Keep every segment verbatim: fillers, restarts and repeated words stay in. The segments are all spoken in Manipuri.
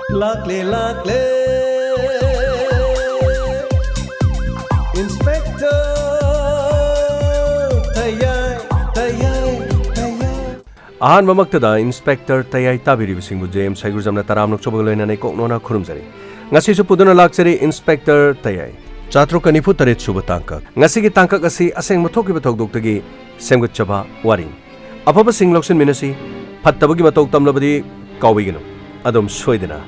ꯂꯥꯛꯂꯦ, ꯂꯥꯛꯂꯦ, Inspector ꯇꯌꯥꯏ, ꯇꯌꯥꯏ, ꯇꯌꯥꯏ꯫ ꯑꯍꯥꯟꯕꯃꯛꯇꯗ Inspector ꯇꯌꯥꯏ ꯇꯥꯕꯤꯔꯤꯕꯁꯤꯡꯕꯨ J M ꯁꯩꯒꯨꯖꯝꯅ ꯇꯔꯥꯝꯅ ꯑꯣꯛꯆꯕꯒ ꯂꯣꯏꯅꯅ ꯏꯀꯣꯛ ꯅꯣꯟꯅ ꯈꯨꯔꯨꯝꯖꯔꯤ꯫ ꯉꯁꯤꯁꯨ ꯄꯨꯗꯨꯅ ꯂꯥꯛꯆꯔꯤ Inspector ꯇꯌꯥꯏ꯫ ꯆꯥꯇ꯭ꯔꯨꯛꯀ ꯅꯤꯐꯨ ꯇꯔꯦꯠ ꯁꯨꯕ ꯇꯥꯡꯀꯛ꯫ ꯉꯁꯤꯒꯤ ꯇꯥꯡꯀꯛ ꯑꯁꯤ ꯑꯁꯦꯡꯕ ꯊꯣꯛꯈꯤꯕ ꯊꯧꯗꯣꯛꯇꯒꯤ ꯁꯦꯝꯒꯠꯆꯕ ꯋꯥꯔꯤꯅꯤ꯫ ꯑꯐꯕꯁꯤꯡ ꯂꯧꯁꯤꯟꯃꯤꯟꯅꯁꯤ, ꯐꯠꯇꯕꯒꯤ ꯃꯇꯧ ꯇꯝꯂꯕꯗꯤ ꯀꯥꯎꯕꯤꯒꯅꯨ꯫ ꯑꯗꯨꯝ ꯁꯣꯏꯗꯅ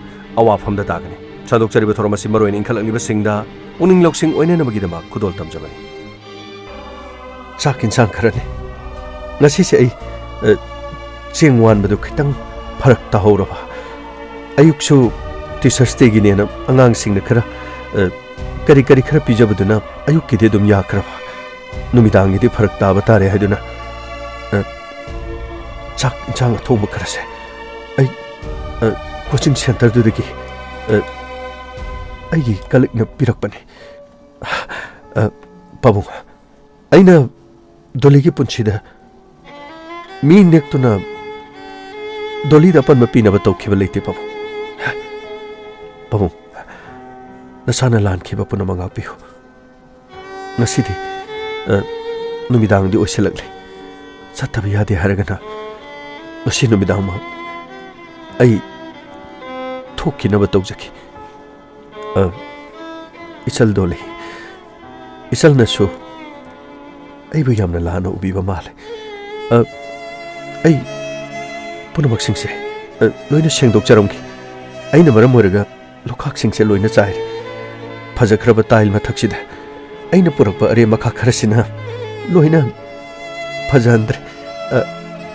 ꯑꯋꯥꯐꯝꯗ ꯇꯥꯒꯅꯤ꯫ ꯁꯟꯗꯣꯛꯆꯔꯤꯕ ꯊꯧꯔꯝ ꯑꯁꯤ ꯃꯔꯨꯑꯣꯏꯅ ꯏꯟꯈꯠꯂꯛꯂꯤꯕꯁꯤꯡꯗ ꯄꯨꯛꯅꯤꯡ ꯂꯧꯁꯤꯡ ꯑꯣꯏꯅꯅꯕꯒꯤꯗꯃꯛ ꯈꯨꯗꯣꯜ ꯇꯝꯖꯕꯅꯤ꯫ ꯆꯥꯛ ꯏꯟꯁꯥꯡ ꯈꯔꯅꯤ꯫ ꯉꯁꯤꯁꯦ ꯑꯩ, ꯑ, ꯆꯦꯡ ꯋꯥꯟꯕꯗꯨ ꯈꯤꯇꯪ ꯐꯔꯛ ꯇꯥꯍꯧꯔꯕ꯫ ꯑꯌꯨꯛꯁꯨ Teachers' Day-ꯒꯤꯅꯦꯅ ꯑꯉꯥꯡꯁꯤꯡꯅ ꯈꯔ, ꯑ, ꯀꯔꯤ ꯀꯔꯤ ꯈꯔ ꯄꯤꯖꯕꯗꯨꯅ ꯑꯌꯨꯛꯀꯤꯗꯤ ꯑꯗꯨꯝ ꯌꯥꯈ꯭ꯔꯕ꯫ ꯅꯨꯃꯤꯗꯥꯡꯒꯤꯗꯤ ꯐꯔꯛ ꯇꯥꯕ ꯇꯥꯔꯦ ꯍꯥꯏꯗꯨꯅ, ꯑ, ꯆꯥꯛ ꯏꯟꯁꯥꯡ ꯑꯊꯣꯡꯕ ꯈꯔꯁꯦ ꯑꯩ, ꯑ, coaching centre-ꯗꯨꯗꯒꯤ, ꯑ, ꯑꯩꯒꯤ colleague-ꯅ ꯄꯤꯔꯛꯄꯅꯤ꯫ ꯑ, ꯄꯥꯕꯨꯡ, ꯑꯩꯅ ꯗꯣꯂꯤꯒꯤ ꯄꯨꯟꯁꯤꯗ ꯃꯤ ꯅꯦꯛꯇꯨꯅ ꯗꯣꯂꯤꯗ ꯑꯄꯟꯕ ꯄꯤꯅꯕ ꯇꯧꯈꯤꯕ ꯂꯩꯇꯦ, ꯄꯥꯕꯨꯡ꯫ ꯄꯥꯕꯨꯡ, ꯅꯁꯥꯅ ꯂꯥꯟꯈꯤꯕ ꯄꯨꯝꯅꯃꯛ ꯉꯥꯛꯄꯤꯌꯨ꯫ ꯉꯁꯤꯗꯤ, ꯑ, ꯅꯨꯃꯤꯗꯥꯡꯗꯤ ꯑꯣꯏꯁꯤꯜꯂꯛꯂꯦ꯫ ꯆꯠꯇꯕ ꯌꯥꯗꯦ ꯍꯥꯏꯔꯒꯅ ꯉꯁꯤ ꯅꯨꯃꯤꯗꯥꯡꯃꯛ ꯑꯩ ꯊꯣꯛꯈꯤꯅꯕ ꯇꯧꯖꯒꯦ꯫ ꯑ, ꯏꯆꯜ ꯗꯣꯂꯤ, ꯏꯆꯜꯅꯁꯨ ꯑꯩꯕꯨ ꯌꯥꯝꯅ ꯂꯥꯟꯅ ꯎꯕꯤꯕ ꯃꯥꯜꯂꯦ꯫ ꯑ, ꯑꯩ ꯄꯨꯝꯅꯃꯛꯁꯤꯡꯁꯦ, ꯑ, ꯂꯣꯏꯅ ꯁꯦꯡꯗꯣꯛꯆꯔꯝꯒꯦ꯫ ꯑꯩꯅ ꯃꯔꯝ ꯑꯣꯏꯔꯒ ꯂꯨꯈꯥꯛꯁꯤꯡꯁꯦ ꯂꯣꯏꯅ ꯆꯥꯏꯔꯦ꯫ ꯐꯖꯈ꯭ꯔꯕ tile ꯃꯊꯛꯁꯤꯗ ꯑꯩꯅ ꯄꯨꯔꯛꯄ ꯑꯔꯦꯝ ꯑꯈꯥꯛ ꯈꯔꯁꯤꯅ ꯂꯣꯏꯅ ꯐꯖꯍꯟꯗ꯭ꯔꯦ꯫ ꯑ,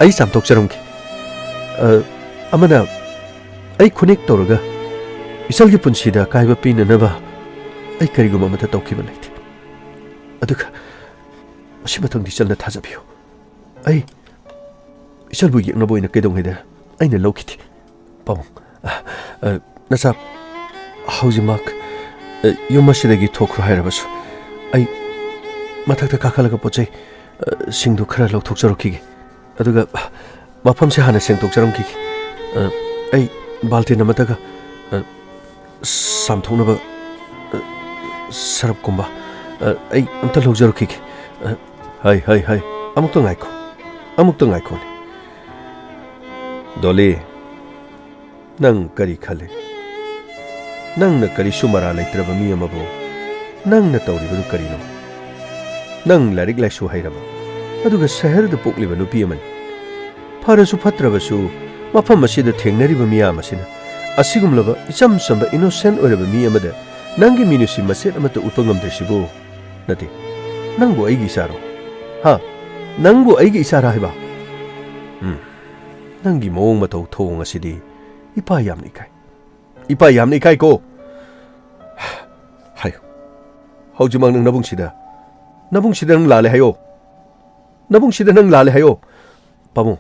ꯑꯩ ꯆꯥꯝꯊꯣꯛꯆꯔꯝꯒꯦ꯫ ꯑ, ꯑꯃꯅ ꯑꯩ ꯈꯨꯅꯦꯛ ꯇꯧꯔꯒ ꯏꯆꯜꯒꯤ ꯄꯨꯟꯁꯤꯗ ꯑꯀꯥꯏꯕ ꯄꯤꯅꯅꯕ ꯑꯩ ꯀꯔꯤꯒꯨꯝꯕ ꯑꯃꯠꯇ ꯇꯧꯈꯤꯕ ꯂꯩꯇꯦ꯫ ꯑꯗꯨꯒ ꯃꯁꯤ ꯃꯊꯪꯗꯤ ꯏꯆꯜꯅ ꯊꯥꯖꯕꯤꯌꯨ꯫ ꯑꯩ ꯏꯆꯜꯕꯨ ꯌꯦꯛꯅꯕ ꯑꯣꯏꯅ ꯀꯩꯗꯧꯉꯩꯗ ꯑꯩꯅ ꯂꯧꯈꯤꯗꯦ꯫ ꯄꯥꯕꯨꯡ, ꯑ, ꯑ, ꯅꯆꯥ ꯍꯧꯖꯤꯛꯃꯛ, ꯑ, ꯌꯨꯝ ꯑꯁꯤꯗꯒꯤ ꯊꯣꯛꯈ꯭ꯔꯣ ꯍꯥꯏꯔꯕꯁꯨ ꯑꯩ ꯃꯊꯛꯇ ꯀꯥꯈꯠꯂꯒ ꯄꯣꯠ ꯆꯩ, ꯑ, ꯁꯤꯡꯗꯨ ꯈꯔ ꯂꯧꯊꯣꯛꯆꯔꯛꯈꯤꯒꯦ꯫ ꯑꯗꯨꯒ ꯃꯐꯝꯁꯦ ꯍꯥꯟꯅ ꯁꯦꯡꯗꯣꯛꯆꯔꯝꯈꯤꯒꯦ꯫ ꯑ, ꯑꯩ ꯕꯥꯜꯇꯤꯟ ꯑꯃꯠꯇꯒ ꯑ, ꯆꯥꯝꯊꯣꯛꯅꯕ, ꯑ, ꯁꯔꯞꯀꯨꯝꯕ, ꯑ, ꯑꯩ ꯑꯝꯇ ꯂꯧꯖꯔꯛꯈꯤꯒꯦ꯫ ꯑ, ꯍꯩ, ꯍꯩ, ꯍꯩ, ꯑꯃꯨꯛꯇ ꯉꯥꯏꯈꯣ, ꯑꯃꯨꯛꯇ ꯉꯥꯏꯈꯣꯅꯦ꯫ ꯗꯣꯂꯤ, ꯅꯪ ꯀꯔꯤ ꯈꯜꯂꯤ? ꯅꯪꯅ ꯀꯔꯤꯁꯨ ꯃꯔꯥ ꯂꯩꯇ꯭ꯔꯕ ꯃꯤ ꯑꯃꯕꯨ ꯅꯪꯅ ꯇꯧꯔꯤꯕꯗꯨ ꯀꯔꯤꯅꯣ? ꯅꯪ ꯂꯥꯏꯔꯤꯛ ꯂꯥꯏꯁꯨ ꯍꯩꯔꯕ, ꯑꯗꯨꯒ ꯁꯍꯔꯗ ꯄꯣꯛꯂꯤꯕ ꯅꯨꯄꯤ ꯑꯃꯅꯤ꯫ ꯐꯔꯁꯨ ꯐꯠꯇ꯭ꯔꯕꯁꯨ, ꯃꯐꯝ ꯑꯁꯤꯗ ꯊꯦꯡꯅꯔꯤꯕ ꯃꯤꯌꯥꯝ ꯑꯁꯤꯅ ꯑꯁꯤꯒꯨꯝꯂꯕ ꯏꯆꯝ ꯆꯝꯕ innocent ꯑꯣꯏꯔꯕ ꯃꯤ ꯑꯃꯗ ꯅꯪꯒꯤ ꯃꯤꯅꯨꯡꯁꯤ ꯃꯆꯦꯠ ꯑꯃꯠꯇ ꯎꯠꯄ ꯉꯝꯗ꯭ꯔꯤꯁꯤꯕꯨ? ꯅꯠꯇꯦ, ꯅꯪꯕꯨ ꯑꯩꯒꯤ ꯏꯆꯥꯔꯣ? ꯍꯥ? ꯅꯪꯕꯨ ꯑꯩꯒꯤ ꯏꯆꯥꯔꯥ ꯍꯥꯏꯕ? ꯎꯝ, ꯅꯪꯒꯤ ꯃꯑꯣꯡ ꯃꯇꯧ ꯊꯧꯑꯣꯡ ꯑꯁꯤꯗꯤ ꯏꯄꯥ ꯌꯥꯝꯅ ꯏꯀꯥꯏ꯫ ꯏꯄꯥ ꯌꯥꯝꯅ ꯏꯀꯥꯏꯀꯣ꯫ ꯍꯥꯏꯌꯨ꯫ ꯍꯧꯖꯤꯛꯃꯛ ꯅꯪ ꯅꯕꯨꯡꯁꯤꯗ, ꯅꯕꯨꯡꯁꯤꯗ ꯅꯪ ꯂꯥꯜꯂꯦ ꯍꯥꯏꯌꯣ꯫ ꯅꯕꯨꯡꯁꯤꯗ ꯅꯪ ꯂꯥꯜꯂꯦ ꯍꯥꯏꯌꯣ꯫ ꯄꯥꯕꯨꯡ,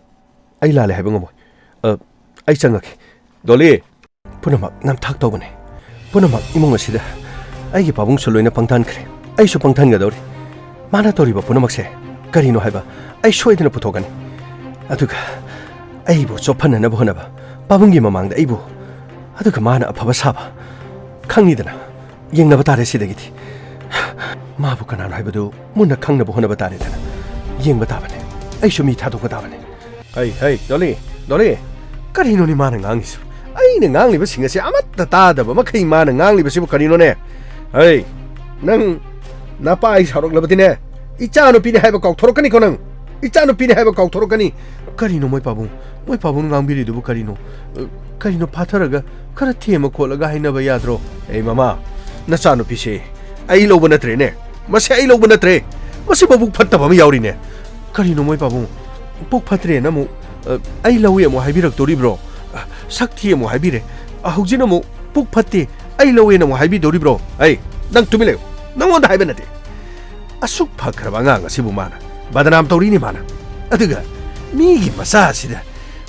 ꯑꯩ ꯂꯥꯜꯂꯦ ꯍꯥꯏꯕ ꯉꯝꯃꯣꯏ꯫ ꯑ, ꯑꯩ ꯆꯪꯉꯒꯦ꯫ ꯗꯣꯂꯤ! ꯄꯨꯝꯅꯃꯛ ꯅꯝꯊꯥꯛ ꯇꯧꯕꯅꯦ꯫ ꯄꯨꯝꯅꯃꯛ ꯏꯃꯨꯡ ꯑꯁꯤꯗ ꯑꯩꯒꯤ ꯄꯥꯕꯨꯡꯁꯨ ꯂꯣꯏꯅ ꯄꯪꯊꯥꯟꯈ꯭ꯔꯦ꯫ ꯑꯩꯁꯨ ꯄꯪꯊꯥꯟꯒꯗꯧꯔꯤ꯫ ꯃꯥꯅ ꯇꯧꯔꯤꯕ ꯄꯨꯝꯅꯃꯛꯁꯦ ꯀꯔꯤꯅꯣ ꯍꯥꯏꯕ ꯑꯩ ꯁꯣꯏꯗꯅ ꯄꯨꯊꯣꯛꯀꯅꯤ꯫ ꯑꯗꯨꯒ ꯑꯩꯕꯨ ꯆꯣꯞꯍꯟꯅꯅꯕ ꯍꯣꯠꯅꯕ, ꯄꯥꯕꯨꯡꯒꯤ ꯃꯃꯥꯡꯗ ꯑꯩꯕꯨ, ꯑꯗꯨꯒ ꯃꯥꯅ ꯑꯐꯕ ꯁꯥꯕ, ꯈꯪꯉꯤꯗꯅ꯫ ꯌꯦꯡꯅꯕ ꯇꯥꯔꯦ ꯁꯤꯗꯒꯤꯗꯤ꯫ ꯃꯥꯕꯨ ꯀꯅꯥꯅꯣ ꯍꯥꯏꯕꯗꯨ ꯃꯨꯟꯅ ꯈꯪꯅꯕ ꯍꯣꯠꯅꯕ ꯇꯥꯔꯦꯗꯅ꯫ ꯌꯦꯡꯕ ꯇꯥꯕꯅꯦ꯫ ꯑꯩꯁꯨ ꯃꯤ ꯊꯥꯗꯣꯛꯄ ꯇꯥꯕꯅꯦ꯫ ꯍꯩ, ꯍꯩ, ꯗꯣꯂꯤ, ꯗꯣꯂꯤ꯫ ꯀꯔꯤꯅꯣꯅꯦ ꯃꯥꯅ ꯉꯥꯡꯉꯤꯁꯤꯕꯨ? ꯑꯩꯅ ꯉꯥꯡꯂꯤꯕꯁꯤꯡ ꯑꯁꯤ ꯑꯃꯠꯇ ꯇꯥꯗꯕ ꯃꯈꯩ ꯃꯥꯅ ꯉꯥꯡꯂꯤꯕꯁꯤꯕꯨ ꯀꯔꯤꯅꯣꯅꯦ? ꯍꯩ, ꯅꯪ ꯅꯄꯥ ꯑꯩ ꯁꯥꯎꯔꯛꯂꯕꯗꯤꯅꯦ, ꯏꯆꯥꯅꯨꯄꯤꯅꯦ ꯍꯥꯏꯕ ꯀꯥꯎꯊꯣꯔꯛꯀꯅꯤꯀꯣ ꯅꯪ꯫ ꯏꯆꯥꯅꯨꯄꯤꯅꯦ ꯍꯥꯏꯕ ꯀꯥꯎꯊꯣꯔꯛꯀꯅꯤ꯫ ꯀꯔꯤꯅꯣ ꯃꯣꯏ ꯄꯥꯕꯨꯡ? ꯃꯣꯏ ꯄꯥꯕꯨꯡꯅ ꯉꯥꯡꯕꯤꯔꯤꯗꯨꯕꯨ ꯀꯔꯤꯅꯣ? ꯑ, ꯀꯔꯤꯅꯣ ꯐꯥꯊꯔꯒ ꯈꯔ ꯊꯦꯝꯃ ꯈꯣꯠꯂꯒ ꯍꯥꯏꯅꯕ ꯌꯥꯗ꯭ꯔꯣ? ꯑꯦ ꯃꯃꯥ, ꯅꯆꯥꯅꯨꯄꯤꯁꯦ ꯑꯩ ꯂꯧꯕ ꯅꯠꯇ꯭ꯔꯦꯅꯦ꯫ ꯃꯁꯤ ꯑꯩ ꯂꯧꯕ ꯅꯠꯇ꯭ꯔꯦ꯫ ꯃꯁꯤ ꯃꯕꯨꯛ ꯐꯠꯇꯕ ꯑꯃ ꯌꯥꯎꯔꯤꯅꯦ꯫ ꯀꯔꯤꯅꯣ ꯃꯣꯏ ꯄꯥꯕꯨꯡ? ꯄꯨꯛ ꯐꯠꯇ꯭ꯔꯦꯅ ꯑꯃꯨꯛ, ꯑ, ꯑꯩ ꯂꯧꯏ ꯑꯃꯨꯛ ꯍꯥꯏꯕꯤꯔꯛꯇꯣꯔꯤꯕ꯭ꯔꯣ? ꯑ, ꯁꯛ ꯊꯤ ꯑꯃꯨꯛ ꯍꯥꯏꯕꯤꯔꯦ꯫ ꯑ, ꯍꯧꯖꯤꯛꯅ ꯑꯃꯨꯛ ꯄꯨꯛ ꯐꯠꯇꯦ, ꯑꯩ ꯂꯧꯋꯦꯅ ꯑꯃꯨꯛ ꯍꯥꯏꯕꯤꯗꯧꯔꯤꯕ꯭ꯔꯣ? ꯑꯩ, ꯅꯪ ꯇꯨꯃꯤꯟ ꯂꯩꯌꯨ꯫ ꯅꯪꯉꯣꯟꯗ ꯍꯥꯏꯕ ꯅꯠꯇꯦ꯫ ꯑꯁꯨꯛ ꯐꯈ꯭ꯔꯕ ꯑꯉꯥꯡ ꯑꯁꯤꯕꯨ ꯃꯥꯅ ꯕꯗꯅꯥꯝ ꯇꯧꯔꯤꯅꯤ ꯃꯥꯅ꯫ ꯑꯗꯨꯒ ꯃꯤꯒꯤ ꯃꯆꯥ ꯑꯁꯤꯗ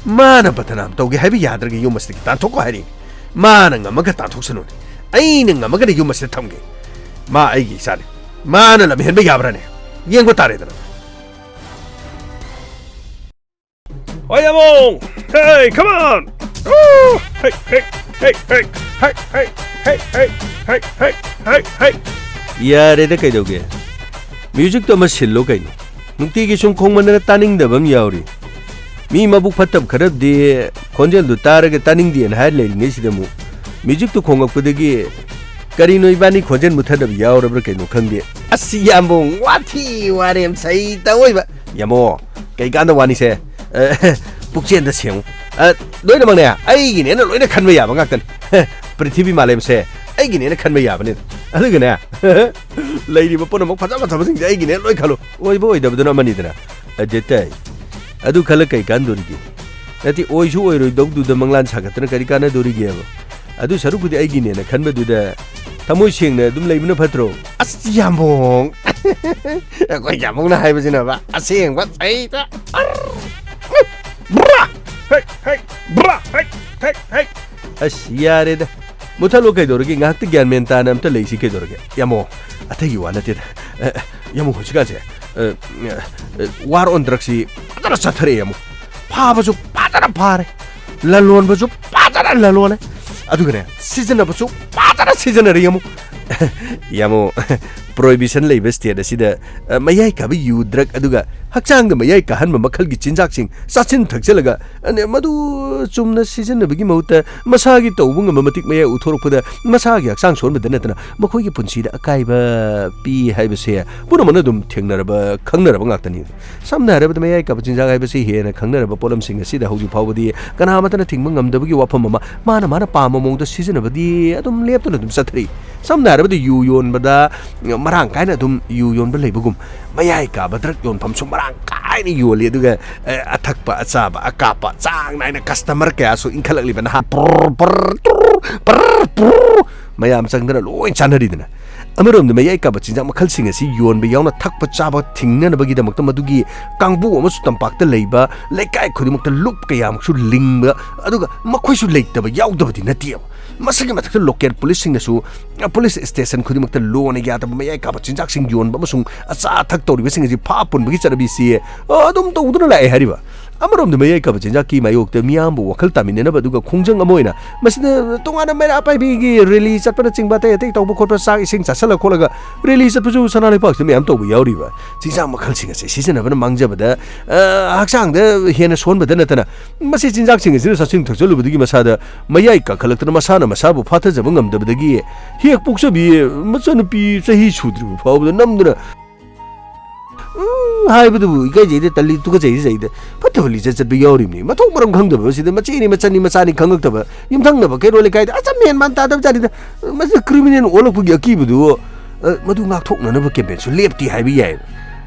ꯃꯥꯅ ꯕꯗꯅꯥꯝ ꯇꯧꯒꯦ ꯍꯥꯏꯕ ꯌꯥꯗ꯭ꯔꯒ ꯌꯨꯝ ꯑꯁꯤꯗꯒꯤ ꯇꯥꯟꯊꯣꯛꯈꯣ ꯍꯥꯏꯔꯤꯅꯤ꯫ ꯃꯥꯅ ꯉꯝꯃꯒ ꯇꯥꯟꯊꯣꯛꯁꯅꯨꯅꯦ꯫ ꯑꯩꯅ ꯉꯝꯃꯒꯅ ꯌꯨꯝ ꯑꯁꯤꯗ ꯊꯝꯒꯦ꯫ ꯃꯥ ꯑꯩꯒꯤ ꯏꯆꯥꯅꯤ꯫ ꯃꯥꯅ ꯂꯝꯍꯦꯟꯕ ꯌꯥꯕ꯭ꯔꯥꯅꯦ? ꯌꯦꯡꯕ ꯇꯥꯔꯦꯗꯅ꯫ ꯍꯣꯏ, ꯑꯃꯨꯛ! Hey, come on! Woo! Hey, hey! ꯍꯦ, ꯍꯦ, ꯍꯦ, ꯍꯦ, ꯍꯦ, ꯍꯦ, ꯍꯦ, ꯍꯦ, ꯍꯦ, ꯍꯦ, ꯍꯦ꯫ ꯌꯥꯔꯦꯗ, ꯀꯩꯗꯧꯒꯦ? ꯃ꯭ꯌꯨꯖꯤꯛꯇꯣ ꯑꯃ ꯁꯤꯜꯂꯣ ꯀꯩꯅꯣ꯫ ꯅꯨꯡꯇꯤꯒꯤ ꯁꯨꯝ ꯈꯣꯡꯃꯟꯗꯅ ꯇꯥꯅꯤꯡꯗꯕ ꯑꯃ ꯌꯥꯎꯔꯤ꯫ ꯃꯤ ꯃꯕꯨꯛ ꯐꯠꯇꯕ ꯈꯔꯗꯤ ꯈꯣꯟꯖꯦꯜꯗꯨ ꯇꯥꯔꯒ ꯇꯥꯅꯤꯡꯗꯦꯅ ꯍꯥꯏꯔ ꯂꯩꯔꯤꯉꯩꯁꯤꯗ ꯑꯃꯨꯛ ꯃ꯭ꯌꯨꯖꯤꯛꯇꯨ ꯈꯣꯡꯂꯛꯄꯗꯒꯤ ꯀꯔꯤꯅꯣ ꯏꯕꯥꯅꯤ ꯈꯣꯟꯖꯦꯜ ꯃꯨꯠꯊꯗꯕ ꯌꯥꯎꯔꯕ꯭ꯔꯥ ꯀꯩꯅꯣ ꯈꯪꯗꯦ꯫ ꯑꯁ, ꯌꯥꯝꯕꯨꯡ, ꯋꯥꯊꯤ ꯋꯥꯔꯦꯝ ꯁꯩꯇ ꯑꯣꯏꯕ꯫ ꯌꯥꯝꯕꯣ, ꯀꯩꯀꯥꯟꯗ ꯋꯥꯅꯤꯁꯦ? ꯑ, ꯄꯨꯛꯆꯦꯟꯗ ꯁꯦꯡꯉꯨ꯫ ꯑ, ꯂꯣꯏꯅꯃꯛꯅꯦ, ꯑꯩꯒꯤꯅꯦꯅ ꯂꯣꯏꯅ ꯈꯟꯕ ꯌꯥꯕ ꯉꯥꯛꯇꯅꯤ꯫ ꯄ꯭ꯔꯤꯊꯤꯕꯤ ꯃꯥꯂꯦꯝꯁꯦ ꯑꯩꯒꯤꯅꯦꯅ ꯈꯟꯕ ꯌꯥꯕꯅꯤ꯫ ꯑꯗꯨꯒꯅꯦ, ꯂꯩꯔꯤꯕ ꯄꯨꯝꯅꯃꯛ ꯐꯖ ꯐꯖꯕꯁꯤꯡꯁꯦ ꯑꯩꯒꯤꯅꯦ ꯂꯣꯏ ꯈꯜꯂꯨ꯫ ꯑꯣꯏꯕ ꯑꯣꯏꯗꯕꯗꯨꯅ ꯑꯃꯅꯤꯗꯅ꯫ ꯑꯗꯨ ꯇꯩ꯫ ꯑꯗꯨ ꯈꯜꯂ ꯀꯩ ꯀꯥꯟꯗꯣꯔꯤꯒꯦ? ꯅꯠꯇꯦ, ꯑꯣꯏꯁꯨ ꯑꯣꯏꯔꯣꯏꯗꯧꯗꯨꯗ ꯃꯪꯂꯥꯟ ꯁꯥꯒꯠꯇꯅ ꯀꯔꯤ ꯀꯥꯟꯅꯗꯣꯔꯤꯒꯦꯕ? ꯑꯗꯨ ꯁꯔꯨꯛꯄꯨꯗꯤ ꯑꯩꯒꯤꯅꯦꯅ ꯈꯟꯕꯗꯨꯗ ꯊꯃꯣꯏ ꯁꯦꯡꯅ ꯑꯗꯨꯝ ꯂꯩꯕꯅ ꯐꯠꯇ꯭ꯔꯣ? ꯑꯁ, ꯌꯥꯝꯕꯣꯡ! ꯑꯩꯈꯣꯏ ꯌꯥꯝꯕꯣꯡꯅ ꯍꯥꯏꯕꯁꯤꯅꯕ ꯑꯁꯦꯡꯕ ꯁꯩꯇ꯫ ꯑꯔ! ꯕ꯭ꯔꯥ! ꯍꯦꯛ, ꯍꯦꯛ! ꯕ꯭ꯔꯥ! ꯍꯦꯛ, ꯍꯦꯛ, ꯍꯦꯛ! ꯑꯁ, ꯌꯥꯔꯦꯗ꯫ ꯃꯨꯊꯠꯂꯣ ꯀꯩꯗꯧꯔꯒꯦ? ꯉꯥꯏꯍꯥꯛꯇ ꯒ꯭ꯌꯥꯟ ꯃꯦꯟ ꯇꯥꯅ ꯑꯝꯇ ꯂꯩꯁꯤ ꯀꯩꯗꯧꯔꯒꯦ? ꯌꯥꯝꯕꯣꯡ, ꯑꯇꯩꯒꯤ ꯋꯥ ꯅꯠꯇꯦꯗ꯫ ꯑ, ꯌꯥꯝꯕꯣꯡ, ꯍꯧꯖꯤꯛꯀꯥꯟꯁꯦ, ꯑ, ꯑ, war on drugsꯁꯤ ꯐꯖꯅ ꯆꯠꯊꯔꯛꯑꯦ ꯌꯥꯝꯕꯣꯡ꯫ ꯐꯥꯕꯁꯨ ꯐꯖꯅ ꯐꯥꯔꯦ꯫ ꯂꯂꯣꯟꯕꯁꯨ ꯐꯖꯅ ꯂꯂꯣꯜꯂꯦ꯫ ꯑꯗꯨꯒꯅꯦ, ꯁꯤꯖꯤꯟꯅꯕꯁꯨ ꯐꯖꯅ ꯁꯤꯖꯤꯟꯅꯔꯦ ꯌꯥꯝꯕꯣꯡ꯫ ꯌꯥꯝꯕꯣꯡ, prohibition ꯂꯩꯕ state ꯑꯁꯤꯗ, ꯑ, ꯃꯌꯥꯏ ꯀꯥꯕ ꯌꯨ drug ꯑꯗꯨꯒ ꯍꯛꯆꯥꯡꯗ ꯃꯌꯥꯏ ꯀꯥꯍꯟꯕ ꯃꯈꯜꯒꯤ ꯆꯤꯟꯖꯥꯛꯁꯤꯡ ꯆꯥꯁꯤꯟ ꯊꯛꯆꯜꯂꯒ, ꯑ, ꯅꯦ, ꯃꯗꯨ ꯆꯨꯝꯅ ꯁꯤꯖꯤꯟꯅꯕꯒꯤ ꯃꯍꯨꯠꯇ ꯃꯁꯥꯒꯤ ꯇꯧꯕ ꯉꯝꯕ ꯃꯇꯤꯛ ꯃꯌꯥꯏ ꯎꯠꯊꯣꯔꯛꯄꯗ ꯃꯁꯥꯒꯤ ꯍꯛꯆꯥꯡ ꯁꯣꯟꯕꯗ ꯅꯠꯇꯅ ꯃꯈꯣꯏꯒꯤ ꯄꯨꯟꯁꯤꯗ ꯑꯀꯥꯏꯕ ꯄꯤ ꯍꯥꯏꯕꯁꯦ ꯄꯨꯝꯅꯃꯛꯅ ꯑꯗꯨꯝ ꯊꯦꯡꯅꯔꯕ, ꯈꯪꯅꯔꯕ ꯉꯥꯛꯇꯅꯤ꯫ ꯁꯝꯅ ꯍꯥꯏꯔꯕꯗ, ꯃꯌꯥꯏ ꯀꯥꯕ ꯆꯤꯟꯖꯥꯛ ꯍꯥꯏꯕꯁꯤ ꯍꯦꯟꯅ ꯈꯪꯅꯔꯕ ꯄꯣꯠꯂꯝꯁꯤꯡ ꯑꯁꯤꯗ ꯍꯧꯖꯤꯛ ꯐꯥꯎꯕꯗꯤ ꯀꯅꯥ ꯑꯃꯠꯇꯅ ꯊꯤꯡꯕ ꯉꯝꯗꯕꯒꯤ ꯋꯥꯐꯝ ꯑꯃ ꯃꯥꯅ ꯃꯥꯅ ꯄꯥꯝꯕ ꯃꯑꯣꯡꯗ ꯁꯤꯖꯤꯟꯅꯕꯗꯤ ꯑꯗꯨꯝ ꯂꯦꯞꯇꯅ ꯑꯗꯨꯝ ꯆꯠꯊꯔꯤ꯫ ꯁꯝꯅ ꯍꯥꯏꯔꯕꯗ, ꯌꯨ ꯌꯣꯟꯕꯗ ꯃꯔꯥꯡ ꯀꯥꯏꯅ ꯑꯗꯨꯝ ꯌꯨ ꯌꯣꯟꯕ ꯂꯩꯕꯒꯨꯝ, ꯃꯌꯥꯏ ꯀꯥꯕ drug ꯌꯣꯟꯐꯝꯁꯨ ꯃꯔꯥꯡ ꯀꯥꯏꯅ ꯌꯣꯜꯂꯤ꯫ ꯑꯗꯨꯒ, ꯑꯦ, ꯑꯊꯛꯄ, ꯑꯆꯥꯕ, ꯑꯀꯥꯞꯄ ꯆꯥꯡ ꯅꯥꯏꯅ customer ꯀꯌꯥꯁꯨ ꯏꯟꯈꯠꯂꯛꯂꯤꯕ ꯅꯍꯥ ꯄ꯭ꯔꯔ ꯄ꯭ꯔꯔ ꯇ꯭ꯔꯨꯔ ꯄ꯭ꯔꯔ ꯄ꯭ꯔꯔ ꯃꯌꯥꯝ ꯆꯪꯗꯅ ꯂꯣꯏ ꯆꯥꯅꯔꯤꯗꯅ꯫ ꯑꯃꯔꯣꯝꯗ ꯃꯌꯥꯏ ꯀꯥꯕ ꯆꯤꯟꯖꯥꯛ ꯃꯈꯜꯁꯤꯡ ꯑꯁꯤ ꯌꯣꯟꯕ ꯌꯥꯎꯅ ꯊꯛꯄ ꯆꯥꯕ ꯊꯤꯡꯅꯅꯕꯒꯤꯗꯃꯛꯇ ꯃꯗꯨꯒꯤ ꯀꯥꯡꯕꯨ ꯑꯃꯁꯨ ꯇꯝꯄꯥꯛꯇ ꯂꯩꯕ ꯂꯩꯀꯥꯏ ꯈꯨꯗꯤꯡꯃꯛꯇ ꯂꯨꯞ ꯀꯌꯥꯃꯨꯛꯁꯨ ꯂꯤꯡꯕ, ꯑꯗꯨꯒ ꯃꯈꯣꯏꯁꯨ ꯂꯩꯇꯕ ꯌꯥꯎꯗꯕꯗꯤ ꯅꯠꯇꯦꯕ꯫ ꯃꯁꯤꯒꯤ ꯃꯊꯛꯇ local ꯄꯨꯂꯤꯁꯁꯤꯡꯅꯁꯨ ꯄꯨꯂꯤꯁ station ꯈꯨꯗꯤꯡꯃꯛꯇ ꯂꯣꯟꯅ ꯌꯥꯗꯕ ꯃꯌꯥꯏ ꯀꯥꯕ ꯆꯤꯟꯖꯥꯛꯁꯤꯡ ꯌꯣꯟꯕ ꯑꯃꯁꯨꯡ ꯑꯆꯥ ꯑꯊꯛ ꯇꯧꯔꯤꯕꯁꯤꯡ ꯑꯁꯤ ꯐꯥ ꯄꯨꯟꯕꯒꯤ ꯆꯠꯅꯕꯤꯁꯤ, ꯑ, ꯑꯗꯨꯝ ꯇꯧꯗꯨꯅ ꯂꯥꯛꯑꯦ ꯍꯥꯏꯔꯤꯕ꯫ ꯑꯃꯔꯣꯝꯗ ꯃꯌꯥꯏ ꯀꯥꯕ ꯆꯤꯟꯖꯥꯛꯀꯤ ꯃꯥꯌꯣꯛꯇ ꯃꯤꯌꯥꯝꯕꯨ ꯋꯥꯈꯜ ꯇꯥꯃꯤꯟꯅꯅꯕ, ꯑꯗꯨꯒ ꯈꯣꯡꯖꯪ ꯑꯃ ꯑꯣꯏꯅ ꯃꯁꯤꯗ ꯇꯣꯉꯥꯟꯅ ꯃꯩꯔꯥ ꯄꯥꯏꯕꯤꯒꯤ ꯔꯦꯂꯤ ꯆꯠꯄꯅꯆꯤꯡꯕ, ꯑꯇꯩ ꯑꯇꯩ ꯇꯧꯕ ꯈꯣꯠꯄ, ꯆꯥꯛ ꯏꯁꯤꯡ ꯆꯥꯁꯤꯜꯂ ꯈꯣꯠꯂꯒ ꯔꯦꯂꯤ ꯆꯠꯄꯁꯨ ꯁꯅꯥ ꯂꯩꯕꯥꯛꯁꯤꯗ ꯃꯌꯥꯝ ꯇꯧꯕ ꯌꯥꯎꯔꯤꯕ꯫ ꯆꯤꯟꯖꯥꯛ ꯃꯈꯜꯁꯤꯡ ꯑꯁꯦ ꯁꯤꯖꯤꯟꯅꯕꯅ ꯃꯥꯡꯖꯕꯗ, ꯑ, ꯍꯛꯆꯥꯡꯗ ꯍꯦꯟꯅ ꯁꯣꯟꯕꯗ ꯅꯠꯇꯅ, ꯃꯁꯤ ꯆꯤꯟꯖꯥꯛꯁꯤꯡ ꯑꯁꯤꯅ ꯆꯥꯁꯤꯟ ꯊꯛꯆꯜꯂꯨꯕꯗꯒꯤ ꯃꯁꯥꯗ ꯃꯌꯥꯏ ꯀꯥꯈꯠꯂꯛꯇꯅ ꯃꯁꯥꯅ ꯃꯁꯥꯕꯨ ꯐꯥꯊꯖꯕ ꯉꯝꯗꯕꯗꯒꯤ ꯍꯦꯛ ꯄꯣꯛꯆꯕꯤ ꯃꯆꯟꯅꯨꯄꯤ ꯆꯍꯤ ꯁꯨꯗ꯭ꯔꯤꯕ ꯐꯥꯎꯕꯗ ꯅꯝꯗꯨꯅ ꯎꯝ, ꯍꯥꯏꯕꯗꯨꯕꯨ ꯏꯀꯥꯏꯖꯩꯗ, ꯇꯜꯂꯤ, ꯇꯨꯀꯠꯆꯩꯗ, ꯆꯩꯗ꯫ ꯐꯠꯇꯕ ꯂꯤꯆꯠ ꯆꯠꯄ ꯌꯥꯎꯔꯤꯕꯅꯤ꯫ ꯃꯊꯣꯡ ꯃꯔꯝ ꯈꯪꯗꯕ ꯃꯁꯤꯗ ꯃꯆꯦꯅꯤ, ꯃꯆꯟꯅꯤ, ꯃꯆꯥꯅꯤ ꯈꯪꯉꯛꯇꯕ, ꯌꯨꯝꯊꯪꯅꯕ ꯀꯩꯔꯣꯜ ꯂꯩꯀꯥꯏꯗ ꯑꯆꯝ ꯃꯦꯟ ꯃꯥꯟ ꯇꯥꯗꯕ ꯖꯥꯠꯅꯤꯗ꯫ ꯃꯁꯤꯗ ꯀ꯭ꯔꯤꯃꯤꯅꯦꯜ ꯑꯣꯜꯂꯛꯄꯒꯤ ꯑꯀꯤꯕꯗꯨ, ꯑ, ꯃꯗꯨ ꯉꯥꯛꯊꯣꯛꯅꯅꯕ ꯀꯦꯝꯄꯦꯟꯁꯨ ꯂꯦꯞꯇꯦ ꯍꯥꯏꯕ ꯌꯥꯏꯕ꯫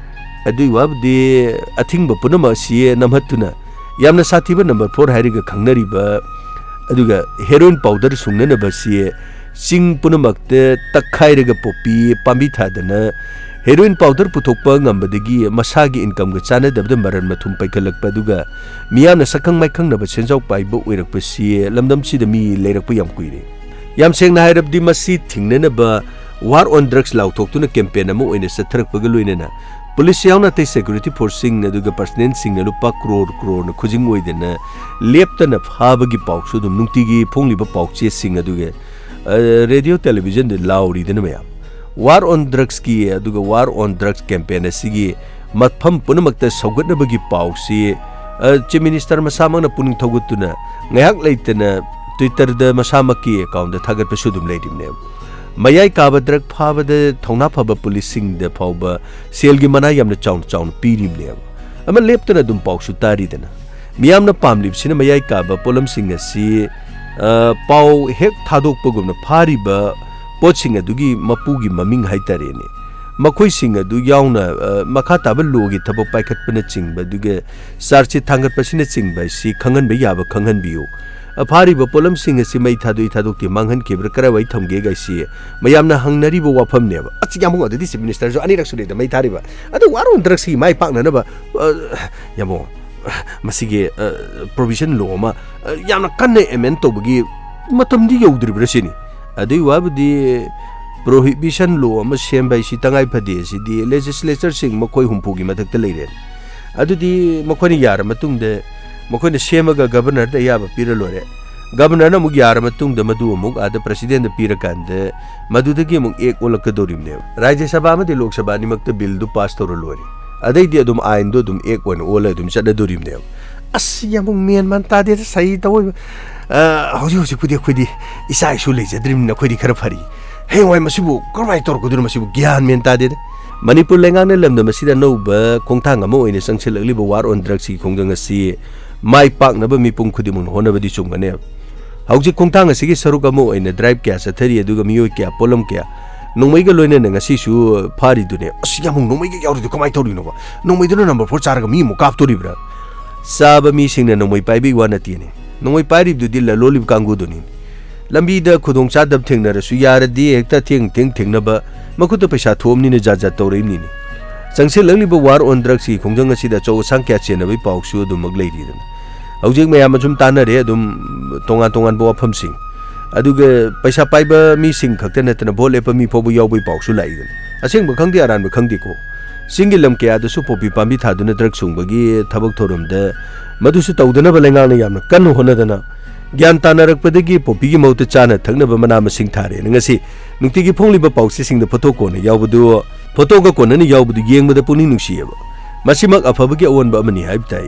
ꯑꯗꯨꯒꯤ ꯋꯥꯕꯨꯗꯤ ꯑꯊꯤꯡꯕ ꯄꯨꯝꯅꯃꯛ ꯑꯁꯤ ꯅꯝꯍꯠꯇꯨꯅ ꯌꯥꯝꯅ ꯁꯥꯊꯤꯕ ꯅꯝꯕꯔ ꯐꯣꯔ ꯍꯥꯏꯔꯒ ꯈꯪꯅꯔꯤꯕ, ꯑꯗꯨꯒ ꯍꯦꯔꯣꯏꯟ ꯄꯥꯎꯗꯔ ꯁꯨꯡꯅꯅꯕ ꯑꯁꯤ ꯆꯤꯡ ꯄꯨꯝꯅꯃꯛꯇ ꯇꯛꯈꯥꯏꯔꯒ ꯄꯣꯄꯤ ꯄꯥꯝꯕꯤ ꯊꯥꯗꯅ ꯍꯦꯔꯣꯏꯟ ꯄꯥꯎꯗꯔ ꯄꯨꯊꯣꯛꯄ ꯉꯝꯕꯗꯒꯤ ꯃꯁꯥꯒꯤ ꯏꯟꯀꯝꯒ ꯆꯥꯟꯅꯗꯕꯗ ꯃꯔꯟ ꯃꯊꯨꯝ ꯄꯩꯈꯠꯂꯛꯄ, ꯑꯗꯨꯒ ꯃꯤꯌꯥꯝꯅ ꯁꯛꯈꯪ ꯃꯥꯏꯈꯪꯅꯕ ꯁꯦꯟꯖꯥꯎ ꯄꯥꯏꯕ ꯑꯣꯏꯔꯛꯄꯁꯤ ꯂꯝꯗꯝꯁꯤꯗ ꯃꯤ ꯂꯩꯔꯛꯄ ꯌꯥꯝ ꯀꯨꯏꯔꯦ꯫ ꯌꯥꯝ ꯁꯦꯡꯅ ꯍꯥꯏꯔꯕꯗꯤ ꯃꯁꯤ ꯊꯤꯡꯅꯅꯕ War on Drugs ꯂꯥꯎꯊꯣꯛꯇꯨꯅ ꯀꯦꯝꯄꯦꯟ ꯑꯃ ꯑꯣꯏꯅ ꯆꯠꯊꯔꯛꯄꯒ ꯂꯣꯏꯅꯅ ꯄꯨꯂꯤꯁ ꯌꯥꯎꯅ ꯑꯇꯩ ꯁꯦꯀ꯭ꯌꯨꯔꯤꯇꯤ ꯐꯣꯔꯁꯁꯤꯡ ꯑꯗꯨꯒ ꯄꯔꯁꯅꯦꯜꯁꯤꯡꯅ ꯂꯨꯄꯥ ꯀ꯭ꯔꯣꯔ ꯀ꯭ꯔꯣꯔꯅ ꯈꯨꯖꯤꯡ ꯑꯣꯏꯗꯅ ꯂꯦꯞꯇꯅ ꯐꯥꯕꯒꯤ ꯄꯥꯎꯁꯨ ꯑꯗꯨꯝ ꯅꯨꯡꯇꯤꯒꯤ ꯐꯣꯡꯂꯤꯕ ꯄꯥꯎ ꯆꯦꯁꯤꯡ ꯑꯗꯨꯒ, ꯑ, ꯔꯦꯗꯤꯑꯣ ꯇꯦꯂꯤꯚꯤꯖꯟꯗ ꯂꯥꯎꯔꯤꯗꯅ ꯃꯌꯥꯝ꯫ War on Drugsꯀꯤ ꯑꯗꯨꯒ War on Drugs ꯀꯦꯝꯄꯦꯟ ꯑꯁꯤꯒꯤ ꯃꯐꯝ ꯄꯨꯝꯅꯃꯛꯇ ꯁꯧꯒꯠꯅꯕꯒꯤ ꯄꯥꯎꯁꯤ, ꯑ, ꯆꯤꯐ ꯃꯤꯅꯤꯁꯇꯔ ꯃꯁꯥꯃꯛꯅ ꯄꯨꯛꯅꯤꯡ ꯊꯧꯒꯠꯇꯨꯅ ꯉꯥꯏꯍꯥꯛ ꯂꯩꯇꯅ Twitterꯗ ꯃꯁꯥꯃꯛꯀꯤ ꯑꯦꯀꯥꯎꯟꯗ ꯊꯥꯒꯠꯄꯁꯨ ꯑꯗꯨꯝ ꯂꯩꯔꯤꯕꯅꯦꯕ꯫ ꯃꯌꯥꯏ ꯀꯥꯕ ꯗ꯭ꯔꯒ ꯐꯥꯕꯗ ꯊꯧꯅꯥ ꯐꯕ ꯄꯨꯂꯤꯁꯁꯤꯡꯗ ꯐꯥꯎꯕ ꯁꯦꯜꯒꯤ ꯃꯅꯥ ꯌꯥꯝꯅ ꯆꯥꯎꯅ ꯆꯥꯎꯅ ꯄꯤꯔꯤꯕꯅꯦꯕ꯫ ꯑꯃ ꯂꯦꯞꯇꯅ ꯑꯗꯨꯝ ꯄꯥꯎꯁꯨ ꯇꯥꯔꯤꯗꯅ꯫ ꯃꯤꯌꯥꯝꯅ ꯄꯥꯝꯂꯤꯕꯁꯤꯅ ꯃꯌꯥꯏ ꯀꯥꯕ ꯄꯣꯠꯂꯝꯁꯤꯡ ꯑꯁꯤ, ꯑ, ꯄꯥꯎ ꯍꯦꯛ ꯊꯥꯗꯣꯛꯄꯒꯨꯝꯅ ꯐꯥꯔꯤꯕ ꯄꯣꯠꯁꯤꯡ ꯑꯗꯨꯒꯤ ꯃꯄꯨꯒꯤ ꯃꯃꯤꯡ ꯍꯥꯏꯇꯥꯔꯦꯅꯦ, ꯃꯈꯣꯏꯁꯤꯡ ꯑꯗꯨ ꯌꯥꯎꯅ, ꯑ, ꯃꯈꯥ ꯇꯥꯕ ꯂꯣꯒꯤ ꯊꯕꯛ ꯄꯥꯏꯈꯠꯄꯅꯆꯤꯡꯕ, ꯑꯗꯨꯒ ꯆꯥꯔꯖꯁꯤꯠ ꯊꯥꯡꯒꯠꯄꯁꯤꯅꯆꯤꯡꯕ ꯑꯁꯤ ꯈꯪꯍꯟꯕ ꯌꯥꯕ ꯈꯪꯍꯟꯕꯤꯌꯨ꯫ ꯑ, ꯐꯥꯔꯤꯕ ꯄꯣꯠꯂꯝꯁꯤꯡ ꯑꯁꯤ ꯃꯩ ꯊꯥꯗꯣꯛꯏ ꯊꯥꯗꯣꯛꯇꯦ, ꯃꯥꯡꯍꯟꯈꯤꯕ꯭ꯔꯥ, ꯀꯔꯥꯏꯋꯥꯏ ꯊꯝꯒꯦ ꯒꯥꯏꯁꯤ ꯃꯌꯥꯝꯅ ꯍꯪꯅꯔꯤꯕ ꯋꯥꯐꯝꯅꯦꯕ꯫ ꯑꯁ, ꯌꯥꯝꯕꯨꯡ, ꯑꯗꯨꯗꯤ ꯆꯤꯐ ꯃꯤꯅꯤꯁꯇꯔꯁꯨ ꯑꯅꯤꯔꯛ ꯁꯨꯔꯦꯗ ꯃꯩ ꯊꯥꯔꯤꯕ꯫ ꯑꯗꯨ ꯋꯥꯔꯣꯟ ꯗ꯭ꯔꯒꯁꯤ ꯃꯥꯏ ꯄꯥꯛꯅꯅꯕ, ꯑ, ꯌꯥꯝꯕꯨꯡ, ꯃꯁꯤꯒꯤ, ꯑ, ꯄ꯭ꯔꯣꯚꯤꯖꯟ ꯂꯣ ꯑꯃ, ꯑ, ꯌꯥꯝꯅ ꯀꯟꯅ ꯑꯦꯃꯦꯟ ꯇꯧꯕꯒꯤ ꯃꯇꯝꯗꯤ ꯌꯧꯗ꯭ꯔꯤꯕ꯭ꯔꯥ ꯁꯤꯅꯤ꯫ ꯑꯗꯨꯒꯤ ꯋꯥꯕꯨꯗꯤ ꯄ꯭ꯔꯣꯍꯤꯕꯤꯁꯟ ꯂꯣ ꯑꯃ ꯁꯦꯝꯕ ꯍꯥꯏꯁꯤ ꯇꯉꯥꯏ ꯐꯗꯦ꯫ ꯑꯁꯤꯗꯤ ꯂꯦꯖꯤꯁꯂꯦꯆꯔꯁꯤꯡ ꯃꯈꯣꯏ ꯍꯨꯝꯐꯨꯒꯤ ꯃꯊꯛꯇ ꯂꯩꯔꯦ꯫ ꯑꯗꯨꯗꯤ ꯃꯈꯣꯏꯅ ꯌꯥꯔ ꯃꯇꯨꯡꯗ ꯃꯈꯣꯏꯅ ꯁꯦꯝꯃꯒ ꯒꯕꯔꯅꯔꯗ ꯑꯌꯥꯕ ꯄꯤꯔ ꯂꯣꯏꯔꯦ꯫ ꯒꯕꯔꯅꯔꯅ ꯑꯃꯨꯛ ꯌꯥꯔ ꯃꯇꯨꯡꯗ ꯃꯗꯨ ꯑꯃꯨꯛ ꯑꯥꯗ ꯄ꯭ꯔꯁꯤꯗꯦꯟꯗ ꯄꯤꯔꯀꯥꯟꯗ ꯃꯗꯨꯗꯒꯤ ꯑꯃꯨꯛ ꯑꯦꯛ ꯑꯣꯜꯂꯛꯀꯗꯧꯔꯤꯕꯅꯦꯕ꯫ ꯔꯥꯖ꯭ꯌ ꯁꯚꯥ ꯑꯃꯗꯤ ꯂꯣꯛ ꯁꯚꯥ ꯑꯅꯤꯃꯛꯇ ꯕꯤꯜꯗꯨ ꯄꯥꯁ ꯇꯧꯔ ꯂꯣꯏꯔꯦ꯫ ꯑꯗꯩꯗꯤ ꯑꯗꯨꯝ ꯑꯥꯏꯟꯗꯣ ꯑꯗꯨꯝ ꯑꯦꯛ ꯑꯣꯏꯅ ꯑꯣꯜꯂ ꯑꯗꯨꯝ ꯆꯠꯅꯗꯣꯔꯤꯕꯅꯦꯕ꯫ ꯑꯁ, ꯌꯥꯝ ꯃꯦꯟ ꯃꯥꯟ ꯇꯥꯗꯦꯗ, ꯁꯍꯤ ꯇꯧꯕ꯫ ꯑ, ꯍꯧꯖꯤꯛ ꯍꯧꯖꯤꯛꯄꯨꯗꯤ ꯑꯩꯈꯣꯏꯗꯤ ꯏꯆꯥ ꯏꯁꯨ ꯂꯩꯖꯗ꯭ꯔꯤꯕꯅꯤꯅ ꯑꯩꯈꯣꯏꯗꯤ ꯈꯔ ꯐꯔꯤ꯫ ꯍꯌꯦꯡꯋꯥꯏ ꯃꯁꯤꯕꯨ ꯀꯔꯝꯍꯥꯏꯅ ꯇꯧꯔꯛꯀꯗꯣꯏꯅꯣ, ꯃꯁꯤꯕꯨ ꯒ꯭ꯌꯥꯟ ꯃꯦꯟ ꯇꯥꯗꯦꯗ꯫ ꯃꯅꯤꯄꯨꯔ ꯂꯩꯉꯥꯛꯅ ꯂꯝꯗꯝ ꯑꯁꯤꯗ ꯑꯅꯧꯕ ꯈꯣꯡꯊꯥꯡ ꯑꯃ ꯑꯣꯏꯅ ꯆꯪꯁꯤꯜꯂꯛꯂꯤꯕ war on drugsꯀꯤ ꯈꯣꯡꯖꯪ ꯑꯁꯤ ꯃꯥꯏ ꯄꯥꯛꯅꯕ ꯃꯤꯄꯨꯝ ꯈꯨꯗꯤꯡꯃꯛꯅ ꯍꯣꯠꯅꯕꯗꯤ ꯆꯨꯝꯒꯅꯦꯕ꯫ ꯍꯧꯖꯤꯛ ꯈꯣꯡꯊꯥꯡ ꯑꯁꯤꯒꯤ ꯁꯔꯨꯛ ꯑꯃ ꯑꯣꯏꯅ ꯗ꯭ꯔꯥꯏꯚ ꯀꯌꯥ ꯆꯠꯊꯔꯤ, ꯑꯗꯨꯒ ꯃꯤꯑꯣꯏ ꯀꯌꯥ, ꯄꯣꯠꯂꯝ ꯀꯌꯥ, ꯅꯣꯡꯃꯩꯒ ꯂꯣꯏꯅꯅ ꯉꯁꯤꯁꯨ ꯐꯥꯔꯤꯗꯨꯅꯦ꯫ ꯑꯁ, ꯌꯥꯝꯕꯨꯡ, ꯅꯣꯡꯃꯩꯒ ꯌꯥꯎꯔꯤꯗꯨ ꯀꯃꯥꯏꯅ ꯇꯧꯔꯤꯅꯣꯕ? ꯅꯣꯡꯃꯩꯗꯨꯅ ꯅꯝꯕꯔ ꯐꯣꯔ ꯆꯥꯔꯒ ꯃꯤ ꯑꯃꯨꯛ ꯀꯥꯞꯇꯣꯔꯤꯕ꯭ꯔꯥ? ꯆꯥꯕ ꯃꯤꯁꯤꯡꯅ ꯅꯣꯡꯃꯩ ꯄꯥꯏꯕꯒꯤ ꯋꯥ ꯅꯠꯇꯦꯅꯦ꯫ ꯅꯣꯡꯃꯩ ꯄꯥꯏꯔꯤꯕꯗꯨꯗꯤ ꯂꯂꯣꯜꯂꯤꯕ ꯀꯥꯡꯕꯨꯗꯨꯅꯤ꯫ ꯂꯝꯕꯤꯗ ꯈꯨꯗꯣꯡ ꯆꯥꯗꯕ ꯊꯦꯡꯅꯔꯁꯨ ꯌꯥꯔꯗꯤ ꯍꯦꯛꯇ ꯊꯦꯡ ꯊꯦꯡ ꯊꯦꯡꯅꯕ, ꯃꯈꯨꯠꯇ ꯄꯩꯁꯥ ꯊꯣꯛꯑꯕꯅꯤꯅ ꯖꯥꯠ ꯖꯥꯠ ꯇꯧꯔꯛꯏꯕꯅꯤꯅꯦ꯫ ꯆꯪꯁꯤꯜꯂꯛꯂꯤꯕ war on drugsꯀꯤ ꯈꯣꯡꯖꯪ ꯑꯁꯤꯗ ꯑꯆꯧ ꯑꯁꯥꯡ ꯀꯌꯥ ꯆꯦꯟꯅꯕꯒꯤ ꯄꯥꯎꯁꯨ ꯑꯗꯨꯃꯛ ꯂꯩꯔꯤꯗꯅ꯫ ꯍꯧꯖꯤꯛ ꯃꯌꯥꯝ ꯑꯁꯨꯝ ꯇꯥꯟꯅꯔꯦ ꯑꯗꯨꯝ ꯇꯣꯉꯥꯟ ꯇꯣꯉꯥꯟꯕ ꯋꯥꯐꯝꯁꯤꯡ꯫ ꯑꯗꯨꯒ ꯄꯩꯁꯥ ꯄꯥꯏꯕ ꯃꯤꯁꯤꯡ ꯈꯛꯇ ꯅꯠꯇꯅ ꯚꯣꯠ ꯂꯦꯞꯄ ꯃꯤ ꯐꯥꯎꯕ ꯌꯥꯎꯕꯒꯤ ꯄꯥꯎꯁꯨ ꯂꯥꯛꯏꯗꯅ꯫ ꯑꯁꯦꯡꯕ ꯈꯪꯗꯦ ꯑꯔꯥꯟꯕ ꯈꯪꯗꯦꯀꯣ꯫ ꯆꯤꯡꯒꯤ ꯂꯝ ꯀꯌꯥꯗꯁꯨ ꯄꯣꯄꯤ ꯄꯥꯝꯕꯤ ꯊꯥꯗꯨꯅ ꯗ꯭ꯔꯒ ꯁꯨꯡꯕꯒꯤ ꯊꯕꯛ ꯊꯧꯔꯝꯗ ꯃꯗꯨꯁꯨ ꯇꯧꯗꯅꯕ ꯂꯩꯉꯥꯛꯅ ꯌꯥꯝꯅ ꯀꯟꯅ ꯍꯣꯠꯅꯗꯅ ꯒ꯭ꯌꯥꯟ ꯇꯥꯅꯔꯛꯄꯗꯒꯤ ꯄꯣꯄꯤꯒꯤ ꯃꯍꯨꯠꯇ ꯆꯥꯅ ꯊꯛꯅꯕ ꯃꯅꯥ ꯃꯁꯤꯡ ꯊꯥꯔꯦꯅ ꯉꯁꯤ ꯅꯨꯡꯇꯤꯒꯤ ꯐꯣꯡꯂꯤꯕ ꯄꯥꯎꯆꯦꯁꯤꯡꯗ ꯐꯣꯇꯣ ꯀꯣꯟꯅ ꯌꯥꯎꯕꯗꯨ, ꯐꯣꯇꯣꯒ ꯀꯣꯟꯅꯅ ꯌꯥꯎꯕꯗꯨ ꯌꯦꯡꯕꯗ ꯄꯨꯛꯅꯤꯡ ꯅꯨꯡꯁꯤꯌꯦꯕ꯫ ꯃꯁꯤꯃꯛ ꯑꯐꯕꯒꯤ ꯑꯑꯣꯟꯕ ꯑꯃꯅꯤ ꯍꯥꯏꯕ ꯇꯥꯏ꯫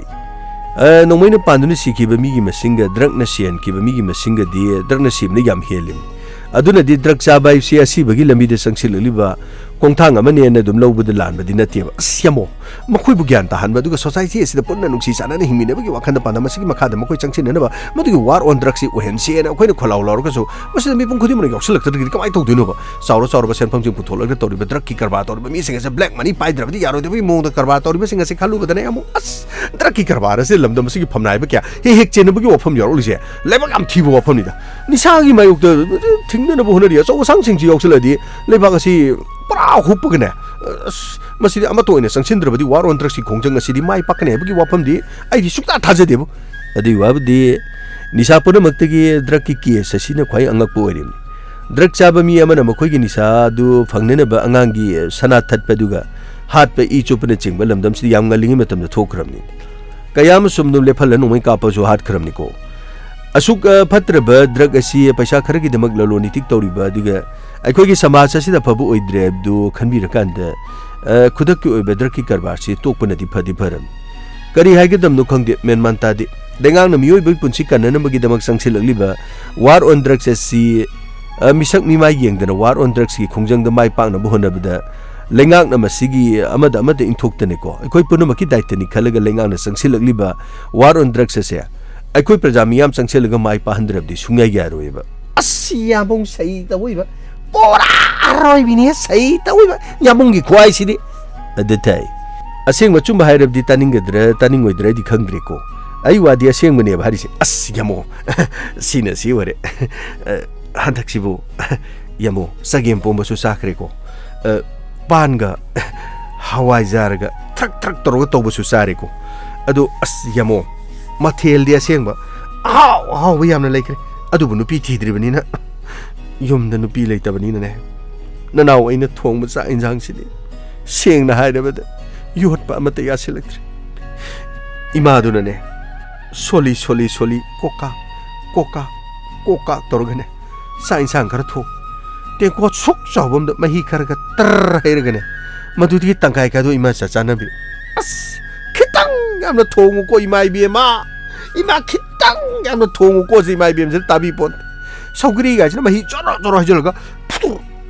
ꯑ, ꯅꯣꯡꯃꯩꯅ ꯄꯥꯟꯗꯨꯅ ꯁꯤꯈꯤꯕ ꯃꯤꯒꯤ ꯃꯁꯤꯡꯒ ꯗ꯭ꯔꯒꯅ ꯁꯤꯍꯟꯈꯤꯕ ꯃꯤꯒꯤ ꯃꯁꯤꯡꯒꯗꯤ ꯗ꯭ꯔꯒꯅ ꯁꯤꯕꯅ ꯌꯥꯝ ꯍꯦꯜꯂꯤꯕꯅꯤ꯫ ꯑꯗꯨꯅꯗꯤ ꯗ꯭ꯔꯒ ꯆꯥꯕ ꯍꯥꯏꯕꯁꯤ ꯑꯁꯤꯕꯒꯤ ꯂꯝꯕꯤꯗ ꯆꯪꯁꯤꯜꯂꯛꯂꯤꯕ ꯈꯣꯡꯊꯥꯡ ꯑꯃꯅꯦꯅ ꯑꯗꯨꯝ ꯂꯧꯕꯗ ꯂꯥꯟꯕꯗꯤ ꯅꯠꯇꯦꯕ꯫ ꯑꯁ, ꯌꯥꯝꯃꯣ, ꯃꯈꯣꯏꯕꯨ ꯒ꯭ꯌꯥꯟ ꯇꯥꯍꯟꯕ, ꯑꯗꯨꯒ society ꯑꯁꯤꯗ ꯄꯨꯟꯅ ꯅꯨꯡꯁꯤ ꯆꯥꯟꯅꯅ ꯍꯤꯡꯃꯤꯟꯅꯕꯒꯤ ꯋꯥꯈꯜꯗ ꯄꯥꯟꯗꯝ ꯑꯁꯤꯒꯤ ꯃꯈꯥꯗ ꯃꯈꯣꯏ ꯆꯪꯁꯤꯟꯅꯅꯕ ꯃꯗꯨꯒꯤ war on drugsꯁꯤ ꯑꯣꯏꯍꯟꯁꯦꯅ ꯑꯩꯈꯣꯏꯅ ꯈꯣꯜꯂꯥꯎ ꯂꯥꯎꯔꯒꯁꯨ, ꯃꯁꯤꯗ ꯃꯤꯄꯨꯝ ꯈꯨꯗꯤꯡꯃꯛꯅ ꯌꯥꯎꯁꯤꯜꯂꯛꯇ꯭ꯔꯒꯗꯤ ꯀꯃꯥꯏꯅ ꯇꯧꯗꯣꯏꯅꯣꯕ? ꯆꯥꯎꯔ ꯆꯥꯎꯔꯕ ꯁꯦꯟꯐꯝꯁꯤꯡ ꯄꯨꯊꯣꯛꯂꯒ ꯇꯧꯔꯤꯕ ꯗ꯭ꯔꯒꯀꯤ ꯀꯔꯕꯥꯔ ꯇꯧꯔꯤꯕ ꯃꯤꯁꯤꯡ ꯑꯁꯦ black money ꯄꯥꯏꯗ꯭ꯔꯕꯗꯤ ꯌꯥꯔꯣꯏꯗꯕꯒꯤ ꯃꯑꯣꯡꯗ ꯀꯔꯕꯥꯔ ꯇꯧꯔꯤꯕꯁꯤꯡ ꯑꯁꯦ ꯈꯜꯂꯨꯕꯗꯅꯦ ꯑꯃꯨꯛ, ꯑꯁ, ꯗ꯭ꯔꯒꯀꯤ ꯀꯔꯕꯥꯔ ꯑꯁꯤ ꯂꯝꯗꯝ ꯑꯁꯤꯒꯤ ꯐꯝꯅꯥꯏꯕ ꯀꯌꯥ ꯍꯦꯛ ꯍꯦꯛ ꯆꯦꯟꯅꯕꯒꯤ ꯋꯥꯐꯝ ꯌꯥꯎꯔꯛꯂꯤꯁꯦ ꯂꯩꯕꯥꯛ ꯌꯥꯝ ꯊꯤꯕ ꯋꯥꯐꯝꯅꯤꯗ꯫ ꯅꯤꯁꯥꯒꯤ ꯃꯥꯌꯣꯛꯇ ꯊꯤꯡꯅꯅꯕ ꯍꯣꯠꯅꯔꯤ ꯑꯆꯧ ꯑꯁꯥꯡꯁꯤꯡꯁꯤ ꯌꯥꯎꯁꯤꯜꯂꯗꯤ ꯂꯩꯕꯥꯛ ꯑꯁꯤ ꯄꯨꯔꯥ ꯍꯨꯞꯄꯒꯅꯦ, ꯑꯁ, ꯃꯁꯤꯗꯤ ꯑꯃꯠꯇ ꯑꯣꯏꯅ ꯆꯪꯁꯤꯟꯗ꯭ꯔꯕꯗꯤ war on drugsꯀꯤ ꯈꯣꯡꯖꯪ ꯑꯁꯤꯗꯤ ꯃꯥꯏ ꯄꯥꯛꯀꯅꯤ ꯍꯥꯏꯕꯒꯤ ꯋꯥꯐꯝꯗꯤ ꯑꯩꯗꯤ ꯁꯨꯛꯊꯥ ꯊꯥꯖꯗꯦꯕꯨ꯫ ꯑꯗꯨꯒꯤ ꯋꯥꯕꯨꯗꯤ ꯅꯤꯁꯥ ꯄꯨꯝꯅꯃꯛꯇꯒꯤ ꯗ꯭ꯔꯒꯀꯤ ꯀꯦꯁ ꯑꯁꯤꯅ ꯈ꯭ꯋꯥꯏ ꯑꯉꯛꯄ ꯑꯣꯏꯔꯤꯕꯅꯤ꯫ ꯗ꯭ꯔꯒ ꯆꯥꯕ ꯃꯤ ꯑꯃꯅ ꯃꯈꯣꯏꯒꯤ ꯅꯤꯁꯥ ꯑꯗꯨ ꯐꯪꯅꯅꯕ ꯑꯉꯥꯡꯒꯤ ꯁꯅꯥ ꯊꯠꯄꯗꯨꯒ ꯍꯥꯠꯄ, ꯏ ꯆꯨꯞꯄꯅꯆꯤꯡꯕ ꯂꯝꯗꯝꯁꯤꯗ ꯌꯥꯝ ꯉꯜꯂꯤꯉꯩ ꯃꯇꯝꯗ ꯊꯣꯛꯈ꯭ꯔꯕꯅꯤ꯫ ꯀꯌꯥ ꯑꯃꯁꯨ ꯑꯗꯨꯝ ꯂꯦꯞꯍꯜꯂ ꯅꯣꯡꯃꯩ ꯀꯥꯞꯄꯁꯨ ꯍꯥꯠꯈ꯭ꯔꯕꯅꯤꯀꯣ꯫ ꯑꯁꯨꯛ, ꯑ, ꯐꯠꯇ꯭ꯔꯕ ꯗ꯭ꯔꯒ ꯑꯁꯤ ꯄꯩꯁꯥ ꯈꯔꯒꯤꯗꯃꯛ ꯂꯂꯣꯟ ꯏꯇꯤꯛ ꯇꯧꯔꯤꯕ, ꯑꯗꯨꯒ ꯑꯩꯈꯣꯏꯒꯤ ꯁꯃꯥꯖ ꯑꯁꯤꯗ ꯑꯐꯕ ꯑꯣꯏꯗ꯭ꯔꯦ ꯍꯥꯏꯕꯗꯨ ꯈꯟꯕꯤꯔꯀꯥꯟꯗ, ꯑ, ꯈꯨꯗꯛꯀꯤ ꯑꯣꯏꯕ ꯗ꯭ꯔꯒꯀꯤ ꯀꯔꯕꯥꯔꯁꯤ ꯇꯣꯛꯄꯅꯗꯤ ꯐꯗꯤ ꯐꯔꯝꯅꯤ꯫ ꯀꯔꯤ ꯍꯥꯏꯒꯗꯕꯅꯣ ꯈꯪꯗꯦ, ꯃꯦꯟ ꯃꯥꯟ ꯇꯥꯗꯦ꯫ ꯂꯩꯉꯥꯛꯅ ꯃꯤꯑꯣꯏꯕꯒꯤ ꯄꯨꯟꯁꯤ ꯀꯟꯅꯅꯕꯒꯤꯗꯃꯛ ꯆꯪꯁꯤꯜꯂꯛꯂꯤꯕ war on drugs ꯑꯁꯤ, ꯑ, ꯃꯤꯁꯛ ꯃꯤꯃꯥꯏ ꯌꯦꯡꯗꯅ war on drugsꯀꯤ ꯈꯣꯡꯖꯪꯗ ꯃꯥꯏ ꯄꯥꯛꯅꯕ ꯍꯣꯠꯅꯕꯗ ꯂꯩꯉꯥꯛꯅ ꯃꯁꯤꯒꯤ ꯑꯃꯗ ꯑꯃꯗ ꯏꯟꯊꯣꯛꯇꯅꯀꯣ, ꯑꯩꯈꯣꯏ ꯄꯨꯝꯅꯃꯛꯀꯤ ꯗꯥꯏꯇꯅꯤ ꯈꯜꯂꯒ ꯂꯩꯉꯥꯛꯅ ꯆꯪꯁꯤꯜꯂꯛꯂꯤꯕ war on drugs ꯑꯁꯦ ꯑꯩꯈꯣꯏ ꯄ꯭ꯔꯖꯥ ꯃꯤꯌꯥꯝ ꯆꯪꯁꯤꯜꯂꯒ ꯃꯥꯏ ꯄꯥꯛꯍꯟꯗ꯭ꯔꯕꯗꯤ ꯁꯨꯡꯌꯥ ꯌꯥꯔꯣꯏꯕ꯫ ꯑꯁ, ꯌꯥꯝꯕꯨꯡ ꯁꯩ ꯇꯧꯏꯕ꯫ ꯄꯨꯔꯥ ꯑꯔꯣꯏꯕꯤꯅꯦ ꯁꯩ ꯇꯧꯏꯕ꯫ ꯌꯥꯝꯕꯨꯡꯒꯤ ꯈꯨꯍꯥꯏꯁꯤꯗꯤ꯫ ꯑꯗꯨ ꯇꯥꯏ꯫ ꯑꯁꯦꯡꯕ ꯑꯆꯨꯝꯕ ꯍꯥꯏꯔꯕꯗꯤ ꯇꯥꯅꯤꯡꯒꯗ꯭ꯔꯥ ꯇꯥꯅꯤꯡꯉꯣꯏꯗ꯭ꯔꯥ ꯑꯩꯗꯤ ꯈꯪꯗ꯭ꯔꯦꯀꯣ꯫ ꯑꯩ ꯋꯥꯗꯤ ꯑꯁꯦꯡꯕꯅꯦꯕ ꯍꯥꯏꯔꯤꯁꯦ꯫ ꯑꯁ, ꯌꯥꯝꯕꯨꯡ꯫ ꯁꯤꯅ ꯁꯤ ꯑꯣꯏꯔꯦ꯫ ꯑ, ꯍꯟꯗꯛꯁꯤꯕꯨ, ꯌꯥꯝꯕꯨꯡ, ꯆꯒꯦꯝ ꯄꯣꯝꯕꯁꯨ ꯆꯥꯈ꯭ꯔꯦꯀꯣ꯫ ꯑ, ꯄꯥꯟꯒ ꯍꯋꯥꯏꯖꯥꯔꯒ ꯊ꯭ꯔꯛ ꯊ꯭ꯔꯛ ꯇꯧꯔꯒ ꯇꯧꯕꯁꯨ ꯆꯥꯔꯦꯀꯣ꯫ ꯑꯗꯣ ꯑꯁ, ꯌꯥꯝꯕꯨꯡ, ꯃꯊꯦꯜꯗꯤ ꯑꯁꯦꯡꯕ ꯑꯍꯥꯎ ꯑꯍꯥꯎꯕ ꯌꯥꯝꯅ ꯂꯩꯈ꯭ꯔꯦ꯫ ꯑꯗꯨꯕꯨ ꯅꯨꯄꯤ ꯊꯤꯗ꯭ꯔꯤꯕꯅꯤꯅ ꯌꯨꯝꯗ ꯅꯨꯄꯤ ꯂꯩꯇꯕꯅꯤꯅꯅꯦ, ꯅꯅꯥꯎ ꯑꯩꯅ ꯊꯣꯡꯕ ꯆꯥꯛ ꯏꯟꯖꯥꯡꯁꯤꯗꯤ ꯁꯦꯡꯅ ꯍꯥꯏꯔꯕꯗ ꯌꯣꯠꯄ ꯑꯃꯠꯇ ꯌꯥꯁꯤꯜꯂꯛꯇ꯭ꯔꯦ꯫ ꯏꯃꯥꯗꯨꯅꯅꯦ, ꯁꯣꯂꯤ, ꯁꯣꯂꯤ, ꯁꯣꯂꯤ, ꯀꯣꯀꯥ, ꯀꯣꯀꯥ, ꯀꯣꯀꯥ ꯇꯧꯔꯒꯅꯦ, ꯆꯥꯛ ꯏꯟꯁꯥꯡ ꯈꯔ ꯊꯣꯡ, ꯇꯦꯡꯀꯣꯠ ꯁꯨꯛ ꯆꯥꯎꯕ ꯑꯃꯗ ꯃꯍꯤ ꯈꯔꯒ ꯇꯔ ꯍꯩꯔꯒꯅꯦ, ꯃꯗꯨꯗꯒꯤ ꯇꯪꯈꯥꯏ ꯈꯥꯏꯗꯣꯛ ꯏꯃꯥ ꯆꯥ ꯆꯥꯅꯕꯤ꯫ ꯑꯁ, ꯈꯤꯇꯪ ꯌꯥꯝꯅ ꯊꯣꯡꯉꯨꯀꯣ ꯏꯃꯥ ꯏꯕꯦꯝꯃ, ꯏꯃꯥ ꯈꯤꯇꯪ ꯌꯥꯝꯅ ꯊꯣꯡꯉꯨꯀꯣ ꯁꯤ ꯏꯃꯥ ꯏꯕꯦꯝꯁꯤꯅ ꯇꯥꯕꯤ ꯄꯣꯟ꯫ ꯁꯧꯒ꯭ꯔꯤꯒꯥꯏꯁꯤꯅ ꯃꯍꯤ ꯖꯣꯔꯣ ꯖꯣꯔꯣ ꯍꯩꯖꯤꯜꯂꯒ ꯐꯨꯇꯨꯔ,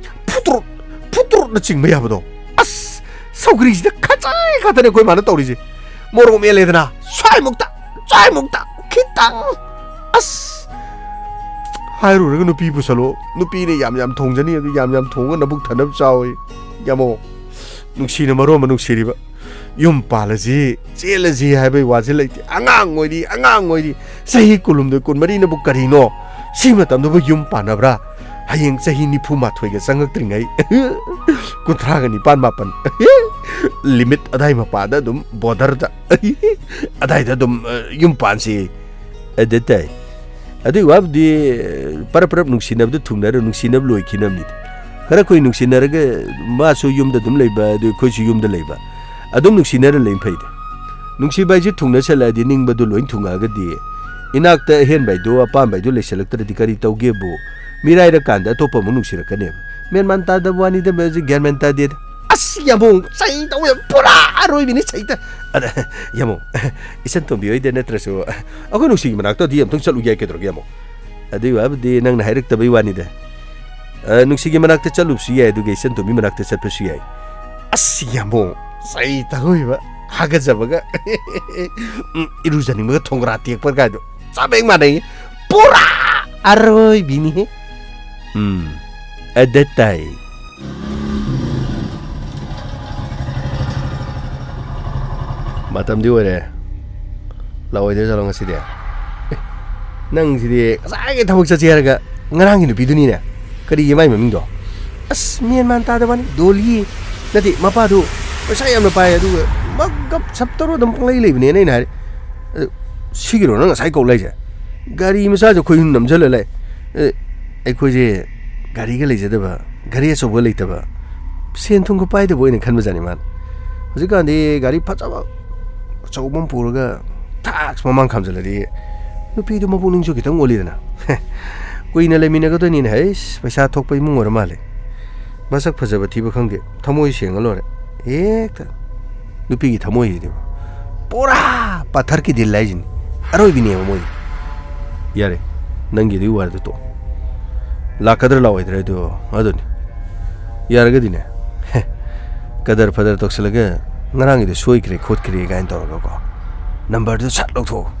ꯐꯨꯇꯨꯔ, ꯐꯨꯇꯨꯔꯅ ꯆꯤꯡꯕ ꯌꯥꯕꯗꯣ꯫ ꯑꯁ, ꯁꯧꯒ꯭ꯔꯤꯁꯤꯗ ꯈꯖꯥꯏ ꯈꯛꯇꯅꯦ ꯑꯩꯈꯣꯏ ꯃꯥꯅ ꯇꯧꯔꯤꯁꯦ꯫ ꯃꯣꯔꯣꯛ ꯃꯦꯠꯂꯦꯗꯅ, ꯁ꯭ꯋꯥꯏꯃꯨꯛꯇ, ꯁ꯭ꯋꯥꯏꯃꯨꯛꯇ, ꯈꯤꯇꯪ꯫ ꯑꯁ, ꯍꯥꯏꯔꯨꯔꯒ ꯅꯨꯄꯤ ꯄꯨꯁꯜꯂꯣ, ꯅꯨꯄꯤꯅ ꯌꯥꯝ ꯌꯥꯝ ꯊꯣꯡꯖꯅꯤ, ꯑꯗꯨ ꯌꯥꯝ ꯌꯥꯝ ꯊꯣꯡꯉꯒ ꯅꯕꯨꯛ ꯊꯟꯅꯕ ꯆꯥꯎꯋꯤ꯫ ꯌꯥꯝꯕꯨꯡ, ꯅꯨꯡꯁꯤꯅ ꯃꯔꯣꯟ ꯑꯃ ꯅꯨꯡꯁꯤꯔꯤꯕ꯫ ꯌꯨꯝ ꯄꯥꯜꯂꯁꯤ, ꯆꯦꯜꯂꯁꯤ ꯍꯥꯏꯕꯒꯤ ꯋꯥꯁꯤ ꯂꯩꯇꯦ꯫ ꯑꯉꯥꯡ ꯑꯣꯏꯔꯤ, ꯑꯉꯥꯡ ꯑꯣꯏꯔꯤ꯫ ꯆꯍꯤ ꯀꯨꯟꯍꯨꯝꯗꯣꯏ, ꯀꯨꯟꯃꯔꯤꯅꯕꯨ ꯀꯔꯤꯅꯣ? ꯁꯤ ꯃꯇꯝꯗꯕꯨ ꯌꯨꯝ ꯄꯥꯟꯅꯕ꯭ꯔꯥ? ꯍꯌꯦꯡ ꯆꯍꯤ ꯅꯤꯐꯨ ꯃꯥꯊꯣꯏꯒ ꯆꯪꯉꯛꯇ꯭ꯔꯤꯉꯩ, ꯀꯨꯟꯊ꯭ꯔꯥꯒ ꯅꯤꯄꯥꯟ ꯃꯥꯄꯟ, ꯂꯤꯃꯤꯠ ꯑꯗꯥꯏ ꯃꯄꯥꯗ ꯑꯗꯨꯝ, ꯕꯣꯔꯗꯔꯗ ꯑꯗꯥꯏꯗ ꯑꯗꯨꯝ, ꯑ, ꯌꯨꯝ ꯄꯥꯟꯁꯤ꯫ ꯑꯗꯨ ꯇꯥꯏ꯫ ꯑꯗꯨꯏ ꯋꯥꯕꯨꯗꯤ, ꯄꯔꯞ ꯄꯔꯞ ꯅꯨꯡꯁꯤꯅꯕꯗ ꯊꯨꯡꯅꯔ ꯅꯨꯡꯁꯤꯅꯕ ꯂꯣꯏꯈꯤꯅꯕꯅꯤꯗ꯫ ꯈꯔ ꯀꯨꯏ ꯅꯨꯡꯁꯤꯅꯔꯒ ꯃꯥꯁꯨ ꯌꯨꯝꯗ ꯑꯗꯨꯝ ꯂꯩꯕ, ꯑꯗꯨ ꯑꯩꯈꯣꯏꯁꯨ ꯌꯨꯝꯗ ꯂꯩꯕ, ꯑꯗꯨꯝ ꯅꯨꯡꯁꯤꯅꯔ ꯂꯩ ꯐꯩꯗ꯫ ꯅꯨꯡꯁꯤꯕ ꯍꯥꯏꯁꯦ ꯊꯨꯡꯅꯁꯜꯂꯛꯑꯗꯤ ꯅꯤꯡꯕꯗꯨ ꯂꯣꯏ ꯊꯨꯡꯉꯛꯑꯒꯗꯤ ꯏꯅꯥꯛꯇ ꯑꯍꯦꯟꯕ ꯍꯥꯏꯗꯨ, ꯑꯄꯥꯝꯕ ꯍꯥꯏꯗꯨ ꯂꯩꯁꯜꯂꯛꯇ꯭ꯔꯗꯤ ꯀꯔꯤ ꯇꯧꯒꯦꯕꯨ? ꯃꯤꯔꯥꯏꯔꯀꯥꯟꯗ ꯑꯇꯣꯞꯄ ꯑꯃꯨꯛ ꯅꯨꯡꯁꯤꯔꯛꯀꯅꯦꯕ꯫ ꯃꯦꯟ ꯃꯥꯟ ꯇꯥꯗꯕ ꯋꯥꯅꯤꯗ, ꯃꯁꯤ ꯒ꯭ꯌꯥꯟ ꯃꯦꯟ ꯇꯥꯗꯦꯗ꯫ ꯑꯁ ꯌꯥꯝꯕꯨꯡ, ꯆꯩ ꯇꯧꯋꯦ, ꯄꯨꯔꯥ ꯑꯔꯣꯏꯕꯤꯅꯤ ꯆꯩꯗ꯫ ꯑꯗ, ꯌꯥꯝꯕꯨꯡ, ꯏꯆꯟ ꯇꯣꯝꯕꯤ ꯍꯣꯏꯗ ꯅꯠꯇ꯭ꯔꯁꯨ ꯑꯩꯈꯣꯏ ꯅꯨꯡꯁꯤꯒꯤ ꯃꯅꯥꯛꯇꯗꯤ ꯑꯝꯇꯪ ꯆꯠꯂꯨ ꯌꯥꯏ, ꯀꯩꯗꯧꯔꯒꯦ ꯌꯥꯝꯕꯨꯡ? ꯑꯗꯨꯏ ꯋꯥꯕꯨꯗꯤ ꯅꯪꯅ ꯍꯥꯏꯔꯛꯇꯕꯩ ꯋꯥꯅꯤꯗ꯫ ꯑ, ꯅꯨꯡꯁꯤꯒꯤ ꯃꯅꯥꯛꯇ ꯆꯠꯂꯨꯕꯁꯨ ꯌꯥꯏ, ꯑꯗꯨꯒ ꯏꯆꯟ ꯇꯣꯝꯕꯤ ꯃꯅꯥꯛꯇ ꯆꯠꯄꯁꯨ ꯌꯥꯏ꯫ ꯑꯁ ꯌꯥꯝꯕꯨꯡ, ꯆꯩ ꯇꯧꯋꯦꯕ, ꯍꯥꯒꯠꯆꯕꯒ꯫ ꯎꯝ, ꯏꯔꯨꯖꯅꯤꯡꯕꯒ ꯊꯣꯡꯒ꯭ꯔꯥ ꯇꯦꯛꯄ ꯀꯥꯏꯗꯣ ꯆꯞ ꯍꯦꯛ ꯃꯥꯟꯅꯩ꯫ ꯄꯨꯔꯥ ꯑꯔꯣꯏꯕꯤꯅꯤꯍꯦ꯫ ꯎꯝ, ꯑꯗ ꯇꯥꯏ꯫ ꯃꯇꯝꯗꯤ ꯑꯣꯏꯔꯦ꯫ ꯂꯥꯛꯑꯣꯏꯗꯣꯏ ꯖꯥꯠꯂꯣ ꯉꯁꯤꯗꯤ? ꯑꯦ, ꯅꯪꯁꯤꯗꯤ ꯉꯁꯥꯏꯒꯤ ꯊꯕꯛ ꯆꯠꯁꯦ ꯍꯥꯏꯔꯒ ꯉꯔꯥꯡꯒꯤ ꯅꯨꯄꯤꯗꯨꯅꯤꯅꯦ꯫ ꯀꯔꯤꯒꯤ ꯃꯥꯏ ꯃꯃꯤꯡꯗꯣ? ꯑꯁ, ꯃꯦꯟ ꯃꯥꯟ ꯇꯥꯗꯕꯅꯤ꯫ ꯗꯣꯂꯤ ꯅꯠꯇꯦ, ꯃꯄꯥꯗꯨ ꯄꯩꯁꯥ ꯌꯥꯝꯅ ꯄꯥꯏ, ꯑꯗꯨꯒ ꯃꯒꯞ ꯁꯞ ꯇꯧꯔ ꯑꯗꯨꯝ ꯄꯪꯂꯩ ꯂꯩꯕꯅꯦꯅ ꯑꯩꯅ ꯍꯥꯏꯔꯦ꯫ ꯑꯗꯨ, ꯁꯤꯒꯤꯔꯣ ꯅꯪ ꯉꯁꯥꯏ ꯀꯧ ꯂꯩꯁꯦ? ꯒꯥꯔꯤ ꯃꯆꯥꯁꯨ ꯑꯩꯈꯣꯏ ꯑꯍꯨꯝ ꯅꯝꯁꯤꯜꯂ ꯂꯩ꯫ ꯑꯦ, ꯑꯩꯈꯣꯏꯁꯦ ꯒꯥꯔꯤꯒ ꯂꯩꯖꯗꯕ, ꯒꯥꯔꯤ ꯑꯆꯧꯕ ꯂꯩꯇꯕ, ꯁꯦꯟ ꯊꯨꯝꯒ ꯄꯥꯏꯗꯕ ꯑꯣꯏꯅ ꯈꯟꯕꯖꯥꯠꯅꯤ ꯃꯥꯅ꯫ ꯍꯧꯖꯤꯛꯀꯥꯟꯗꯤ ꯒꯥꯔꯤ ꯐꯖꯕ ꯑꯆꯧꯕ ꯑꯃ ꯄꯨꯔꯒ ꯊꯥꯛ ꯃꯃꯥꯡ ꯈꯥꯝꯖꯤꯜꯂꯗꯤ ꯅꯨꯄꯤꯗꯨ ꯃꯄꯨꯛꯅꯤꯡꯁꯨ ꯈꯤꯇꯪ ꯑꯣꯜꯂꯤꯗꯅ꯫ ꯀꯨꯏꯅ ꯂꯩꯃꯤꯟꯅꯒꯗꯣꯏꯅꯤꯅ, ꯍꯩꯁ, ꯄꯩꯁꯥ ꯊꯣꯛꯄ ꯏꯃꯨꯡ ꯑꯣꯏꯔ ꯃꯥꯜꯂꯦ꯫ ꯃꯁꯛ ꯐꯖꯕ ꯊꯤꯕ ꯈꯪꯗꯦ, ꯊꯃꯣꯏ ꯁꯦꯡꯉ ꯂꯣꯏꯔꯦ꯫ ꯍꯦꯛꯇ ꯅꯨꯄꯤꯒꯤ ꯊꯃꯣꯏꯁꯤꯗꯤ ꯄꯨꯔꯥ ꯄꯥꯊꯔꯀꯤ ꯗꯤꯜ ꯍꯥꯏꯁꯤꯅꯤ꯫ ꯑꯔꯣꯏꯕꯤꯅꯦꯕ ꯃꯣꯏꯗꯤ꯫ ꯌꯥꯔꯦ, ꯅꯪꯒꯤ ꯑꯗꯨꯒꯤ ꯋꯥꯔꯤꯗꯣ ꯇꯣꯛꯑꯣ꯫ ꯂꯥꯛꯀꯗ꯭ꯔꯥ ꯂꯥꯛꯑꯣꯏꯗ꯭ꯔꯥ ꯍꯥꯏꯗꯣ ꯑꯗꯨꯅꯤ꯫ ꯌꯥꯔꯒꯗꯤꯅꯦ, ꯍꯦ, ꯀꯗꯔ ꯐꯗꯔ ꯇꯧꯁꯜꯂꯒ ꯉꯔꯥꯡꯒꯤꯗꯣ ꯁꯣꯏꯈ꯭ꯔꯦ ꯈꯣꯠꯈ꯭ꯔꯦ ꯀꯥꯏꯅ ꯇꯧꯔꯒꯀꯣ, ꯅꯝꯕꯔꯗꯨ ꯁꯠ ꯂꯧꯊꯣꯛꯑꯣ꯫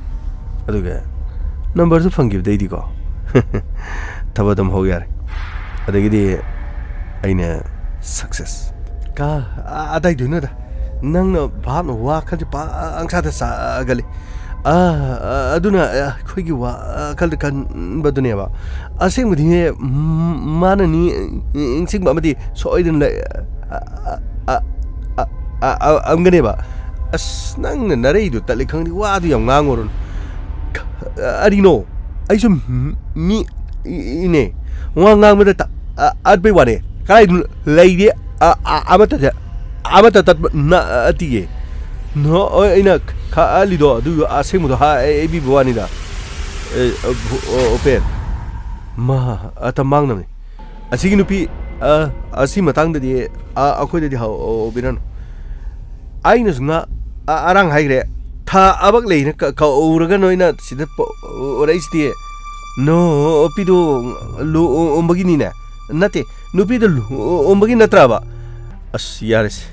ꯑꯗꯨꯒ ꯅꯝꯕꯔꯗꯨ ꯐꯪꯈꯤꯕꯗꯩꯗꯤꯀꯣ, ꯊꯕꯛ ꯑꯗꯨꯝ ꯍꯧ ꯌꯥꯔꯦ꯫ ꯑꯗꯒꯤꯗꯤ ꯑꯩꯅ ꯁꯛꯁꯦꯁ꯫ ꯀꯥ, ꯑ-, ꯑꯗꯥꯏꯗꯣꯏꯅꯣꯗ꯫ ꯅꯪꯅ ꯚꯥꯞꯅ ꯋꯥꯈꯜꯁꯦ ꯄꯪꯁꯥꯗ ꯁꯥꯒꯠꯂꯤ꯫ ꯑ, ꯑ, ꯑꯗꯨꯅ, ꯑ, ꯑꯩꯈꯣꯏꯒꯤ ꯋꯥꯈꯜꯗ ꯈꯟꯕꯗꯨꯅꯦꯕ꯫ ꯑꯁꯦꯡꯕꯗꯤ, ꯎꯝ, ꯃꯥꯅꯅꯤ, ꯅꯤꯡꯁꯤꯡꯕ ꯑꯃꯗꯤ ꯁꯣꯏꯗꯅ ꯂꯩ-, ꯑ, ꯑ, ꯑ, ꯑ, ꯑ, ꯑ, ꯑꯝꯒꯅꯦꯕ꯫ ꯑꯁ, ꯅꯪꯅ ꯅꯔꯩꯗꯣ ꯇꯠꯂꯦ ꯈꯪꯗꯦ, ꯋꯥꯗꯨ ꯌꯥꯝ ꯉꯥꯡꯉꯨꯔꯨꯅꯨ꯫ ꯀ-, ꯑꯔꯤꯅꯣ, ꯑꯩꯁꯨ ꯃꯤ-, ꯏꯅꯦ꯫ ꯋꯥ ꯉꯥꯡꯕꯗ ꯇ-, ꯑ-, ꯑꯠꯄꯩ ꯋꯥꯅꯦ꯫ ꯀꯗꯥꯏꯗꯅꯣ ꯂꯩꯔꯤ? ꯑ, ꯑ, ꯑꯃꯠꯇ, ꯑꯃꯠꯇ ꯇꯠꯄ ꯅꯠꯇꯤꯌꯦ꯫ ꯅꯣ, ꯑꯩꯅ ꯈꯜꯂꯤꯗꯣ ꯑꯗꯨ ꯑꯁꯦꯡꯕꯗꯣ ꯍꯥꯏꯕꯤꯕ ꯋꯥꯅꯤꯗ꯫ ꯑꯦ, ꯑ, ꯚꯨ-, ꯑꯣ, ꯑꯣꯄꯦꯟ꯫ ꯃꯥ, ꯑꯇ ꯃꯥꯡꯅꯕꯅꯤ꯫ ꯑꯁꯤꯒꯤ ꯅꯨꯄꯤ, ꯑ, ꯑꯁꯤ ꯃꯇꯥꯡꯗꯗꯤ, ꯑ, ꯑꯩꯈꯣꯏꯗꯗꯤ ꯍꯧꯕꯤꯔꯅꯨ꯫ ꯑꯩꯅꯁꯨ ꯉꯥ-, ꯑ-, ꯑꯔꯥꯡ ꯍꯥꯏꯈ꯭ꯔꯦ꯫ ꯊꯥ ꯑꯕꯛ ꯂꯩꯅ ꯀ-, ꯀꯧꯔꯒ ꯅꯣꯏꯅ ꯁꯤꯗ ꯄ-, ꯎꯔꯛꯏꯁꯤꯗꯤ꯫ ꯅꯨꯄꯤꯗꯣ ꯂꯨꯍꯣꯡꯕꯒꯤꯅꯤꯅꯦ? ꯅꯠꯇꯦ, ꯅꯨꯄꯤꯗꯣ ꯂꯨꯍꯣꯡꯕꯒꯤ ꯅꯠꯇ꯭ꯔꯕ? ꯑꯁ, ꯌꯥꯔꯦꯁꯦ꯫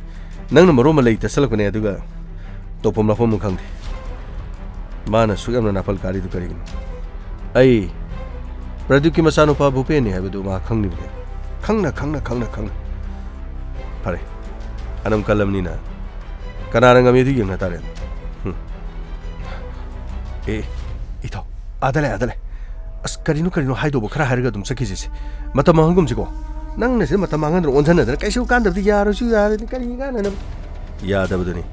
ꯅꯪꯅ ꯃꯔꯣꯟ ꯑꯃ ꯂꯩ ꯇꯠꯁꯜꯂꯛꯄꯅꯦ, ꯑꯗꯨꯒ ꯇꯧꯐꯝ ꯂꯥꯛꯐꯝ ꯑꯃ ꯈꯪꯗꯦ꯫ ꯃꯥꯅ ꯑꯁꯨꯛ ꯌꯥꯝꯅ ꯅꯥꯄꯜ ꯀꯥꯔꯤꯗꯨ ꯀꯔꯤꯒꯤꯅꯣ? ꯑꯩ ꯄ꯭ꯔꯗꯤꯞꯀꯤ ꯃꯆꯥꯅꯨꯄꯥ ꯚꯨꯄꯦꯟꯅꯤ ꯍꯥꯏꯕꯗꯨ ꯃꯥ ꯈꯪꯂꯤꯕꯅꯦ꯫ ꯈꯪꯅ, ꯈꯪꯅ, ꯈꯪꯅ, ꯈꯪꯅ꯫ ꯐꯔꯦ, ꯑꯅꯝ ꯀꯜꯂꯝꯅꯤꯅ ꯀꯅꯥꯅ ꯉꯝꯃꯤ ꯑꯗꯨ ꯌꯦꯡꯅ ꯇꯥꯔꯦ꯫ ꯍꯨꯝ꯫ ꯑꯦ, ꯏꯇꯥꯎ, ꯑꯥꯗ ꯂꯩ, ꯑꯥꯗ ꯂꯩ꯫ ꯑꯁ, ꯀꯔꯤꯅꯣ, ꯀꯔꯤꯅꯣ ꯍꯥꯏꯗꯧꯕ ꯈꯔ ꯍꯥꯏꯔꯒ ꯑꯗꯨꯝ ꯆꯠꯈꯤꯁꯤꯁꯦ꯫ ꯃꯇꯝ ꯃꯥꯡꯍꯟꯒꯨꯝꯁꯤꯀꯣ꯫ ꯅꯪꯅ ꯁꯤꯗ ꯃꯇꯝ ꯃꯥꯡꯍꯟꯗꯅ ꯑꯣꯟꯁꯤꯟꯅꯗꯅ ꯀꯩꯁꯨ ꯀꯥꯟꯗꯕꯗꯤ ꯌꯥꯔꯁꯨ ꯌꯥꯔꯦ, ꯀꯔꯤ ꯀꯥꯟꯅꯅꯕ? ꯌꯥꯗꯕꯗꯨꯅꯤ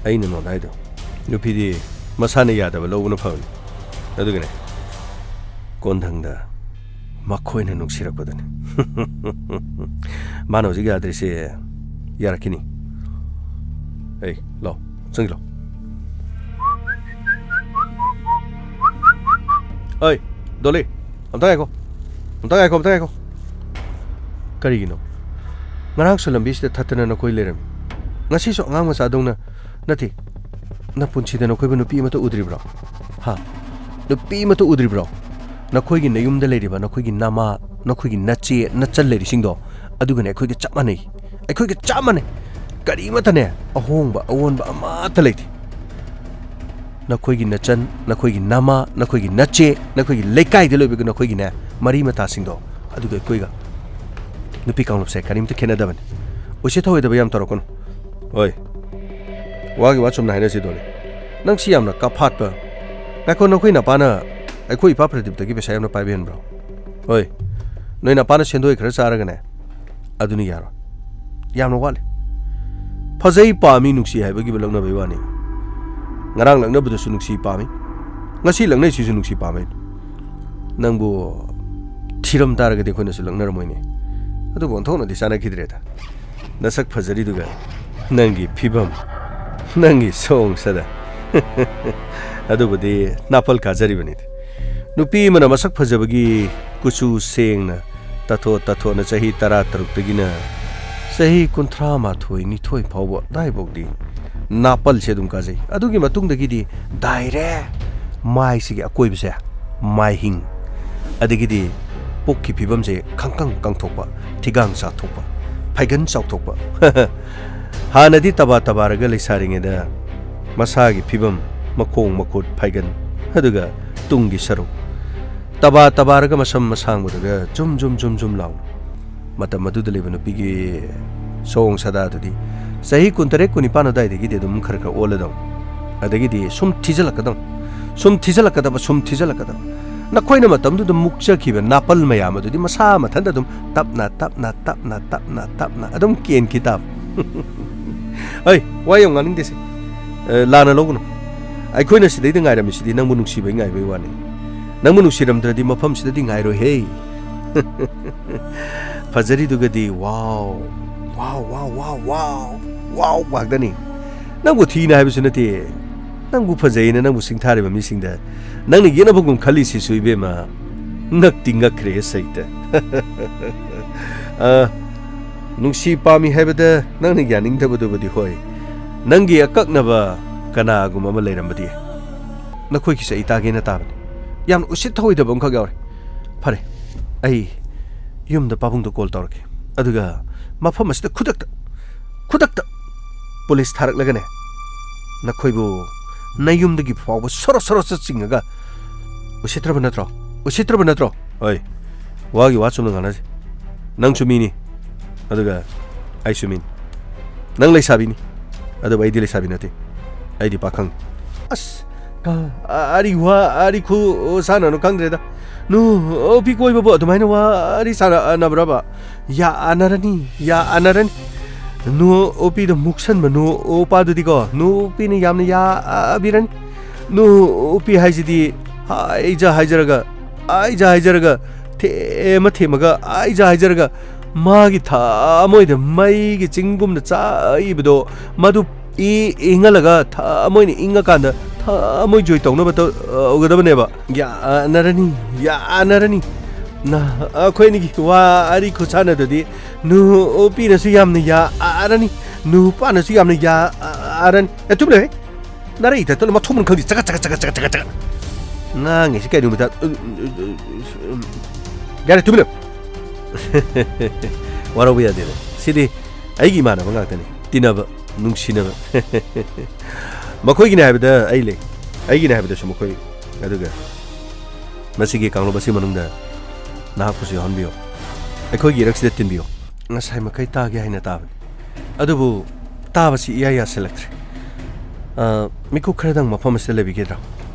ꯑꯩꯅ ꯅꯉꯣꯟꯗ ꯍꯥꯏꯗꯣ꯫ ꯅꯨꯄꯤꯗꯤ ꯃꯁꯥꯅ ꯌꯥꯗꯕ ꯂꯧꯕꯅ ꯐꯕꯅꯤ꯫ ꯑꯗꯨꯒꯅꯦ, ꯀꯣꯟꯊꯪꯗ ꯃꯈꯣꯏꯅ ꯅꯨꯡꯁꯤꯔꯛꯄꯗꯨꯅꯤ꯫ ꯃꯥꯅ ꯍꯧꯖꯤꯛ ꯌꯥꯗ꯭ꯔꯤꯁꯦ ꯌꯥꯔꯛꯈꯤꯅꯤ꯫ ꯑꯩ, ꯂꯥꯎ, ꯆꯪꯁꯤꯜꯂꯣ꯫ ꯑꯩ, ꯗꯣꯂꯤ, ꯑꯝꯇ ꯉꯥꯏꯈꯣ꯫ ꯑꯝꯇ ꯉꯥꯏꯈꯣ, ꯑꯝꯇ ꯉꯥꯏꯈꯣ꯫ ꯀꯔꯤꯒꯤꯅꯣ? ꯉꯔꯥꯡꯁꯨ ꯂꯝꯕꯤꯁꯤꯗ ꯊꯠꯇꯅ ꯅꯈꯣꯏ ꯂꯩꯔꯝꯃꯤ꯫ ꯉꯁꯤꯁꯨ ꯑꯉꯥꯡ ꯃꯆꯥꯗꯧꯅ, ꯅꯠꯇꯦ, ꯅꯄꯨꯟꯁꯤꯗ ꯅꯈꯣꯏꯕꯨ ꯅꯨꯄꯤ ꯑꯃꯠꯇ ꯎꯗ꯭ꯔꯤꯕ꯭ꯔꯣ? ꯍꯥ? ꯅꯨꯄꯤ ꯑꯃꯠꯇ ꯎꯗ꯭ꯔꯤꯕ꯭ꯔꯣ? ꯅꯈꯣꯏꯒꯤ ꯅꯌꯨꯝꯗ ꯂꯩꯔꯤꯕ ꯅꯈꯣꯏꯒꯤ ꯅꯃꯥ, ꯅꯈꯣꯏꯒꯤ ꯅꯆꯦ, ꯅꯆꯜ ꯂꯩꯔꯤꯁꯤꯡꯗꯣ, ꯑꯗꯨꯒꯅꯦ ꯑꯩꯈꯣꯏꯒ ꯆꯞ ꯃꯥꯟꯅꯩ꯫ ꯑꯩꯈꯣꯏꯒ ꯆꯞ ꯃꯥꯟꯅꯩ꯫ ꯀꯔꯤꯃꯠꯇꯅꯦ ꯑꯍꯣꯡꯕ, ꯑꯑꯣꯟꯕ ꯑꯃꯠꯇ ꯂꯩꯇꯦ꯫ ꯅꯈꯣꯏꯒꯤ ꯅꯆꯟ, ꯅꯈꯣꯏꯒꯤ ꯅꯃꯥ, ꯅꯈꯣꯏꯒꯤ ꯅꯆꯦ, ꯅꯈꯣꯏꯒꯤ ꯂꯩꯀꯥꯏꯗ ꯂꯩꯕ ꯅꯈꯣꯏꯒꯤꯅꯦ ꯃꯔꯤ ꯃꯇꯥꯁꯤꯡꯗꯣ, ꯑꯗꯨꯒ ꯑꯩꯈꯣꯏꯒ ꯅꯨꯄꯤ ꯀꯥꯡꯂꯨꯞꯁꯦ ꯀꯔꯤꯝꯇ ꯈꯦꯠꯅꯗꯕꯅꯤ꯫ ꯎꯁꯤꯠ ꯊꯑꯣꯏꯗꯕ ꯌꯥꯝ ꯇꯧꯔꯛꯀꯅꯨ꯫ ꯍꯣꯏ, ꯋꯥꯒꯤ ꯋꯥ ꯆꯨꯝꯅ ꯍꯥꯏꯅꯁꯤ, ꯗꯣꯂꯤ꯫ ꯅꯪ ꯁꯤ ꯌꯥꯝꯅ ꯀꯥꯐꯥꯠꯄ꯫ ꯉꯥꯏꯈꯣ, ꯅꯈꯣꯏ ꯅꯄꯥꯅ ꯑꯩꯈꯣꯏ ꯏꯄꯥ ꯄ꯭ꯔꯗꯤꯞꯇꯒꯤ ꯄꯩꯁꯥ ꯌꯥꯝꯅ ꯄꯥꯏꯕ ꯍꯦꯟꯕ꯭ꯔꯣ? ꯍꯣꯏ, ꯅꯣꯏ ꯅꯄꯥꯅ ꯁꯦꯟꯗꯣꯏ ꯈꯔ ꯆꯥꯔꯒꯅꯦ, ꯑꯗꯨꯅ ꯌꯥꯔꯣꯏ꯫ ꯌꯥꯝꯅ ꯋꯥꯠꯂꯤ꯫ ꯐꯖꯩ ꯄꯥꯝꯃꯤ ꯅꯨꯡꯁꯤ ꯍꯥꯏꯕꯒꯤ ꯂꯛꯅꯕꯩ ꯋꯥꯅꯤ꯫ ꯉꯔꯥꯡ ꯂꯛꯅꯕꯗꯨꯁꯨ ꯅꯨꯡꯁꯤ ꯄꯥꯝꯃꯤ, ꯉꯁꯤ ꯂꯛꯅꯩꯁꯤꯁꯨ ꯅꯨꯡꯁꯤ ꯄꯥꯝꯃꯤ꯫ ꯅꯪꯕꯨ ꯊꯤꯔꯝ ꯇꯥꯔꯒꯗꯤ ꯑꯩꯈꯣꯏꯅꯁꯨ ꯂꯛꯅꯔꯝꯃꯣꯏꯅꯦ꯫ ꯑꯗꯨꯕꯨ ꯑꯣꯟꯊꯣꯛꯅꯗꯤ ꯆꯥꯟꯅꯈꯤꯗ꯭ꯔꯦꯗ꯫ ꯅꯁꯛ ꯐꯖꯔꯤꯗꯨꯒ ꯅꯪꯒꯤ ꯐꯤꯕꯝ, ꯅꯪꯒꯤ ꯁꯑꯣꯡ ꯁꯥꯗꯥ꯫ ꯑꯗꯨꯕꯨꯗꯤ ꯅꯥꯄꯜ ꯀꯥꯖꯔꯤꯕꯅꯤꯗ꯫ ꯅꯨꯄꯤ ꯑꯃꯅ ꯃꯁꯛ ꯐꯖꯕꯒꯤ ꯀꯨꯆꯨ ꯁꯦꯡꯅ ꯇꯥꯊꯣꯛ ꯇꯥꯊꯣꯛꯅ ꯆꯍꯤ ꯇꯔꯥ ꯇꯔꯨꯛꯇꯒꯤꯅ ꯆꯍꯤ ꯀꯨꯟꯊ꯭ꯔꯥ ꯃꯥꯊꯣꯏ ꯅꯤꯊꯣꯏ ꯐꯥꯎꯕ ꯑꯗꯥꯏꯐꯥꯎꯗꯤ ꯅꯥꯄꯜꯁꯦ ꯑꯗꯨꯝ ꯀꯥꯖꯩ꯫ ꯑꯗꯨꯒꯤ ꯃꯇꯨꯡꯗꯒꯤꯗꯤ ꯗꯥꯏꯔꯦꯛ ꯃꯥꯏꯁꯤꯒꯤ ꯑꯀꯣꯏꯕꯁꯦ ꯃꯥꯏꯍꯤꯡ, ꯑꯗꯒꯤꯗꯤ ꯄꯨꯛꯀꯤ ꯐꯤꯕꯝꯁꯦ ꯈꯪꯀꯪ ꯀꯪꯊꯣꯛꯄ, ꯊꯤꯒꯥꯡ ꯆꯥꯊꯣꯛꯄ, ꯐꯩꯒꯟ ꯆꯥꯎꯊꯣꯛꯄ꯫ ꯍꯥꯟꯅꯗꯤ ꯇꯕꯥ ꯇꯕꯥꯔꯒ ꯂꯩꯁꯥꯔꯤꯉꯩꯗ ꯃꯁꯥꯒꯤ ꯐꯤꯕꯝ, ꯃꯈꯣꯡ ꯃꯈꯨꯠ ꯐꯩꯒꯟ, ꯑꯗꯨꯒ ꯇꯨꯡꯒꯤ ꯁꯔꯨꯛ ꯇꯕꯥ ꯇꯕꯥꯔꯒ ꯃꯁꯝ ꯑꯁꯥꯡꯕꯗꯨꯒ ꯖꯨꯝ ꯖꯨꯝ ꯖꯨꯝ ꯖꯨꯝ ꯂꯥꯎꯅ꯫ ꯃꯇꯝ ꯑꯗꯨꯗ ꯂꯩꯕ ꯅꯨꯄꯤꯒꯤ ꯁꯑꯣꯡ ꯁꯥꯗꯥꯗꯨꯗꯤ ꯆꯍꯤ ꯀꯨꯟꯇꯔꯦꯠ ꯀꯨꯟꯅꯤꯄꯥꯟ ꯑꯗꯨꯋꯥꯏꯗꯒꯤꯗꯤ ꯑꯗꯨꯝ ꯈꯔ ꯈꯔ ꯑꯣꯜꯂꯗꯧ꯫ ꯑꯗꯒꯤꯗꯤ ꯁꯨꯝ ꯊꯤꯖꯤꯜꯂꯛꯀꯗꯧ꯫ ꯁꯨꯝ ꯊꯤꯖꯤꯜꯂꯛꯀꯗꯕ, ꯁꯨꯝ ꯊꯤꯖꯤꯜꯂꯛꯀꯗꯕ꯫ ꯅꯈꯣꯏꯅ ꯃꯇꯝꯗꯨꯗ ꯃꯨꯛꯆꯈꯤꯕ ꯅꯥꯄꯜ ꯃꯌꯥꯝ ꯑꯗꯨꯗꯤ ꯃꯁꯥ ꯃꯊꯟꯇ ꯑꯗꯨꯝ ꯇꯞꯅ, ꯇꯞꯅ, ꯇꯞꯅ, ꯇꯞꯅ, ꯇꯞꯅ ꯑꯗꯨꯝ ꯀꯦꯟꯈꯤ ꯇꯥꯕ꯫ ꯑꯩ, ꯋꯥ ꯌꯥꯝ ꯉꯥꯡꯅꯤꯡꯗꯦꯁꯦ꯫ ꯑꯦ, ꯂꯥꯟꯅ ꯂꯧꯒꯅꯨ꯫ ꯑꯩꯈꯣꯏꯅ ꯁꯤꯗꯩꯗ ꯉꯥꯏꯔꯝꯃꯤꯁꯤꯗꯤ ꯅꯪꯕꯨ ꯅꯨꯡꯁꯤꯕꯩ ꯉꯥꯏꯕꯩ ꯋꯥꯅꯤ꯫ ꯅꯪꯕꯨ ꯅꯨꯡꯁꯤꯔꯝꯗ꯭ꯔꯗꯤ ꯃꯐꯝꯁꯤꯗꯗꯤ ꯉꯥꯏꯔꯣꯏꯍꯦ꯫ ꯐꯖꯔꯤꯗꯨꯒꯗꯤ ꯋꯥꯎ, ꯋꯥꯎ, ꯋꯥꯎ, ꯋꯥꯎ, ꯋꯥꯎ, ꯋꯥꯎ ꯉꯥꯛꯇꯅꯤ꯫ ꯅꯪꯕꯨ ꯊꯤꯅ ꯍꯥꯏꯕꯁꯨ ꯅꯠꯇꯦ꯫ ꯅꯪꯕꯨ ꯐꯖꯩꯅ ꯅꯪꯕꯨ ꯁꯤꯡꯊꯥꯔꯤꯕ ꯃꯤꯁꯤꯡꯗ ꯅꯪꯅ ꯌꯦꯠꯅꯕꯒꯨꯝ ꯈꯜꯂꯤꯁꯤꯁꯨ, ꯏꯕꯦꯝꯃ, ꯉꯛꯇꯤ ꯉꯛꯈ꯭ꯔꯦ ꯁꯩꯇ꯫ ꯑ, ꯅꯨꯡꯁꯤ ꯄꯥꯝꯃꯤ ꯍꯥꯏꯕꯗ ꯅꯪꯅ ꯌꯥꯅꯤꯡꯗꯕꯗꯨꯕꯨꯗꯤ ꯍꯣꯏ, ꯅꯪꯒꯤ ꯑꯀꯛꯅꯕ ꯀꯅꯥꯒꯨꯝꯕ ꯑꯃ ꯂꯩꯔꯝꯕꯗꯤ꯫ ꯅꯈꯣꯏꯒꯤꯁꯦ ꯑꯩ ꯇꯥꯒꯦꯅ ꯇꯥꯕꯅꯤ꯫ ꯌꯥꯝꯅ ꯎꯁꯤꯠ ꯊꯑꯣꯏꯗꯕ ꯑꯃꯈꯛ ꯌꯥꯎꯔꯦ꯫ ꯐꯔꯦ, ꯑꯩ ꯌꯨꯝꯗ ꯄꯥꯕꯨꯡꯗ ꯀꯣꯜ ꯇꯧꯔꯛꯀꯦ, ꯑꯗꯨꯒ ꯃꯐꯝ ꯑꯁꯤꯗ ꯈꯨꯗꯛꯇ, ꯈꯨꯗꯛꯇ ꯄꯨꯂꯤꯁ ꯊꯥꯔꯛꯂꯒꯅꯦ, ꯅꯈꯣꯏꯕꯨ ꯅꯌꯨꯝꯗꯒꯤ ꯐꯥꯎꯕ ꯁꯣꯔꯣ ꯁꯣꯔꯣ ꯆꯠꯆꯤꯡꯉꯒ, ꯎꯁꯤꯠꯇ꯭ꯔꯕ ꯅꯠꯇ꯭ꯔꯣ? ꯎꯁꯤꯠꯇ꯭ꯔꯕ ꯅꯠꯇ꯭ꯔꯣ? ꯍꯣꯏ, ꯋꯥꯒꯤ ꯋꯥ ꯆꯨꯝꯅ ꯉꯥꯡꯅꯁꯤ꯫ ꯅꯪꯁꯨ ꯃꯤꯅꯤ, ꯑꯗꯨꯒ ꯑꯩꯁꯨ ꯃꯤꯅꯤ꯫ ꯅꯪ ꯂꯩꯁꯥꯕꯤꯅꯤ, ꯑꯗꯨꯕꯨ ꯑꯩꯗꯤ ꯂꯩꯁꯥꯕꯤ ꯅꯠꯇꯦ, ꯑꯩꯗꯤ ꯄꯥꯈꯪꯅꯤ꯫ ꯑꯁ, ꯑ-, ꯑꯔꯤ ꯋꯥ, ꯑꯔꯤ ꯈꯨ ꯁꯥꯟꯅꯅꯨ ꯈꯪꯗ꯭ꯔꯦꯗ꯫ ꯅꯨꯄꯤ ꯀꯣꯏꯕꯕꯨ ꯑꯗꯨꯃꯥꯏꯅ ꯋꯥꯔꯤ ꯁꯥꯟꯅꯕ꯭ꯔꯕ? ꯌꯥꯅꯔꯅꯤ, ꯌꯥꯅꯔꯅꯤ꯫ ꯅꯨꯄꯤꯗꯣ ꯃꯨꯛꯁꯟꯕ ꯅꯨꯄꯥꯗꯨꯗꯤꯀꯣ, ꯅꯨꯄꯤꯅ ꯌꯥꯝꯅ ꯌꯥꯕꯤꯔꯅꯤ꯫ ꯅꯨꯄꯤ ꯍꯥꯏꯁꯤꯗꯤ ꯍꯥꯏꯖ ꯍꯥꯏꯖꯔꯒ, ꯍꯥꯏꯖ ꯍꯥꯏꯖꯔꯒ, ꯊꯦꯝꯃ ꯊꯦꯝꯃꯒ, ꯍꯥꯏꯖ ꯍꯥꯏꯖꯔꯒ, ꯃꯥꯒꯤ ꯊꯃꯣꯏꯗ ꯃꯩꯒꯤ ꯆꯤꯡꯒꯨꯝꯅ ꯆꯥꯛꯏꯕꯗꯣ, ꯃꯗꯨ ꯏ-, ꯏꯪꯍꯜꯂꯒ ꯊꯃꯣꯏꯅ ꯏꯪꯉꯀꯥꯟꯗ ꯊꯃꯣꯏ ꯖꯣꯏ ꯇꯧꯅꯕ ꯇꯧꯒꯗꯕꯅꯦꯕ꯫ ꯌꯥꯅꯔꯅꯤ, ꯌꯥꯅꯔꯅꯤ꯫ ꯅ-, ꯑꯩꯈꯣꯏ ꯑꯅꯤꯒꯤ ꯋꯥꯔꯤ ꯈꯨꯠꯁꯥꯟꯅꯗꯨꯗꯤ ꯅꯨꯄꯤꯅꯁꯨ ꯌꯥꯝꯅ ꯌꯥꯔꯅꯤ, ꯅꯨꯄꯥꯅꯁꯨ ꯌꯥꯝꯅ ꯌꯥꯔꯅꯤ꯫ ꯑꯦ, ꯇꯨꯃꯤꯟ ꯂꯩꯌꯨ꯫ ꯅꯔꯩ ꯏꯊꯛꯇ ꯃꯊꯣꯡ ꯃꯔꯝ ꯈꯪꯗꯦ꯫ ꯆꯒꯠ, ꯆꯒꯠ, ꯆꯒꯠ, ꯆꯒꯠ, ꯆꯒꯠ, ꯆꯒꯠ꯫ ꯉꯥꯡꯉꯤꯁꯤ ꯀꯩꯅꯣ ꯃꯤꯗ? ꯌꯥꯔꯦ, ꯇꯨꯃꯤꯟ ꯂꯩꯌꯨ꯫ ꯋꯥꯔꯧꯕ ꯌꯥꯗꯦꯗ꯫ ꯁꯤꯗꯤ ꯑꯩꯒꯤ ꯏꯃꯥꯟꯅꯕ ꯉꯥꯛꯇꯅꯤ꯫ ꯇꯤꯟꯅꯕ, ꯅꯨꯡꯁꯤꯅꯕ꯫ ꯃꯈꯣꯏꯒꯤꯅꯦ ꯍꯥꯏꯕꯗ ꯑꯩ ꯂꯩ, ꯑꯩꯒꯤꯅꯦ ꯍꯥꯏꯕꯗꯁꯨ ꯃꯈꯣꯏ꯫ ꯑꯗꯨꯒ ꯃꯁꯤꯒꯤ ꯀꯥꯡꯂꯨꯞ ꯑꯁꯤ ꯃꯅꯨꯡꯗ ꯅꯍꯥꯛꯄꯨꯁꯨ ꯌꯥꯎꯍꯟꯕꯤꯌꯨ꯫ ꯑꯩꯈꯣꯏꯒꯤ ꯏꯔꯛꯁꯤꯗ ꯇꯤꯟꯕꯤꯌꯨ꯫ ꯉꯁꯥꯏ ꯃꯈꯩ ꯇꯥꯒꯦ ꯍꯥꯏꯅ ꯇꯥꯕꯅꯤ, ꯑꯗꯨꯕꯨ ꯇꯥꯕꯁꯤ ꯏꯌꯥ ꯌꯥꯁꯤꯜꯂꯛꯇ꯭ꯔꯦ꯫ ꯑ, ꯃꯤꯀꯨꯞ ꯈꯔꯗꯪ ꯃꯐꯝ ꯑꯁꯤꯗ ꯂꯩꯕꯤꯒꯗ꯭ꯔꯥ?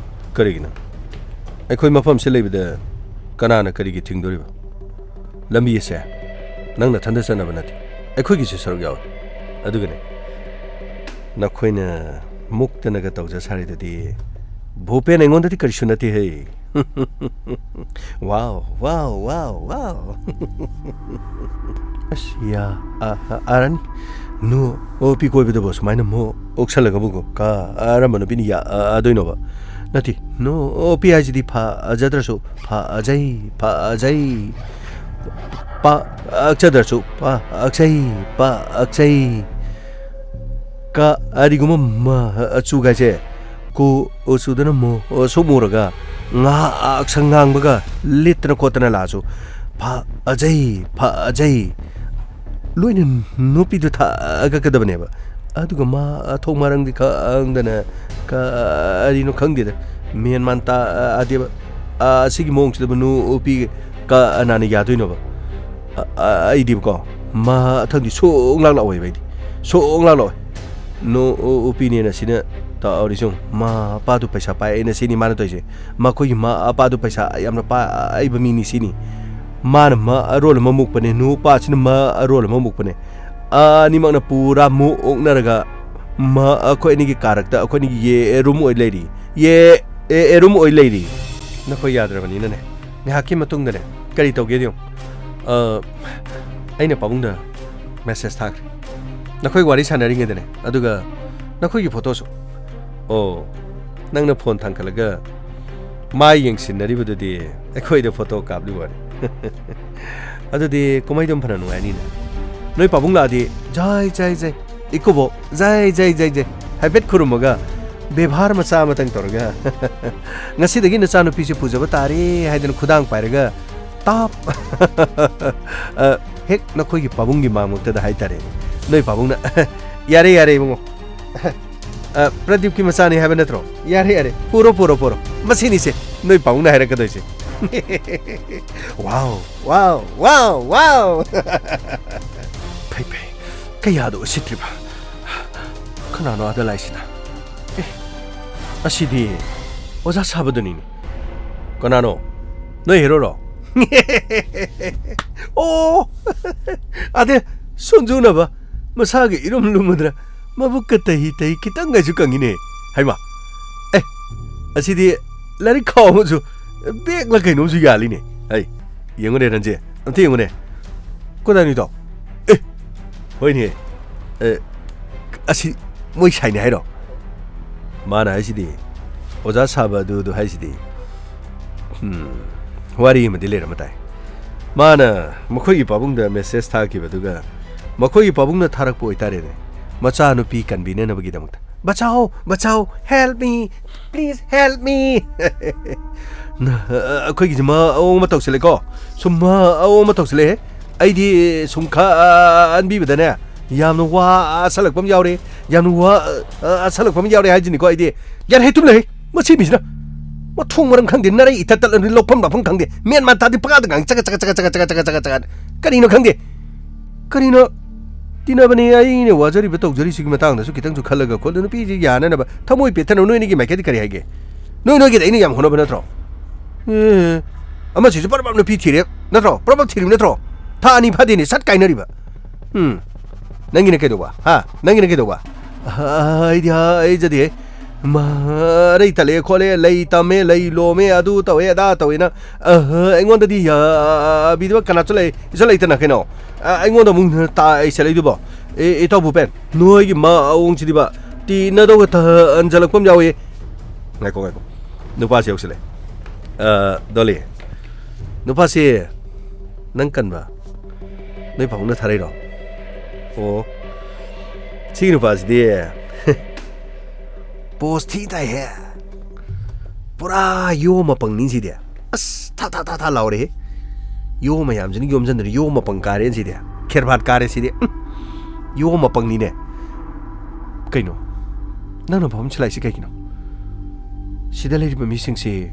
ꯀꯔꯤꯒꯤꯅꯣ? ꯑꯩꯈꯣꯏ ꯃꯐꯝꯁꯤꯗ ꯂꯩꯕꯗ ꯀꯅꯥꯅ ꯀꯔꯤꯒꯤ ꯊꯤꯡꯗꯣꯔꯤꯕ? ꯂꯝꯕꯤ ꯑꯁꯦ ꯅꯪ ꯅꯊꯟꯗ ꯆꯠꯅꯕ ꯅꯠꯇꯦ, ꯑꯩꯈꯣꯏꯒꯤꯁꯨ ꯁꯔꯨꯛ ꯌꯥꯎꯏ꯫ ꯑꯗꯨꯒꯅꯦ, ꯅꯈꯣꯏꯅ ꯃꯨꯛꯇꯅꯒ ꯇꯧꯖ ꯁꯥꯔꯤꯗꯨꯗꯤ, ꯚꯨꯄꯦꯟ, ꯑꯩꯉꯣꯟꯗꯗꯤ ꯀꯔꯤꯁꯨ ꯅꯠꯇꯦꯍꯦ꯫ ꯋꯥꯎ, ꯋꯥꯎ, ꯋꯥꯎ, ꯋꯥꯎ꯫ ꯑꯁ, ꯌꯥ, ꯑ, ꯑ, ꯑꯥꯔꯅꯤ꯫ ꯅꯨꯄꯤ ꯀꯣꯏꯕꯗꯕꯨ ꯁꯨꯃꯥꯏꯅ ꯃꯨꯛ ꯑꯣꯛꯁꯜꯂꯒꯕꯨ ꯀꯔꯝꯕ ꯅꯨꯄꯤꯅ ꯌꯥꯗꯣꯏꯅꯣꯕ? ꯅꯠꯇꯦ, ꯅꯨꯄꯤ ꯍꯥꯏꯁꯤꯗꯤ ꯐꯖꯗ꯭ꯔꯁꯨ ꯐꯖꯩ, ꯐꯖꯩ꯫ ꯄꯥꯛꯆꯗ꯭ꯔꯁꯨ ꯄꯥꯛꯆꯩ, ꯄꯥꯛꯆꯩ꯫ ꯀꯔꯤꯒꯨꯝꯕ ꯃꯆꯨꯒꯥꯏꯁꯦ ꯀꯨꯆꯨꯗꯅ ꯃꯨ-, ꯁꯨꯛ ꯃꯨꯔꯒ ꯉꯥꯛꯁꯪ ꯉꯥꯡꯕꯒ ꯂꯤꯠꯇꯅ ꯈꯣꯠꯇꯅ ꯂꯥꯛꯑꯁꯨ ꯐꯖꯩ, ꯐꯖꯩ꯫ ꯂꯣꯏꯅ ꯅꯨꯄꯤꯗꯨ ꯊꯥꯒꯠꯀꯗꯕꯅꯦꯕ꯫ ꯑꯗꯨꯒ ꯃꯥ ꯑꯊꯣꯡ ꯃꯔꯪꯗꯤ ꯈꯪꯗꯅ ꯀꯔꯤꯅꯣ ꯈꯪꯗꯦꯗ꯫ ꯃꯦꯟ ꯃꯥꯟ ꯇꯥꯗꯦꯕ꯫ ꯑꯁꯤꯒꯤ ꯃꯑꯣꯡꯁꯤꯗꯕꯨ ꯅꯨꯄꯤ ꯀꯅꯥꯅ ꯌꯥꯗꯣꯏꯅꯣꯕ? ꯑ-, ꯑ-, ꯑꯩꯗꯤꯕꯀꯣ, ꯃꯊꯪꯗꯤ ꯁꯨꯡꯂꯥꯛ ꯂꯥꯛꯑꯣꯏꯕ ꯑꯩꯗꯤ꯫ ꯁꯨꯡꯂꯥꯛ ꯂꯥꯛꯑꯣꯏ꯫ ꯅꯨꯄꯤꯅꯦꯅ ꯁꯤꯅ ꯇꯧꯔꯤꯁꯤ ꯌꯦꯡꯉꯨ꯫ ꯃꯄꯥꯗꯨ ꯄꯩꯁꯥ ꯄꯥꯏꯅ ꯁꯤꯅꯤ ꯃꯥꯅ ꯇꯧꯔꯤꯁꯦ꯫ ꯃꯈꯣꯏꯒꯤ ꯃꯄꯥꯗꯨ ꯄꯩꯁꯥ ꯌꯥꯝꯅ ꯄꯥꯏꯕ ꯃꯤꯅꯤ ꯁꯤꯅꯤ꯫ ꯃꯥꯅ ꯃꯔꯣꯜ ꯑꯃ ꯃꯨꯛꯄꯅꯦ, ꯅꯨꯄꯥꯁꯤꯅ ꯃꯔꯣꯜ ꯑꯃ ꯃꯨꯛꯄꯅꯦ꯫ ꯑꯅꯤꯃꯛꯅ ꯄꯨꯔꯥ ꯃꯨꯛꯅꯔꯒ ꯃ-, ꯑꯩꯈꯣꯏ ꯑꯅꯤꯒꯤ ꯀꯥꯔꯛꯇ ꯑꯩꯈꯣꯏ ꯑꯅꯤꯒꯤ ꯌꯦꯔꯨꯝ ꯑꯣꯏ ꯂꯩꯔꯤ꯫ ꯌꯦ-, ꯑꯦ-, ꯑꯦꯔꯨꯝ ꯑꯣꯏ ꯂꯩꯔꯤ꯫ ꯅꯈꯣꯏ ꯌꯥꯗ꯭ꯔꯕꯅꯤꯅꯅꯦ, ꯉꯥꯏꯍꯥꯛꯀꯤ ꯃꯇꯨꯡꯗꯅꯦ, ꯀꯔꯤ ꯇꯧꯒꯦꯗꯤ ꯌꯦꯡꯉꯨ꯫ ꯑ, ꯑꯩꯅ ꯄꯥꯕꯨꯡꯗ ꯃꯦꯁꯦꯖ ꯊꯥꯈ꯭ꯔꯦ, ꯅꯈꯣꯏ ꯋꯥꯔꯤ ꯁꯥꯟꯅꯔꯤꯉꯩꯗꯅꯦ꯫ ꯑꯗꯨꯒ ꯅꯈꯣꯏꯒꯤ ꯐꯣꯇꯣꯁꯨ꯫ ꯑꯣ, ꯅꯪꯅ ꯐꯣꯟ ꯊꯥꯡꯒꯠꯂꯒ ꯃꯥꯏ ꯌꯦꯡꯁꯤꯟꯅꯔꯤꯕꯗꯨꯗꯤ ꯑꯩꯈꯣꯏꯗ ꯐꯣꯇꯣ ꯀꯥꯞꯂꯤ ꯋꯥꯅꯤ꯫ ꯑꯗꯨꯗꯤ ꯀꯨꯝꯍꯩꯗꯨꯝ ꯐꯅ ꯅꯨꯡꯉꯥꯏꯅꯤꯅꯦ꯫ ꯅꯣꯏ ꯄꯥꯕꯨꯡ ꯂꯥꯛꯑꯗꯤ ꯖꯥꯏ ꯖꯥꯏ ꯖꯥꯏ, ꯏꯀꯨꯕꯣꯛ ꯖꯥꯏ ꯖꯥꯏ ꯖꯥꯏ ꯖꯥꯏ ꯍꯥꯏꯐꯦꯠ ꯈꯨꯔꯨꯝꯃꯒ, ꯕꯦꯕꯥꯔ ꯃꯆꯥ ꯑꯃꯇꯪ ꯇꯧꯔꯒ, "ꯉꯁꯤꯗꯒꯤ ꯅꯆꯥꯅꯨꯄꯤꯁꯦ ꯄꯨꯖꯕ ꯇꯥꯔꯦ" ꯍꯥꯏꯗꯅ ꯈꯨꯗꯥꯡ ꯄꯥꯏꯔꯒ ꯇꯥꯞ! ꯑ, ꯍꯦꯛ ꯅꯈꯣꯏꯒꯤ ꯄꯥꯕꯨꯡꯒꯤ ꯃꯥꯡꯃꯛꯇꯗ ꯍꯥꯏꯇꯥꯔꯦ꯫ ꯅꯣꯏ ꯄꯥꯕꯨꯡꯅ, "ꯌꯥꯔꯦ, ꯌꯥꯔꯦ, ꯏꯕꯨꯡꯉꯣ꯫ ꯑ, ꯄ꯭ꯔꯗꯤꯞꯀꯤ ꯃꯆꯥꯅꯤ ꯍꯥꯏꯕ ꯅꯠꯇ꯭ꯔꯣ? ꯌꯥꯔꯦ, ꯌꯥꯔꯦ, ꯄꯨꯔꯣ, ꯄꯨꯔꯣ, ꯄꯨꯔꯣ꯫ ꯃꯁꯤꯅꯤꯁꯦ", ꯅꯣꯏ ꯄꯥꯕꯨꯡꯅ ꯍꯥꯏꯔꯛꯀꯗꯣꯏꯁꯦ꯫ ꯋꯥꯎ, ꯋꯥꯎ, ꯋꯥꯎ, ꯋꯥꯎ! ꯐꯩ, ꯐꯩ꯫ ꯀꯌꯥꯗ ꯎꯁꯤꯠꯇ꯭ꯔꯤꯕ? ꯀꯅꯥꯅꯣ ꯑꯥꯗ ꯂꯥꯛꯏꯁꯤꯅ? ꯑꯦ, ꯑꯁꯤꯗꯤ ꯑꯣꯖꯥ ꯁꯥꯕꯗꯨꯅꯤꯅꯦ꯫ ꯀꯅꯥꯅꯣ? ꯅꯣꯏ ꯍꯦꯔꯣꯔꯣ? ꯑꯣ! ꯑꯗꯦ, ꯁꯣꯟꯖꯨꯅꯕ, ꯃꯁꯥꯒ ꯏꯔꯨꯝ ꯂꯨꯝꯃꯗꯅ ꯃꯕꯨꯛꯀ ꯇꯍꯤ ꯇꯍꯤ ꯈꯤꯇꯪꯒꯁꯨ ꯀꯪꯉꯤꯅꯦ꯫ ꯍꯩꯃꯥ! ꯑꯦ, ꯑꯁꯤꯗꯤ ꯂꯥꯏꯔꯤꯛ ꯈꯥꯎ ꯑꯃꯁꯨ, ꯕꯦꯒꯂ ꯀꯩꯅꯣꯝꯁꯨ ꯌꯥꯜꯂꯤꯅꯦ꯫ ꯍꯩ, ꯌꯦꯡꯉꯨꯅꯦ ꯔꯟꯖꯦ, ꯑꯝꯇ ꯌꯦꯡꯉꯨꯅꯦ꯫ ꯀꯗꯥꯏꯅꯣ ꯏꯇꯥꯎ? ꯑꯦ, ꯍꯣꯏꯅꯦ꯫ ꯑꯦ, ꯑꯁꯤ ꯃꯣꯏ ꯁꯥꯏꯅꯦ ꯍꯥꯏꯔꯣ? ꯃꯥꯅ ꯍꯥꯏꯁꯤꯗꯤ, ꯑꯣꯖꯥ ꯁꯥꯕ ꯑꯗꯨ ꯑꯗꯨ ꯍꯥꯏꯁꯤꯗꯤ꯫ ꯎꯝ, ꯋꯥꯔꯤ ꯑꯃꯗꯤ ꯂꯩꯔꯝꯕ ꯇꯥꯏ꯫ ꯃꯥꯅ ꯃꯈꯣꯏꯒꯤ ꯄꯥꯕꯨꯡꯗ ꯃꯦꯁꯦꯖ ꯊꯥꯈꯤꯕꯗꯨꯒ ꯃꯈꯣꯏꯒꯤ ꯄꯥꯕꯨꯡꯅ ꯊꯥꯔꯛꯄ ꯑꯣꯏꯇꯥꯔꯦꯅꯦ, ꯃꯆꯥꯅꯨꯄꯤ ꯀꯟꯕꯤꯅꯅꯕꯒꯤꯗꯃꯛꯇ꯫ "Bachao, Bachao, help me, please help me!" ꯅ-, ꯑ-, ꯑꯩꯈꯣꯏꯒꯤꯁꯤ ꯃꯑꯣꯡ ꯑꯃ ꯇꯧꯁꯤꯜꯂꯦꯀꯣ꯫ ꯁꯨꯝ ꯃꯑꯣꯡ ꯑꯃ ꯇꯧꯁꯤꯜꯂꯛꯑꯦ꯫ ꯑꯩꯗꯤ ꯁꯨꯝ ꯈꯟꯕꯤꯕꯗꯅꯦ, ꯌꯥꯝꯅ ꯋꯥꯁꯜꯂꯛꯄ ꯑꯃ ꯌꯥꯎꯔꯦ꯫ ꯌꯥꯝꯅ ꯋꯥ-, ꯑ, ꯑꯁꯜꯂꯛꯄ ꯑꯃ ꯌꯥꯎꯔꯦ ꯍꯥꯏꯁꯤꯅꯤꯀꯣ ꯑꯩꯗꯤ꯫ ꯌꯥꯔꯦ, ꯇꯨꯝ ꯂꯩ꯫ ꯃꯁꯤ ꯃꯤꯁꯤꯅ ꯃꯊꯣꯡ ꯃꯔꯝ ꯈꯪꯗꯦ, ꯅꯔꯩ ꯏꯇꯠ ꯇꯠꯂꯅꯤ, ꯂꯧꯐꯝ ꯂꯥꯛꯐꯝ ꯈꯪꯗꯦ, ꯃꯦꯟ ꯃꯥꯟ ꯇꯥꯗꯦ, ꯄꯉꯥꯗ ꯉꯥꯡ ꯆꯒꯠ ꯆꯒꯠ ꯆꯒꯠ꯫ ꯀꯔꯤꯅꯣ ꯈꯪꯗꯦ? ꯀꯔꯤꯅꯣ? ꯇꯤꯟꯅꯕꯅꯤ, ꯑꯩꯅ ꯋꯥꯖꯔꯤꯕ ꯇꯧꯖꯔꯤꯁꯤꯒꯤ ꯃꯇꯥꯡꯗꯁꯨ ꯈꯤꯇꯪꯁꯨ ꯈꯜꯂꯒ ꯈꯣꯠꯂ, ꯅꯨꯄꯤꯁꯤ ꯌꯥꯅꯅꯕ ꯊꯃꯣꯏ ꯄꯦꯠꯊꯅꯕ ꯅꯣꯏ ꯑꯅꯤꯒꯤ ꯃꯥꯏꯀꯩꯗ ꯀꯔꯤ ꯍꯥꯏꯒꯦ? ꯅꯣꯏ ꯅꯣꯏꯒꯤꯗ ꯑꯩꯅ ꯌꯥꯝ ꯍꯣꯠꯅꯕ ꯅꯠꯇ꯭ꯔꯣ? ꯑꯦ, ꯑꯃꯁꯤꯁꯨ ꯄꯔꯞ ꯄꯔꯞ ꯅꯨꯄꯤ ꯊꯤꯔꯦ ꯅꯠꯇ꯭ꯔꯣ? ꯄꯔꯞ ꯄꯔꯞ ꯊꯤꯔꯤꯕ ꯅꯠꯇ꯭ꯔꯣ? ꯊꯥ ꯑꯅꯤ ꯐꯥꯗꯦꯅꯦ, ꯁꯠ ꯀꯥꯏꯅꯔꯤꯕ꯫ ꯎꯝ, ꯅꯪꯒꯤꯅ ꯀꯩꯗꯧꯕ? ꯍꯥ? ꯅꯪꯒꯤꯅ ꯀꯩꯗꯧꯕ? ꯑ, ꯑꯩꯗꯤ, ꯑ, ꯑꯩ ꯖꯗꯤꯍꯦ꯫ ꯃꯔꯩ ꯇꯠꯂꯦ ꯈꯣꯠꯂꯦ, ꯂꯩ ꯇꯝꯃꯦ, ꯂꯩ ꯂꯣꯝꯃꯦ, ꯑꯗꯨ ꯇꯧꯋꯦ, ꯑꯗꯥ ꯇꯧꯋꯦꯅ, ꯑꯍ, ꯑꯩꯉꯣꯟꯗꯗꯤ ꯌꯥꯕꯤꯗꯕ ꯀꯅꯥꯁꯨ ꯂꯩ, ꯏꯁꯨ ꯂꯩꯇꯅ ꯀꯩꯅꯣ꯫ ꯑ, ꯑꯩꯉꯣꯟꯗ ꯑꯃꯨꯛ ꯇꯥꯏꯁꯜꯂꯛꯏꯗꯨꯕꯣ? ꯑꯦ, ꯏꯇꯥꯎ ꯚꯨꯄꯦꯟ, ꯅꯣꯏꯒꯤ ꯃꯑꯣꯡꯁꯤꯗꯤꯕ, ꯇꯤꯟꯅꯗꯧꯒ ꯇꯟꯖꯜꯂꯛꯄ ꯑꯃ ꯌꯥꯎꯏ꯫ ꯉꯥꯏꯈꯣ, ꯉꯥꯏꯈꯣ꯫ ꯅꯨꯄꯥꯁꯤ ꯌꯧꯁꯤꯜꯂꯦ꯫ ꯑ, ꯗꯣꯂꯤ, ꯅꯨꯄꯥꯁꯤ ꯅꯪ ꯀꯟꯕ? ꯅꯣꯏ ꯄꯥꯕꯨꯡꯅ ꯊꯥꯔꯛꯏꯔꯣ? ꯑꯣ, ꯁꯤꯒꯤ ꯅꯨꯄꯥꯁꯤꯗꯤ ꯄꯣꯁ ꯊꯤ ꯇꯥꯏꯍꯦ꯫ ꯄꯨꯔꯥ ꯌꯣ ꯃꯄꯪꯅꯤ ꯁꯤꯗꯤ꯫ ꯑꯁ, ꯊꯥ, ꯊꯥ, ꯊꯥ, ꯊꯥ ꯂꯥꯎꯔꯦꯍꯦ꯫ ꯌꯣ ꯃꯌꯥꯝꯁꯤꯅ ꯌꯣꯝꯁꯤꯟꯗꯅ ꯌꯣ ꯃꯄꯪ ꯀꯥꯔꯦ ꯁꯤꯗꯤ꯫ ꯈꯦꯔꯕꯥꯠ ꯀꯥꯔꯦ ꯁꯤꯗꯤ꯫ ꯎꯝ꯫ ꯌꯣ ꯃꯄꯪꯅꯤꯅꯦ꯫ ꯀꯩꯅꯣ? ꯅꯪꯅ ꯃꯐꯝ ꯁꯤꯜꯂꯛꯏꯁꯤ ꯀꯩꯒꯤꯅꯣ? ꯁꯤꯗ ꯂꯩꯔꯤꯕ ꯃꯤꯁꯤꯡꯁꯤ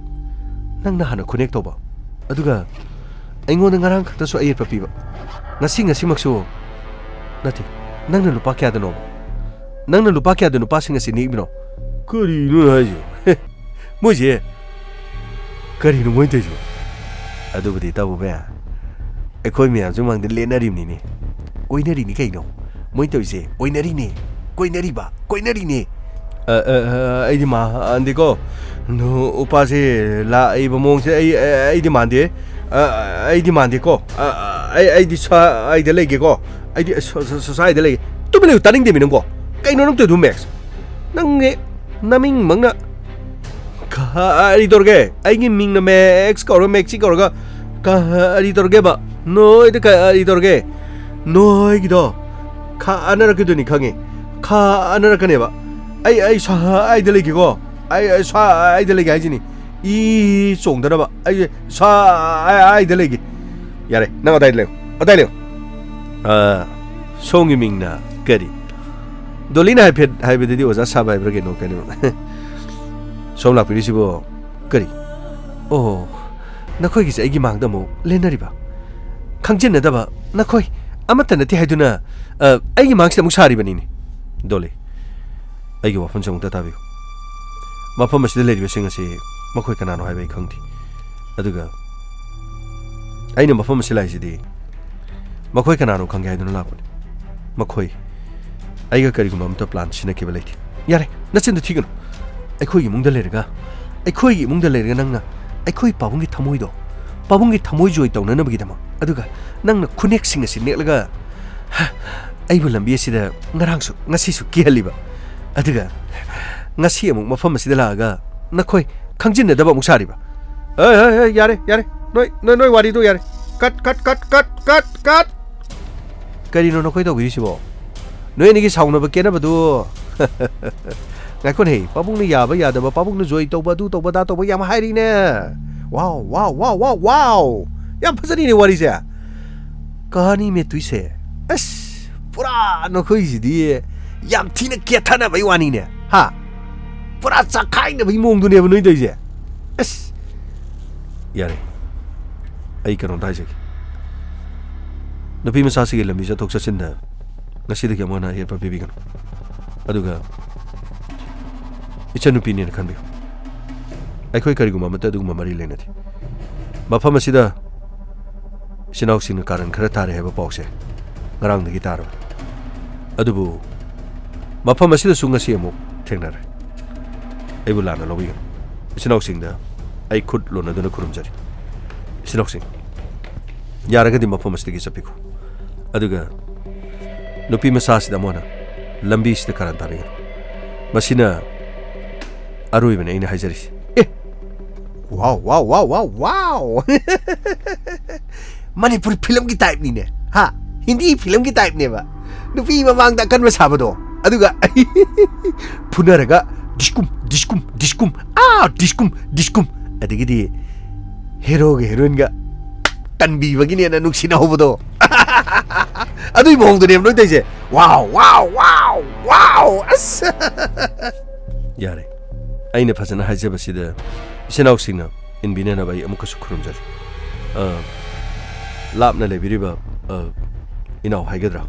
ꯅꯪꯅ ꯍꯥꯟꯅ ꯈꯨꯅꯦꯛ ꯇꯧꯕ꯫ ꯑꯗꯨꯒ ꯑꯩꯉꯣꯟꯗ ꯉꯔꯥꯡ ꯈꯛꯇꯁꯨ ꯑꯌꯦꯠꯄ ꯄꯤꯕ꯫ ꯉꯁꯤ, ꯉꯁꯤꯃꯛꯁꯨ ꯅꯠꯇꯦ꯫ ꯅꯪꯅ ꯂꯨꯄꯥ ꯀꯌꯥꯗꯅꯣ? ꯅꯪꯅ ꯂꯨꯄꯥ ꯀꯌꯥꯗ ꯅꯨꯄꯥꯁꯤꯡ ꯑꯁꯤ ꯅꯦꯛꯏꯕꯅꯣ? ꯀꯔꯤꯅꯣ ꯍꯥꯏꯁꯤꯕꯣ? ꯃꯣꯏꯁꯦ ꯀꯔꯤꯅꯣ ꯃꯣꯏ ꯇꯧꯔꯤꯁꯤꯕꯣ? ꯑꯗꯨꯕꯨꯗꯤ ꯏꯇꯥꯎ ꯕꯣꯕꯦ, ꯑꯩꯈꯣꯏ ꯃꯌꯥꯝꯁꯨ ꯃꯥꯡꯗ ꯂꯦꯟꯅꯔꯤꯕꯅꯤꯅꯦ꯫ ꯀꯣꯏꯅꯔꯤꯅꯤ ꯀꯩꯅꯣ꯫ ꯃꯣꯏ ꯇꯧꯔꯤꯁꯦ ꯑꯣꯏꯅꯔꯤꯅꯦ꯫ ꯀꯣꯏꯅꯔꯤꯕ, ꯀꯣꯏꯅꯔꯤꯅꯦ꯫ ꯑ, ꯑ, ꯑ, ꯑꯩꯗꯤ ꯃꯥꯟꯗꯦꯀꯣ꯫ ꯅꯨꯄꯥꯁꯦ ꯂꯥꯛꯏꯕ ꯃꯑꯣꯡꯁꯦ ꯑꯩ, ꯑ, ꯑꯩꯗꯤ ꯃꯥꯟꯗꯦ꯫ ꯑ, ꯑꯩꯗꯤ ꯃꯥꯟꯗꯦꯀꯣ꯫ ꯑ, ꯑꯩ, ꯑꯩꯗꯤ ꯁ꯭ꯋꯥꯏꯗ ꯂꯩꯒꯦꯀꯣ꯫ ꯑꯩꯗꯤ ꯁ꯭ꯋꯥ-, ꯁ꯭ꯋꯥ-, ꯁ꯭ꯋꯥꯏꯗ ꯂꯩꯒꯦ꯫ ꯇꯨꯃꯤꯟ ꯂꯩꯌꯨ, ꯇꯥꯅꯤꯡꯗꯦꯃꯤ ꯅꯪꯕꯣ꯫ ꯀꯩꯅꯣ ꯅꯪ ꯇꯧꯔꯤꯗꯨ, ꯃꯦꯛꯁ? ꯅꯪꯅꯦ ꯅꯃꯤꯡꯃꯛꯅ ꯀꯔꯤ ꯇꯧꯔꯒꯦ? ꯑꯩꯒꯤ ꯃꯤꯡꯅ ꯃꯦꯛꯁ ꯀꯧꯔꯒ, ꯃꯦꯛꯁꯤ ꯀꯧꯔꯒ ꯀꯔꯤ ꯇꯧꯔꯒꯦꯕ? ꯅꯣꯏꯗ ꯀꯔꯤ ꯇꯧꯔꯒꯦ? ꯅꯣꯏꯒꯤꯗꯣ ꯈꯥꯟꯅꯔꯛꯀꯗꯣꯏꯅꯤ ꯈꯪꯉꯦ꯫ ꯈꯥꯟꯅꯔꯛꯀꯅꯦꯕ꯫ ꯑꯩ, ꯑꯩ ꯁ꯭ꯋꯥꯏꯗ ꯂꯩꯒꯦꯀꯣ꯫ ꯑꯩ, ꯑꯩ ꯁ꯭ꯋꯥꯏꯗ ꯂꯩꯒꯦ ꯍꯥꯏꯁꯤꯅꯤ꯫ ꯏ ꯆꯣꯡꯗꯅꯕ꯫ ꯑꯩ ꯁ꯭ꯋꯥꯏꯗ ꯂꯩꯒꯦ꯫ ꯌꯥꯔꯦ, ꯅꯪ ꯑꯗꯥꯏꯗ ꯂꯩꯌꯨ꯫ ꯑꯗꯥꯏ ꯂꯩꯌꯨ꯫ ꯑ, ꯁꯣꯝꯒꯤ ꯃꯤꯡꯅ ꯀꯔꯤ? ꯗꯣꯂꯤꯅ ꯍꯥꯏꯐꯦꯠ ꯍꯥꯏꯕꯗꯗꯤ ꯑꯣꯖꯥ ꯁꯥꯕ ꯍꯥꯏꯕ꯭ꯔꯥ ꯀꯩꯅꯣ, ꯀꯩꯅꯣ? ꯁꯣꯝ ꯂꯥꯛꯄꯤꯔꯤꯁꯤꯕꯣ ꯀꯔꯤ? ꯑꯣ, ꯅꯈꯣꯏꯒꯤꯁꯦ ꯑꯩꯒꯤ ꯃꯥꯡꯗ ꯑꯃꯨꯛ ꯂꯦꯟꯅꯔꯤꯕ? ꯈꯪꯖꯤꯟꯅꯗꯕ ꯅꯈꯣꯏ ꯑꯃꯠꯇ ꯅꯠꯇꯦ ꯍꯥꯏꯗꯨꯅ, ꯑ, ꯑꯩꯒꯤ ꯃꯥꯡꯁꯤꯗ ꯑꯃꯨꯛ ꯁꯥꯔꯤꯕꯅꯤꯅꯦ꯫ ꯗꯣꯂꯤ, ꯑꯩꯒꯤ ꯋꯥꯐꯝꯁꯦ ꯑꯃꯨꯛꯇ ꯇꯥꯕꯤꯌꯨ꯫ ꯃꯐꯝ ꯑꯁꯤꯗ ꯂꯩꯔꯤꯕꯁꯤꯡ ꯑꯁꯤ ꯃꯈꯣꯏ ꯀꯅꯥꯅꯣ ꯍꯥꯏꯕ ꯑꯩ ꯈꯪꯗꯦ꯫ ꯑꯗꯨꯒ ꯑꯩꯅ ꯃꯐꯝ ꯑꯁꯤ ꯂꯥꯛꯏꯁꯤꯗꯤ ꯃꯈꯣꯏ ꯀꯅꯥꯅꯣ ꯈꯪꯒꯦ ꯍꯥꯏꯗꯨꯅ ꯂꯥꯛꯄꯅꯤ꯫ ꯃꯈꯣꯏ ꯑꯩꯒ ꯀꯔꯤꯒꯨꯝꯕ ꯑꯃꯠꯇ ꯄ꯭ꯂꯥꯟ ꯁꯤꯟꯅꯈꯤꯕ ꯂꯩꯇꯦ꯫ ꯌꯥꯔꯦ, ꯅꯆꯤꯟꯗꯣ ꯊꯤꯒꯅꯨ꯫ ꯑꯩꯈꯣꯏꯒꯤ ꯏꯃꯨꯡꯗ ꯂꯩꯔꯒ, ꯑꯩꯈꯣꯏꯒꯤ ꯏꯃꯨꯡꯗ ꯂꯩꯔꯒ ꯅꯪꯅ ꯑꯩꯈꯣꯏ ꯄꯥꯕꯨꯡꯒꯤ ꯊꯃꯣꯏꯗꯣ, ꯄꯥꯕꯨꯡꯒꯤ ꯊꯃꯣꯏ ꯖꯣꯏ ꯇꯧꯅꯅꯕꯒꯤꯗꯃꯛ, ꯑꯗꯨꯒ ꯅꯪꯅ ꯈꯨꯅꯦꯛꯁꯤꯡ ꯑꯁꯤ ꯅꯦꯛꯂꯒ, ꯍ, ꯑꯩꯕꯨ ꯂꯝꯕꯤ ꯑꯁꯤꯗ ꯉꯔꯥꯡꯁꯨ ꯉꯁꯤꯁꯨ ꯀꯤꯍꯜꯂꯤꯕ, ꯑꯗꯨꯒ ꯉꯁꯤ ꯑꯃꯨꯛ ꯃꯐꯝ ꯑꯁꯤꯗ ꯂꯥꯛꯑꯒ ꯅꯈꯣꯏ ꯈꯪꯖꯤꯟꯅꯗꯕ ꯑꯃꯨꯛ ꯁꯥꯔꯤꯕ꯫ ꯑꯦ, ꯑꯦ, ꯑꯦ, ꯌꯥꯔꯦ, ꯌꯥꯔꯦ, ꯅꯣꯏ, ꯅꯣꯏ, ꯅꯣꯏ ꯋꯥꯔꯤꯗꯣ ꯌꯥꯔꯦ꯫ ꯀꯠ, ꯀꯠ, ꯀꯠ, ꯀꯠ, ꯀꯠ, ꯀꯠ꯫ ꯀꯔꯤꯅꯣ ꯅꯈꯣꯏ ꯇꯧꯕꯤꯔꯤꯁꯤꯕꯣ? ꯅꯣꯏ ꯑꯅꯤꯒꯤ ꯁꯥꯎꯅꯕ ꯀꯦꯅꯕꯗꯨ꯫ ꯉꯥꯏꯈꯣꯅꯦ, ꯄꯥꯕꯨꯡꯅ ꯌꯥꯕ ꯌꯥꯗꯕ, ꯄꯥꯕꯨꯡꯅ ꯖꯣꯏ ꯇꯧꯕ, ꯑꯗꯨ ꯇꯧꯕ, ꯑꯗꯥ ꯇꯧꯕ ꯌꯥꯝ ꯍꯥꯏꯔꯤꯅꯦ꯫ ꯋꯥꯎ, ꯋꯥꯎ, ꯋꯥꯎ, ꯋꯥꯎ, ꯋꯥꯎ! ꯌꯥꯝ ꯐꯖꯔꯤꯅꯦ ꯋꯥꯔꯤꯁꯦ꯫ ꯀꯍꯥꯅꯤ ꯃꯦ ꯇꯨꯏꯁꯦ꯫ ꯑꯁ, ꯄꯨꯔꯥ ꯅꯈꯣꯏꯁꯤꯗꯤ ꯌꯥꯝ ꯊꯤꯅ ꯀꯦꯊꯅꯕꯩ ꯋꯥꯅꯤꯅꯦ꯫ ꯍꯥ? ꯄꯨꯔꯥ ꯆꯥꯈꯥꯏꯅꯕꯒꯤ ꯃꯑꯣꯡꯗꯨꯅꯦꯕ ꯅꯣꯏ ꯇꯧꯔꯤꯁꯦ꯫ ꯑꯁ! ꯌꯥꯔꯦ꯫ ꯑꯩ ꯀꯩꯅꯣꯝꯇ ꯍꯥꯏꯖꯒꯦ꯫ ꯅꯨꯄꯤ ꯃꯆꯥꯁꯤꯒꯤ ꯂꯝꯕꯤ ꯆꯠꯊꯣꯛ ꯆꯠꯁꯤꯟꯗ ꯉꯁꯤꯗꯒꯤ ꯑꯃꯨꯛ ꯍꯟꯅ ꯑꯌꯦꯠꯄ ꯄꯤꯕꯤꯒꯅꯨ꯫ ꯑꯗꯨꯒ ꯏꯆꯟꯅꯨꯄꯤꯅꯦꯅ ꯈꯟꯕꯤꯌꯨ꯫ ꯑꯩꯈꯣꯏ ꯀꯔꯤꯒꯨꯝꯕ ꯑꯃꯠꯇ ꯑꯗꯨꯒꯨꯝꯕ ꯃꯔꯤ ꯂꯩꯅꯗꯦ꯫ ꯃꯐꯝ ꯑꯁꯤꯗ ꯏꯆꯤꯟ ꯏꯅꯥꯎꯁꯤꯡꯅ ꯀꯥꯔꯟ ꯈꯔ ꯇꯥꯔꯦ ꯍꯥꯏꯕ ꯄꯥꯎꯁꯦ ꯉꯔꯥꯡꯗꯒꯤ ꯇꯥꯔꯕꯅꯤ꯫ ꯑꯗꯨꯕꯨ ꯃꯐꯝ ꯑꯁꯤꯗꯁꯨ ꯉꯁꯤ ꯑꯃꯨꯛ ꯊꯦꯡꯅꯔꯦ꯫ ꯑꯩꯕꯨ ꯂꯥꯟꯅ ꯂꯧꯕꯤꯒꯅꯨ꯫ ꯏꯆꯤꯟ ꯏꯅꯥꯎꯁꯤꯡꯗ ꯑꯩ ꯈꯨꯠ ꯂꯣꯟꯅꯗꯨꯅ ꯈꯨꯔꯨꯝꯖꯔꯤ꯫ ꯏꯆꯤꯟ ꯏꯅꯥꯎꯁꯤꯡ, ꯌꯥꯔꯒꯗꯤ ꯃꯐꯝ ꯑꯁꯤꯗꯒꯤ ꯆꯠꯄꯤꯈꯣ꯫ ꯑꯗꯨꯒ ꯅꯨꯄꯤ ꯃꯆꯥꯁꯤꯗ ꯑꯃꯨꯛ ꯍꯟꯅ ꯂꯝꯕꯤꯁꯤꯗ ꯀꯥꯔꯟ ꯇꯥꯕꯤꯒꯅꯨ꯫ ꯃꯁꯤꯅ ꯑꯔꯣꯏꯕꯅꯤ ꯑꯩꯅ ꯍꯥꯏꯖꯔꯤꯁꯤ꯫ ꯑꯦ! ꯋꯥꯎ, ꯋꯥꯎ, ꯋꯥꯎ, ꯋꯥꯎ, ꯋꯥꯎ! ꯃꯅꯤꯄꯨꯔ ꯐꯤꯂꯝꯒꯤ ꯇꯥꯏꯞꯅꯤꯅꯦ, ꯍꯥ? ꯍꯤꯟꯗꯤ ꯐꯤꯂꯝꯒꯤ ꯇꯥꯏꯞꯅꯦꯕ꯫ ꯅꯨꯄꯤ ꯃꯃꯥꯡꯗ ꯑꯀꯟꯕ ꯁꯥꯕꯗꯣ, ꯑꯗꯨꯒ ꯐꯨꯅꯔꯒ ꯗꯤꯁꯀꯨꯝ, ꯗꯤꯁꯀꯨꯝ, ꯗꯤꯁꯀꯨꯝ, ꯑꯥ, ꯗꯤꯁꯀꯨꯝ, ꯗꯤꯁꯀꯨꯝ꯫ ꯑꯗꯒꯤꯗꯤ ꯍꯦꯔꯣꯒ ꯍꯦꯔꯣꯏꯟꯒ ꯀꯟꯕꯤꯕꯒꯤꯅꯦꯅ ꯅꯨꯡꯁꯤꯅꯍꯧꯕꯗꯣ꯫ ꯑꯗꯨꯏ ꯃꯑꯣꯡꯗꯨꯅꯦꯕ ꯅꯣꯏ ꯇꯧꯔꯤꯁꯦ꯫ ꯋꯥꯎ, ꯋꯥꯎ, ꯋꯥꯎ, ꯋꯥꯎ! ꯑꯁ! ꯌꯥꯔꯦ꯫ ꯑꯩꯅ ꯐꯖꯅ ꯍꯥꯏꯖꯕꯁꯤꯗ ꯏꯆꯤꯟ ꯏꯅꯥꯎꯁꯤꯡꯅ ꯏꯟꯕꯤꯅꯅꯕ ꯑꯩ ꯑꯃꯨꯛꯀꯁꯨ ꯈꯨꯔꯨꯝꯖꯔꯤ꯫ ꯑ, ꯂꯥꯞꯅ ꯂꯩꯕꯤꯔꯤꯕ, ꯑ, ꯏꯅꯥꯎ ꯍꯥꯏꯒꯗ꯭ꯔꯥ?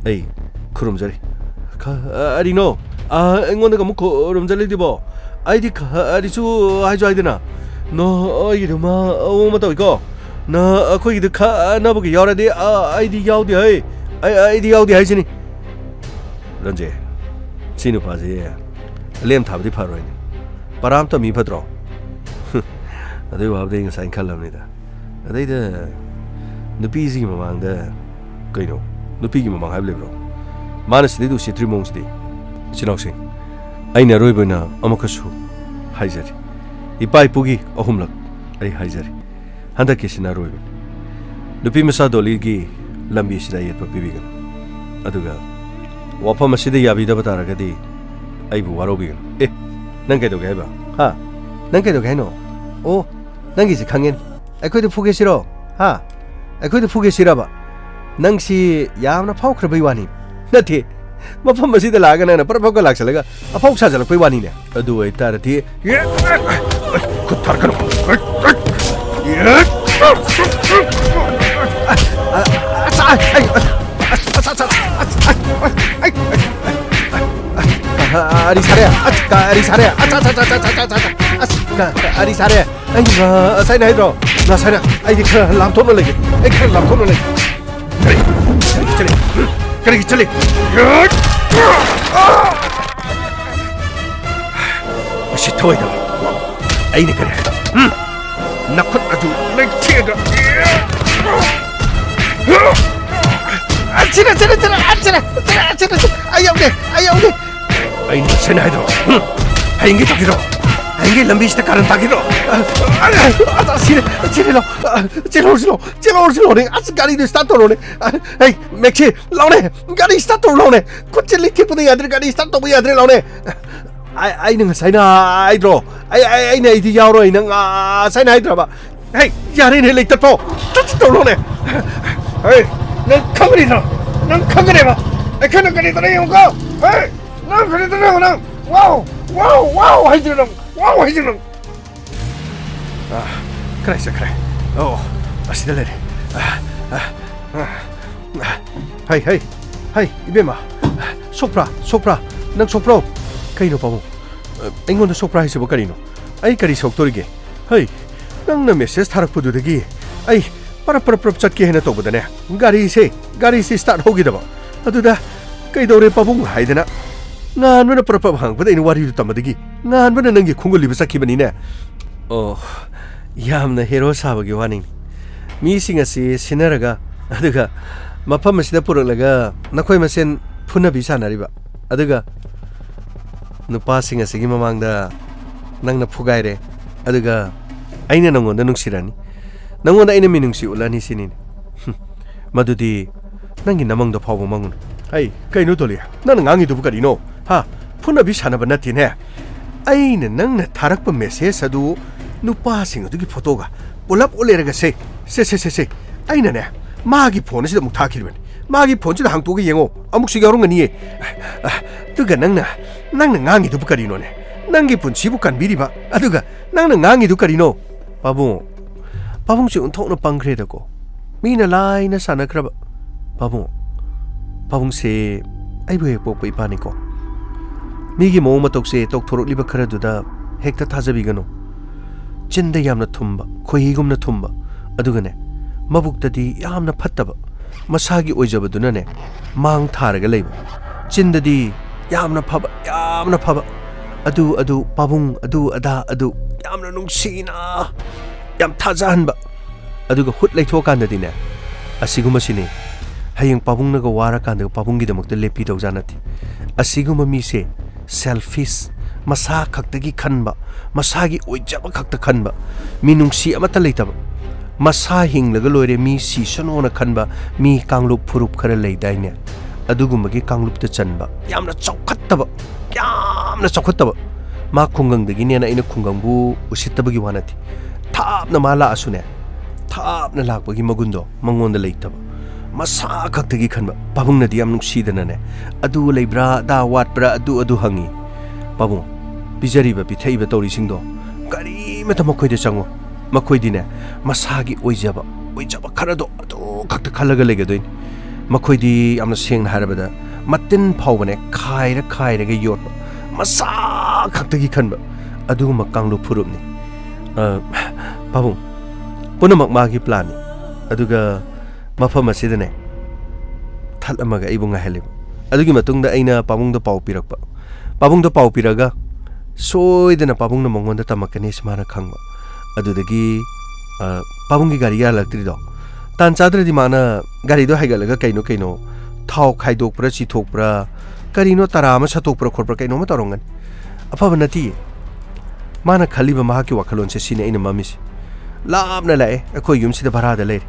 ꯑꯩ ꯈꯨꯔꯨꯝꯖꯔꯤ꯫ ꯀꯔꯤꯅꯣ? ꯑ, ꯑꯩꯉꯣꯟꯗꯒ ꯑꯃꯨꯛ ꯈꯨꯔꯨꯝꯖꯔꯤꯗꯨꯕꯣ? ꯑꯩꯗꯤ ꯀꯔꯤꯁꯨ ꯍꯥꯏꯁꯨ ꯍꯥꯏꯗꯅ꯫ ꯅꯣꯏꯒꯤꯗꯨ ꯃꯑꯣꯡ ꯑꯃ ꯇꯧꯏꯀꯣ꯫ ꯅ, ꯑꯩꯈꯣꯏꯒꯤꯗ ꯈꯠꯅꯕꯒ ꯌꯥꯎꯔꯗꯤ, ꯑ, ꯑꯩꯗꯤ ꯌꯥꯎꯗꯦ ꯍꯩ꯫ ꯑꯩ, ꯑꯩꯗꯤ ꯌꯥꯎꯗꯦ ꯍꯥꯏꯁꯤꯅꯤ꯫ ꯔꯟꯖꯦ, ꯁꯤ ꯅꯨꯄꯥꯁꯤ ꯂꯦꯝ ꯊꯥꯕꯗꯤ ꯐꯔꯣꯏꯅꯦ꯫ ꯄꯔꯥ ꯑꯝ ꯇꯝꯃꯤ ꯐꯠꯇ꯭ꯔꯣ? ꯑꯗꯨꯏ ꯋꯥꯕꯨꯗꯤ ꯑꯩ ꯉꯁꯥꯏꯅ ꯈꯜꯂꯕꯅꯤꯗ꯫ ꯑꯗꯩꯗ ꯅꯨꯄꯤꯁꯤꯒꯤ ꯃꯃꯥꯡꯗ ꯀꯩꯅꯣ? ꯅꯨꯄꯤꯒꯤ ꯃꯃꯥꯡ ꯍꯥꯏꯕ ꯂꯩꯕ꯭ꯔꯣ? ꯃꯥꯅ ꯁꯤꯗꯩꯗ ꯎꯁꯤꯠꯇ꯭ꯔꯤ ꯃꯑꯣꯡꯁꯤꯗꯤ꯫ ꯏꯆꯤꯟ ꯏꯅꯥꯎꯁꯤꯡ, ꯑꯩꯅ ꯑꯔꯣꯏꯕ ꯑꯣꯏꯅ ꯑꯃꯨꯛꯀꯁꯨ ꯍꯥꯏꯖꯔꯤ꯫ ꯏꯄꯥ ꯏꯄꯨꯒꯤ ꯑꯍꯨꯝꯂꯛ ꯑꯩ ꯍꯥꯏꯖꯔꯤ꯫ ꯍꯟꯗꯛꯀꯤꯁꯤꯅ ꯑꯔꯣꯏꯕꯅꯤ꯫ ꯅꯨꯄꯤ ꯃꯆꯥ ꯗꯣꯂꯤꯒꯤ ꯂꯝꯕꯤꯁꯤꯗ ꯑꯌꯦꯠꯄ ꯄꯤꯕꯤꯒꯅꯨ꯫ ꯑꯗꯨꯒ ꯋꯥꯐꯝ ꯑꯁꯤꯗ ꯌꯥꯕꯤꯗꯕ ꯇꯥꯔꯒꯗꯤ ꯑꯩꯕꯨ ꯋꯥꯔꯧꯕꯤꯒꯅꯨ꯫ ꯑꯦ, ꯅꯪ ꯀꯩꯗꯧꯒꯦ ꯍꯥꯏꯕ? ꯍꯥ? ꯅꯪ ꯀꯩꯗꯧꯒꯦ ꯍꯥꯏꯅꯣ? ꯑꯣ, ꯅꯪꯒꯤꯁꯦ ꯈꯪꯉꯦꯅꯦ꯫ ꯑꯩꯈꯣꯏꯗ ꯐꯨꯒꯦ ꯁꯤꯔꯣ? ꯍꯥ? ꯑꯩꯈꯣꯏꯗ ꯐꯨꯒꯦ ꯁꯤꯔꯕ? ꯅꯪꯁꯤ ꯌꯥꯝꯅ ꯐꯥꯎꯈ꯭ꯔꯕꯩ ꯋꯥꯅꯤ꯫ ꯅꯠꯇꯦ, ꯃꯐꯝ ꯑꯁꯤꯗ ꯂꯥꯛꯑꯒ ꯅꯪꯅ ꯄ꯭ꯔꯞ ꯄ꯭ꯔꯞꯀ ꯂꯥꯛꯁꯜꯂꯒ ꯑꯐꯥꯎ ꯁꯥꯖꯜꯂꯛꯄꯩ ꯋꯥꯅꯤꯅꯦ꯫ ꯑꯗꯨ ꯑꯣꯏꯇꯥꯔꯗꯤ, ꯈꯨꯠ ꯊꯥꯔꯛꯀꯅꯨ꯫ ꯑ, ꯑ, ꯑ, ꯑ, ꯑ, ꯑ, ꯑꯔꯤ ꯁꯥꯔꯦ꯫ ꯑꯁ, ꯀ-, ꯑꯔꯤ ꯁꯥꯔꯦ꯫ ꯑꯁ, ꯑꯁ, ꯑꯁ, ꯑꯁ, ꯑꯁ, ꯑꯁ, ꯑꯁ, ꯀ-, ꯑꯔꯤ ꯁꯥꯔꯦ꯫ ꯑꯩ, ꯑ, ꯉꯁꯥꯏꯅ ꯍꯥꯏꯗ꯭ꯔꯣ? ꯉꯁꯥꯏꯅ ꯑꯩꯗꯤ ꯈꯔ ꯂꯥꯞꯊꯣꯛꯅ ꯂꯩꯒꯦ꯫ ꯑꯩ ꯈꯔ ꯂꯥꯞꯊꯣꯛꯅ ꯂꯩꯒꯦ꯫ ꯀꯔꯤ? ꯀꯔꯤꯒꯤ ꯆꯠꯂꯤ? ꯍꯨꯝ? ꯀꯔꯤꯒꯤ ꯆꯠꯂꯤ? ꯃꯁꯤ ꯊꯧꯑꯣꯏꯗꯕ꯫ ꯑꯩꯅ ꯀꯔꯤ ꯍꯥꯏ? ꯍꯨꯝ? ꯅꯈꯨꯠ ꯑꯗꯨ ꯂꯩꯊꯦꯛꯑꯒ꯫ ꯑ, ꯁꯤꯔꯦ, ꯁꯤꯔꯦ, ꯁꯤꯔꯦ, ꯑ, ꯁꯤꯔꯦ, ꯁꯤꯔꯦ, ꯁꯤꯔꯦ, ꯁꯤꯔꯦ꯫ ꯑꯩ ꯌꯥꯎꯗꯦ, ꯑꯩ ꯌꯥꯎꯗꯦ꯫ ꯑꯩꯅ ꯁꯦꯟ ꯍꯥꯏꯗ꯭ꯔꯣ? ꯍꯨꯝ? ꯍꯌꯦꯡꯒꯤ ꯇꯧꯈꯤꯗ꯭ꯔꯣ? ꯍꯌꯦꯡꯒꯤ ꯂꯝꯕꯤꯁꯤꯗ ꯀꯥꯔꯟ ꯇꯥꯈꯤꯗ꯭ꯔꯣ? ꯑ, ꯑ, ꯑ, ꯁꯤꯔꯦ, ꯁꯤꯔꯦ, ꯂꯥꯎ꯫ ꯑ, ꯆꯦꯜꯍꯧꯔꯁꯤ, ꯂꯥꯎ, ꯆꯦꯜꯍꯧꯔꯁꯤ, ꯂꯥꯎꯅꯦ꯫ ꯑꯁ, ꯒꯥꯔꯤꯗꯨ start ꯇꯧꯔꯣꯅꯦ꯫ ꯑ, ꯍꯩ, ꯃꯦꯛꯁꯤ, ꯂꯥꯎꯅꯦ꯫ ꯒꯥꯔꯤ start ꯇꯧꯔꯣ, ꯂꯥꯎꯅꯦ꯫ ꯈꯨꯠꯁꯦ ꯂꯩꯊꯦꯛꯄꯗ ꯌꯥꯗ꯭ꯔꯦ, ꯒꯥꯔꯤ start ꯇꯧꯕ ꯌꯥꯗ꯭ꯔꯦ, ꯂꯥꯎꯅꯦ꯫ ꯑꯩ, ꯑꯩꯅ ꯉꯁꯥꯏꯅ ꯍꯥꯏꯗ꯭ꯔꯣ? ꯑꯩ, ꯑꯩ, ꯑꯩꯅ ꯑꯩꯗꯤ ꯌꯥꯎꯔꯣꯏ, ꯅꯪ, ꯑ, ꯉꯁꯥꯏꯅ ꯍꯥꯏꯗ꯭ꯔꯕ? ꯍꯩ, ꯌꯥꯔꯦꯅꯦ, ꯂꯩꯇꯠꯄꯣ꯫ ꯇꯠ ꯇꯧꯔꯣꯅꯦ꯫ ꯍꯩ, ꯅꯪ ꯈꯪꯒꯅꯤꯗ꯭ꯔꯣ? ꯅꯪ ꯈꯪꯒꯅꯦꯕ꯫ ꯑꯩꯈꯣꯏꯅ ꯀꯔꯤ ꯇꯧꯔꯦ ꯌꯦꯡꯉꯨꯀꯣ꯫ ꯍꯩ, ꯅꯪ ꯀꯔꯤ ꯇꯧꯔꯦ ꯌꯦꯡꯉꯨ ꯅꯪ꯫ ꯋꯥꯎ, ꯋꯥꯎ, ꯋꯥꯎ ꯍꯥꯏꯗ꯭ꯔꯣ ꯅꯪ? ꯋꯥꯎ ꯍꯥꯏꯗ꯭ꯔꯣ ꯅꯪ? ꯑ, ꯀꯗꯥꯏ ꯆꯠꯈ꯭ꯔꯦ? ꯑꯣ, ꯑꯁꯤꯗ ꯂꯩꯔꯦ꯫ ꯑ, ꯑ, ꯑ, ꯑ, ꯍꯩ, ꯍꯩ, ꯍꯩ, ꯏꯕꯦꯝꯃ, ꯁꯣꯛꯄ꯭ꯔꯥ? ꯁꯣꯛꯄ꯭ꯔꯥ? ꯅꯪ ꯁꯣꯛꯄ꯭ꯔꯣ? ꯀꯩꯅꯣ ꯄꯥꯕꯨꯡ? ꯑ, ꯑꯩꯉꯣꯟꯗ ꯁꯣꯛꯄ꯭ꯔꯥ ꯍꯥꯏꯁꯤꯕꯨ ꯀꯔꯤꯅꯣ? ꯑꯩ ꯀꯔꯤ ꯁꯣꯛꯇꯣꯔꯤꯒꯦ? ꯍꯩ, ꯅꯪꯅ message ꯊꯥꯔꯛꯄꯗꯨꯗꯒꯤ ꯑꯩ ꯄꯔꯞ ꯄꯔꯞ ꯄꯔꯞ ꯆꯠꯀꯦ ꯍꯥꯏꯅ ꯇꯧꯕꯗꯅꯦ, ꯒꯥꯔꯤꯁꯦ, ꯒꯥꯔꯤꯁꯦ start ꯍꯧꯈꯤꯗꯕ꯫ ꯑꯗꯨꯗ ꯀꯩꯗꯧꯔꯦ ꯄꯥꯕꯨꯡ ꯍꯥꯏꯗꯅ ꯉꯥꯟꯕꯅ ꯄ꯭ꯔꯞ ꯄ꯭ꯔꯞ ꯍꯪꯉꯛꯄꯗ ꯑꯩꯅ ꯋꯥꯔꯤꯗꯨ ꯇꯝꯕꯗꯒꯤ ꯉꯥꯟꯕꯅ ꯅꯪꯒꯤ ꯈꯣꯡꯒꯨꯜ ꯂꯤꯕ ꯆꯠꯈꯤꯕꯅꯤꯅꯦ꯫ ꯑꯣ, ꯌꯥꯝꯅ ꯍꯦꯔꯣ ꯁꯥꯕꯒꯤ ꯋꯥꯅꯤꯅꯦ꯫ ꯃꯤꯁꯤꯡ ꯑꯁꯤ ꯁꯤꯟꯅꯔꯒ, ꯑꯗꯨꯒ ꯃꯐꯝ ꯑꯁꯤꯗ ꯄꯨꯔꯛꯂꯒ ꯅꯈꯣꯏ ꯃꯁꯦꯟ ꯐꯨꯅꯕꯤ ꯁꯥꯟꯅꯔꯤꯕ, ꯑꯗꯨꯒ ꯅꯨꯄꯥꯁꯤꯡ ꯑꯁꯤꯒꯤ ꯃꯃꯥꯡꯗ ꯅꯪꯅ ꯐꯨꯒꯥꯏꯔꯦ, ꯑꯗꯨꯒ ꯑꯩꯅ ꯅꯪꯉꯣꯟꯗ ꯅꯨꯡꯁꯤꯔꯅꯤ, ꯅꯪꯉꯣꯟꯗ ꯑꯩꯅ ꯃꯤꯅꯨꯡꯁꯤ ꯎꯠꯂꯅꯤ ꯁꯤꯅꯤꯅꯦ꯫ ꯍꯨꯝ, ꯃꯗꯨꯗꯤ ꯅꯪꯒꯤ ꯅꯃꯪꯗ ꯐꯥꯎꯕ ꯃꯪꯉꯨꯅꯨ꯫ ꯍꯩ, ꯀꯩꯅꯣ ꯇꯣꯂꯤ, ꯅꯪꯅ ꯉꯥꯡꯉꯤꯗꯨꯕꯨ ꯀꯔꯤꯅꯣ? ꯍꯥ? ꯐꯨꯅꯕꯤ ꯁꯥꯟꯅꯕ ꯅꯠꯇꯦꯅꯦ꯫ ꯑꯩꯅ ꯅꯪꯅ ꯊꯥꯔꯛꯄ ꯃꯦꯁꯦꯖ ꯑꯗꯨ ꯅꯨꯄꯥꯁꯤꯡ ꯑꯗꯨꯒꯤ ꯐꯣꯇꯣꯒ ꯄꯨꯂꯞ ꯑꯣꯜꯂꯦꯔꯒ ꯁꯦ, ꯁꯦ, ꯁꯦ, ꯁꯦ, ꯁꯦ꯫ ꯑꯩꯅꯅꯦ, ꯃꯥꯒꯤ ꯐꯣꯟ ꯑꯁꯤꯗ ꯑꯃꯨꯛ ꯊꯥꯈꯤꯕꯅꯤ꯫ ꯃꯥꯒꯤ ꯐꯣꯟꯁꯤꯗ ꯍꯥꯡꯇꯣꯛꯑꯒ ꯌꯦꯡꯉꯣ, ꯑꯃꯨꯛꯁꯨ ꯌꯥꯎꯔꯝꯒꯅꯤꯌꯦ꯫ ꯑꯗꯨꯒ ꯅꯪꯅ, ꯅꯪꯅ ꯉꯥꯡꯉꯤꯗꯨꯕꯨ ꯀꯔꯤꯅꯣꯅꯦ? ꯅꯪꯒꯤ ꯄꯨꯟꯁꯤꯕꯨ ꯀꯟꯕꯤꯔꯤꯕ, ꯑꯗꯨꯒ ꯅꯪꯅ ꯉꯥꯡꯉꯤꯗꯨ ꯀꯔꯤꯅꯣ? ꯄꯥꯕꯨꯡ, ꯄꯥꯕꯨꯡꯁꯦ ꯑꯣꯟꯊꯣꯛꯅ ꯄꯪꯈ꯭ꯔꯦꯗꯀꯣ꯫ ꯃꯤꯅ ꯂꯥꯏꯅ ꯁꯥꯟꯅꯈ꯭ꯔꯕ꯫ ꯄꯥꯕꯨꯡ, ꯄꯥꯕꯨꯡꯁꯦ ꯑꯩꯕꯨ ꯍꯦꯛ ꯄꯣꯛꯄ ꯏꯄꯥꯅꯤꯀꯣ꯫ ꯃꯤꯒꯤ ꯃꯑꯣꯡ ꯃꯇꯧꯁꯦ ꯇꯧꯊꯣꯔꯛꯂꯤꯕ ꯈꯔꯗꯨꯗ ꯍꯦꯛꯇ ꯊꯥꯖꯕꯤꯒꯅꯨ꯫ ꯆꯤꯟꯗ ꯌꯥꯝꯅ ꯊꯨꯝꯕ, ꯈꯣꯏꯍꯤꯒꯨꯝꯅ ꯊꯨꯝꯕ, ꯑꯗꯨꯒꯅꯦ, ꯃꯕꯨꯛꯇꯗꯤ ꯌꯥꯝꯅ ꯐꯠꯇꯕ, ꯃꯁꯥꯒꯤ ꯑꯣꯏꯖꯕꯗꯨꯅꯅꯦ ꯃꯥꯡ ꯊꯥꯔꯒ ꯂꯩꯕ꯫ ꯆꯤꯟꯗꯗꯤ ꯌꯥꯝꯅ ꯐꯕ, ꯌꯥꯝꯅ ꯐꯕ, ꯑꯗꯨ, ꯑꯗꯨ, ꯄꯥꯕꯨꯡ, ꯑꯗꯨ, ꯑꯗꯥ, ꯑꯗꯨ, ꯌꯥꯝꯅ ꯅꯨꯡꯁꯤꯅ, ꯌꯥꯝ ꯊꯥꯖꯍꯟꯕ꯫ ꯑꯗꯨꯒ ꯍꯨꯠ ꯂꯩꯊꯣꯛꯑꯀꯥꯟꯗꯗꯤꯅꯦ, ꯑꯁꯤꯒꯨꯝꯕꯁꯤꯅꯤ ꯍꯌꯦꯡ ꯄꯥꯕꯨꯡꯅꯒ ꯋꯥꯔꯀꯥꯟꯗꯒ ꯄꯥꯕꯨꯡꯒꯤꯗꯃꯛꯇ ꯂꯦꯞꯄꯤꯗꯧꯖꯥꯠ ꯅꯠꯇꯦ꯫ ꯑꯁꯤꯒꯨꯝꯕ ꯃꯤꯁꯦ ꯁꯦꯜꯐꯤꯁ, ꯃꯁꯥ ꯈꯛꯇꯒꯤ ꯈꯟꯕ, ꯃꯁꯥꯒꯤ ꯑꯣꯏꯖꯕ ꯈꯛꯇ ꯈꯟꯕ, ꯃꯤꯅꯨꯡꯁꯤ ꯑꯃꯠꯇ ꯂꯩꯇꯕ, ꯃꯁꯥ ꯍꯤꯡꯂꯒ ꯂꯣꯏꯔꯦ, ꯃꯤ ꯁꯤꯁꯅꯣꯅ ꯈꯟꯕ ꯃꯤ ꯀꯥꯡꯂꯨꯞ ꯐꯨꯔꯨꯞ ꯈꯔ ꯂꯩꯗꯥꯏꯅꯦ? ꯑꯗꯨꯒꯨꯝꯕꯒꯤ ꯀꯥꯡꯂꯨꯞꯇ ꯆꯟꯕ, ꯌꯥꯝꯅ ꯆꯥꯎꯈꯠꯇꯕ, ꯌꯥꯝꯅ ꯆꯥꯎꯈꯠꯇꯕ꯫ ꯃꯥ ꯈꯨꯡꯒꯪꯗꯒꯤꯅꯦꯅ ꯑꯩꯅ ꯈꯨꯡꯒꯪꯕꯨ ꯎꯁꯤꯠꯇꯕꯒꯤ ꯋꯥ ꯅꯠꯇꯦ꯫ ꯊꯥꯞꯅ ꯃꯥ ꯂꯥꯛꯑꯁꯨꯅꯦ, ꯊꯥꯞꯅ ꯂꯥꯛꯄꯒꯤ ꯃꯒꯨꯟꯗꯣ ꯃꯉꯣꯟꯗ ꯂꯩꯇꯕ꯫ ꯃꯁꯥ ꯈꯛꯇꯒꯤ ꯈꯟꯕ꯫ ꯄꯥꯕꯨꯡꯅꯗꯤ ꯌꯥꯝ ꯅꯨꯡꯁꯤꯗꯅꯅꯦ, "ꯑꯗꯨ ꯂꯩꯕ꯭ꯔꯥ, ꯑꯗꯥ ꯋꯥꯠꯄ꯭ꯔꯥ?" ꯑꯗꯨ, ꯑꯗꯨ ꯍꯪꯉꯤ꯫ ꯄꯥꯕꯨꯡ, ꯄꯤꯖꯔꯤꯕ ꯄꯤꯊꯛꯏꯕ ꯇꯧꯔꯤꯁꯤꯡꯗꯣ ꯀꯔꯤꯃꯠꯇ ꯃꯈꯣꯏꯗ ꯆꯪꯉꯣ꯫ ꯃꯈꯣꯏꯗꯤꯅꯦ, ꯃꯁꯥꯒꯤ ꯑꯣꯏꯖꯕ, ꯑꯣꯏꯖꯕ ꯈꯔꯗꯣ ꯑꯗꯨ ꯈꯛꯇ ꯈꯜꯂꯒ ꯂꯩꯒꯗꯣꯏꯅꯤ꯫ ꯃꯈꯣꯏꯗꯤ ꯌꯥꯝꯅ ꯁꯦꯡꯅ ꯍꯥꯏꯔꯕꯗ ꯃꯇꯤꯟ ꯐꯥꯎꯕꯅꯦ ꯈꯥꯏꯔ ꯈꯥꯏꯔꯒ ꯌꯣꯠꯄ, ꯃꯁꯥ ꯈꯛꯇꯒꯤ ꯈꯟꯕ ꯑꯗꯨꯒꯨꯝꯕ ꯀꯥꯡꯂꯨꯞ ꯐꯨꯔꯨꯞꯅꯤ꯫ ꯑ, ꯄꯥꯕꯨꯡ, ꯄꯨꯝꯅꯃꯛ ꯃꯥꯒꯤ ꯄ꯭ꯂꯥꯟꯅꯤ꯫ ꯑꯗꯨꯒ ꯃꯐꯝ ꯑꯁꯤꯗꯅꯦ ꯊꯠꯂꯝꯃꯒ ꯑꯩꯕꯨ ꯉꯥꯏꯍꯜꯂꯤꯕ꯫ ꯑꯗꯨꯒꯤ ꯃꯇꯨꯡꯗ ꯑꯩꯅ ꯄꯥꯕꯨꯡꯗ ꯄꯥꯎ ꯄꯤꯔꯛꯄ꯫ ꯄꯥꯕꯨꯡꯗ ꯄꯥꯎ ꯄꯤꯔꯛꯑꯒ ꯁꯣꯏꯗꯅ ꯄꯥꯕꯨꯡꯅ ꯃꯉꯣꯟꯗ ꯇꯝꯃꯛꯀꯅꯤ ꯍꯥꯏꯁꯤ ꯃꯥꯅ ꯈꯪꯕ꯫ ꯑꯗꯨꯗꯒꯤ, ꯑ, ꯄꯥꯕꯨꯡꯒꯤ ꯒꯥꯔꯤ ꯌꯥꯍꯜꯂꯛꯇ꯭ꯔꯤꯗꯣ ꯇꯥꯟ ꯆꯥꯗ꯭ꯔꯗꯤ ꯃꯥꯅ ꯒꯥꯔꯤꯗꯣ ꯍꯥꯏꯒꯠꯂꯒ ꯀꯩꯅꯣ ꯀꯩꯅꯣ ꯊꯥꯎ ꯈꯥꯏꯗꯣꯛꯄ꯭ꯔꯥ ꯆꯤꯊꯣꯛꯄ꯭ꯔꯥ ꯀꯔꯤꯅꯣ ꯇꯔꯥ ꯑꯃ ꯁꯠꯇꯣꯛꯄ꯭ꯔꯥ ꯈꯣꯠꯄ꯭ꯔꯥ ꯀꯩꯅꯣꯝꯃ ꯇꯧꯔꯝꯒꯅꯤ꯫ ꯑꯐꯕ ꯅꯠꯇꯤꯌꯦ꯫ ꯃꯥꯅ ꯈꯜꯂꯤꯕ ꯃꯍꯥꯛꯀꯤ ꯋꯥꯈꯜꯂꯣꯟꯁꯦ ꯁꯤꯅꯤ ꯑꯩꯅ ꯃꯝꯃꯤꯁꯦ꯫ ꯂꯥꯞꯅ ꯂꯥꯛꯑꯦ, ꯑꯩꯈꯣꯏ ꯌꯨꯝꯁꯤꯗ ꯚꯔꯥꯗ ꯂꯩꯔꯦ꯫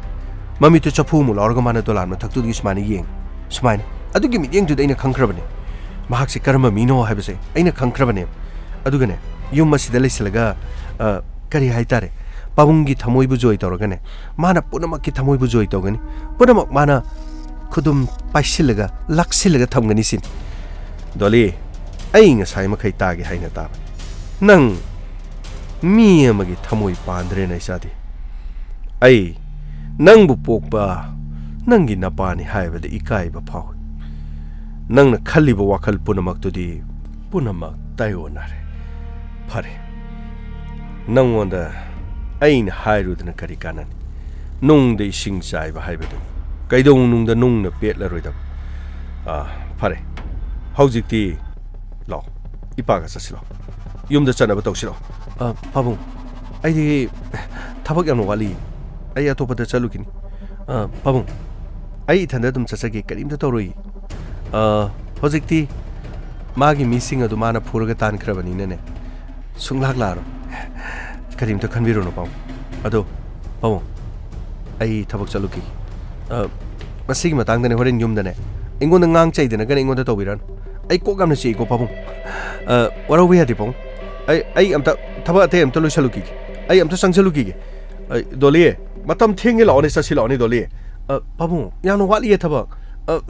ꯃꯃꯤꯠꯇꯨ ꯆꯐꯨꯃꯨꯛ ꯂꯥꯎꯔꯒ ꯃꯥꯅ ꯗꯣꯂꯥꯟ ꯃꯊꯛꯇꯨꯗꯒꯤ ꯁꯨꯃꯥꯏꯅ ꯌꯦꯡꯉꯤ꯫ ꯁꯨꯃꯥꯏꯅ꯫ ꯑꯗꯨꯒꯤ ꯃꯤꯠꯌꯦꯡꯗꯨꯗ ꯑꯩꯅ ꯈꯪꯈ꯭ꯔꯕꯅꯦ꯫ ꯃꯍꯥꯛꯁꯦ ꯀꯔꯝꯕ ꯃꯤꯅꯣ ꯍꯥꯏꯕꯁꯦ ꯑꯩꯅ ꯈꯪꯈ꯭ꯔꯕꯅꯦ꯫ ꯑꯗꯨꯒꯅꯦ, ꯌꯨꯝ ꯑꯁꯤꯗ ꯂꯩꯁꯤꯜꯂꯒ, ꯑ, ꯀꯔꯤ ꯍꯥꯏꯇꯥꯔꯦ, ꯄꯥꯕꯨꯡꯒꯤ ꯊꯃꯣꯏꯕꯨ ꯖꯣꯏ ꯇꯧꯔꯒꯅꯦ, ꯃꯥꯅ ꯄꯨꯝꯅꯃꯛꯀꯤ ꯊꯃꯣꯏꯕꯨ ꯖꯣꯏ ꯇꯧꯒꯅꯤ꯫ ꯄꯨꯝꯅꯃꯛ ꯃꯥꯅ ꯈꯨꯗꯨꯝ ꯄꯥꯏꯁꯤꯜꯂꯒ, ꯂꯥꯛꯁꯤꯜꯂꯒ ꯊꯝꯒꯅꯤ ꯁꯤꯅꯤ꯫ ꯗꯣꯂꯤ, ꯑꯩ ꯉꯁꯥꯏ ꯃꯈꯩ ꯇꯥꯒꯦ ꯍꯥꯏꯅ ꯇꯥꯕꯅꯤ꯫ ꯅꯪ ꯃꯤ ꯑꯃꯒꯤ ꯊꯃꯣꯏ ꯄꯥꯟꯗ꯭ꯔꯦꯅ, ꯏꯆꯥꯗꯤ꯫ ꯑꯩ ꯅꯪꯕꯨ ꯄꯣꯛꯄ ꯅꯪꯒꯤ ꯅꯄꯥꯅꯤ ꯍꯥꯏꯕꯗ ꯏꯀꯥꯏꯕ ꯐꯥꯎꯏ꯫ ꯅꯪꯅ ꯈꯜꯂꯤꯕ ꯋꯥꯈꯜ ꯄꯨꯝꯅꯃꯛꯇꯨꯗꯤ ꯄꯨꯝꯅꯃꯛ ꯇꯥꯏꯑꯣꯟꯅꯔꯦ꯫ ꯐꯔꯦ, ꯅꯪꯉꯣꯟꯗ ꯑꯩꯅ ꯍꯥꯏꯔꯨꯗꯅ ꯀꯔꯤ ꯀꯥꯟꯅꯅꯤ? ꯅꯨꯡꯗ ꯏꯁꯤꯡ ꯆꯥꯏꯕ ꯍꯥꯏꯕꯗꯨꯅꯤ꯫ ꯀꯩꯗꯧꯅꯨꯡꯗ ꯅꯨꯡꯅ ꯄꯦꯠꯂꯔꯣꯏꯗꯕ꯫ ꯑꯥ, ꯐꯔꯦ, ꯍꯧꯖꯤꯛꯇꯤ ꯂꯥꯛꯑꯣ, ꯏꯄꯥꯒ ꯆꯠꯁꯤ ꯂꯥꯛꯑꯣ꯫ ꯌꯨꯝꯗ ꯆꯠꯅꯕ ꯇꯧꯁꯤ ꯂꯥꯛꯑꯣ꯫ ꯑ, ꯄꯥꯕꯨꯡ, ꯑꯩꯗꯤ ꯊꯕꯛ ꯌꯥꯝꯅ ꯋꯥꯠꯂꯤ꯫ ꯑꯩ ꯑꯇꯣꯞꯄꯗ ꯆꯠꯂꯨꯈꯤꯅꯤ꯫ ꯑ, ꯄꯥꯕꯨꯡ, ꯑꯩ ꯏꯊꯟꯗ ꯑꯗꯨꯝ ꯆꯠꯆꯒꯦ, ꯀꯔꯤꯝꯇ ꯇꯧꯔꯣꯏ꯫ ꯑ, ꯍꯧꯖꯤꯛꯇꯤ ꯃꯥꯒꯤ ꯃꯤꯁꯤꯡ ꯑꯗꯨ ꯃꯥꯅ ꯐꯨꯔꯒ ꯇꯥꯟꯈ꯭ꯔꯕꯅꯤꯅꯅꯦ, ꯁꯨꯡꯂꯥꯛ ꯂꯥꯛꯑꯔꯣꯏ꯫ ꯀꯔꯤꯝꯇ ꯈꯟꯕꯤꯔꯨꯅꯨ, ꯄꯥꯕꯨꯡ꯫ ꯑꯗꯣ, ꯄꯥꯕꯨꯡ, ꯑꯩ ꯊꯕꯛ ꯆꯠꯂꯨꯈꯤꯒꯦ꯫ ꯑ, ꯃꯁꯤꯒꯤ ꯃꯇꯥꯡꯗꯅꯦ ꯍꯣꯔꯦꯟ ꯌꯨꯝꯗꯅꯦ ꯑꯩꯉꯣꯟꯗ ꯉꯥꯡ ꯆꯩꯗꯅꯒꯅꯦ ꯑꯩꯉꯣꯟꯗ ꯇꯧꯕꯤꯔꯅꯨ꯫ ꯑꯩ ꯀꯣꯛ ꯌꯥꯝꯅ ꯆꯤꯛꯏꯀꯣ, ꯄꯥꯕꯨꯡ꯫ ꯑ, ꯋꯥꯔꯧꯕ ꯌꯥꯗꯦ, ꯄꯥꯕꯨꯡ꯫ ꯑꯩ, ꯑꯩ ꯑꯝꯇ ꯊꯕꯛ ꯑꯇꯩ ꯑꯝꯇ ꯂꯣꯏꯁꯜꯂꯨꯈꯤꯒꯦ꯫ ꯑꯩ ꯑꯝꯇ ꯆꯪꯁꯜꯂꯨꯈꯤꯒꯦ꯫ ꯑ, ꯗꯣꯂꯤ, ꯃꯇꯝ ꯊꯦꯡꯉꯦ, ꯂꯥꯛꯑꯣꯅꯦ, ꯆꯠꯁꯤ ꯂꯥꯛꯑꯣꯅꯦ, ꯗꯣꯂꯤ꯫ ꯑ, ꯄꯥꯕꯨꯡ, ꯌꯥꯝꯅ ꯋꯥꯠꯂꯤꯌꯦ ꯊꯕꯛ꯫ ꯑ,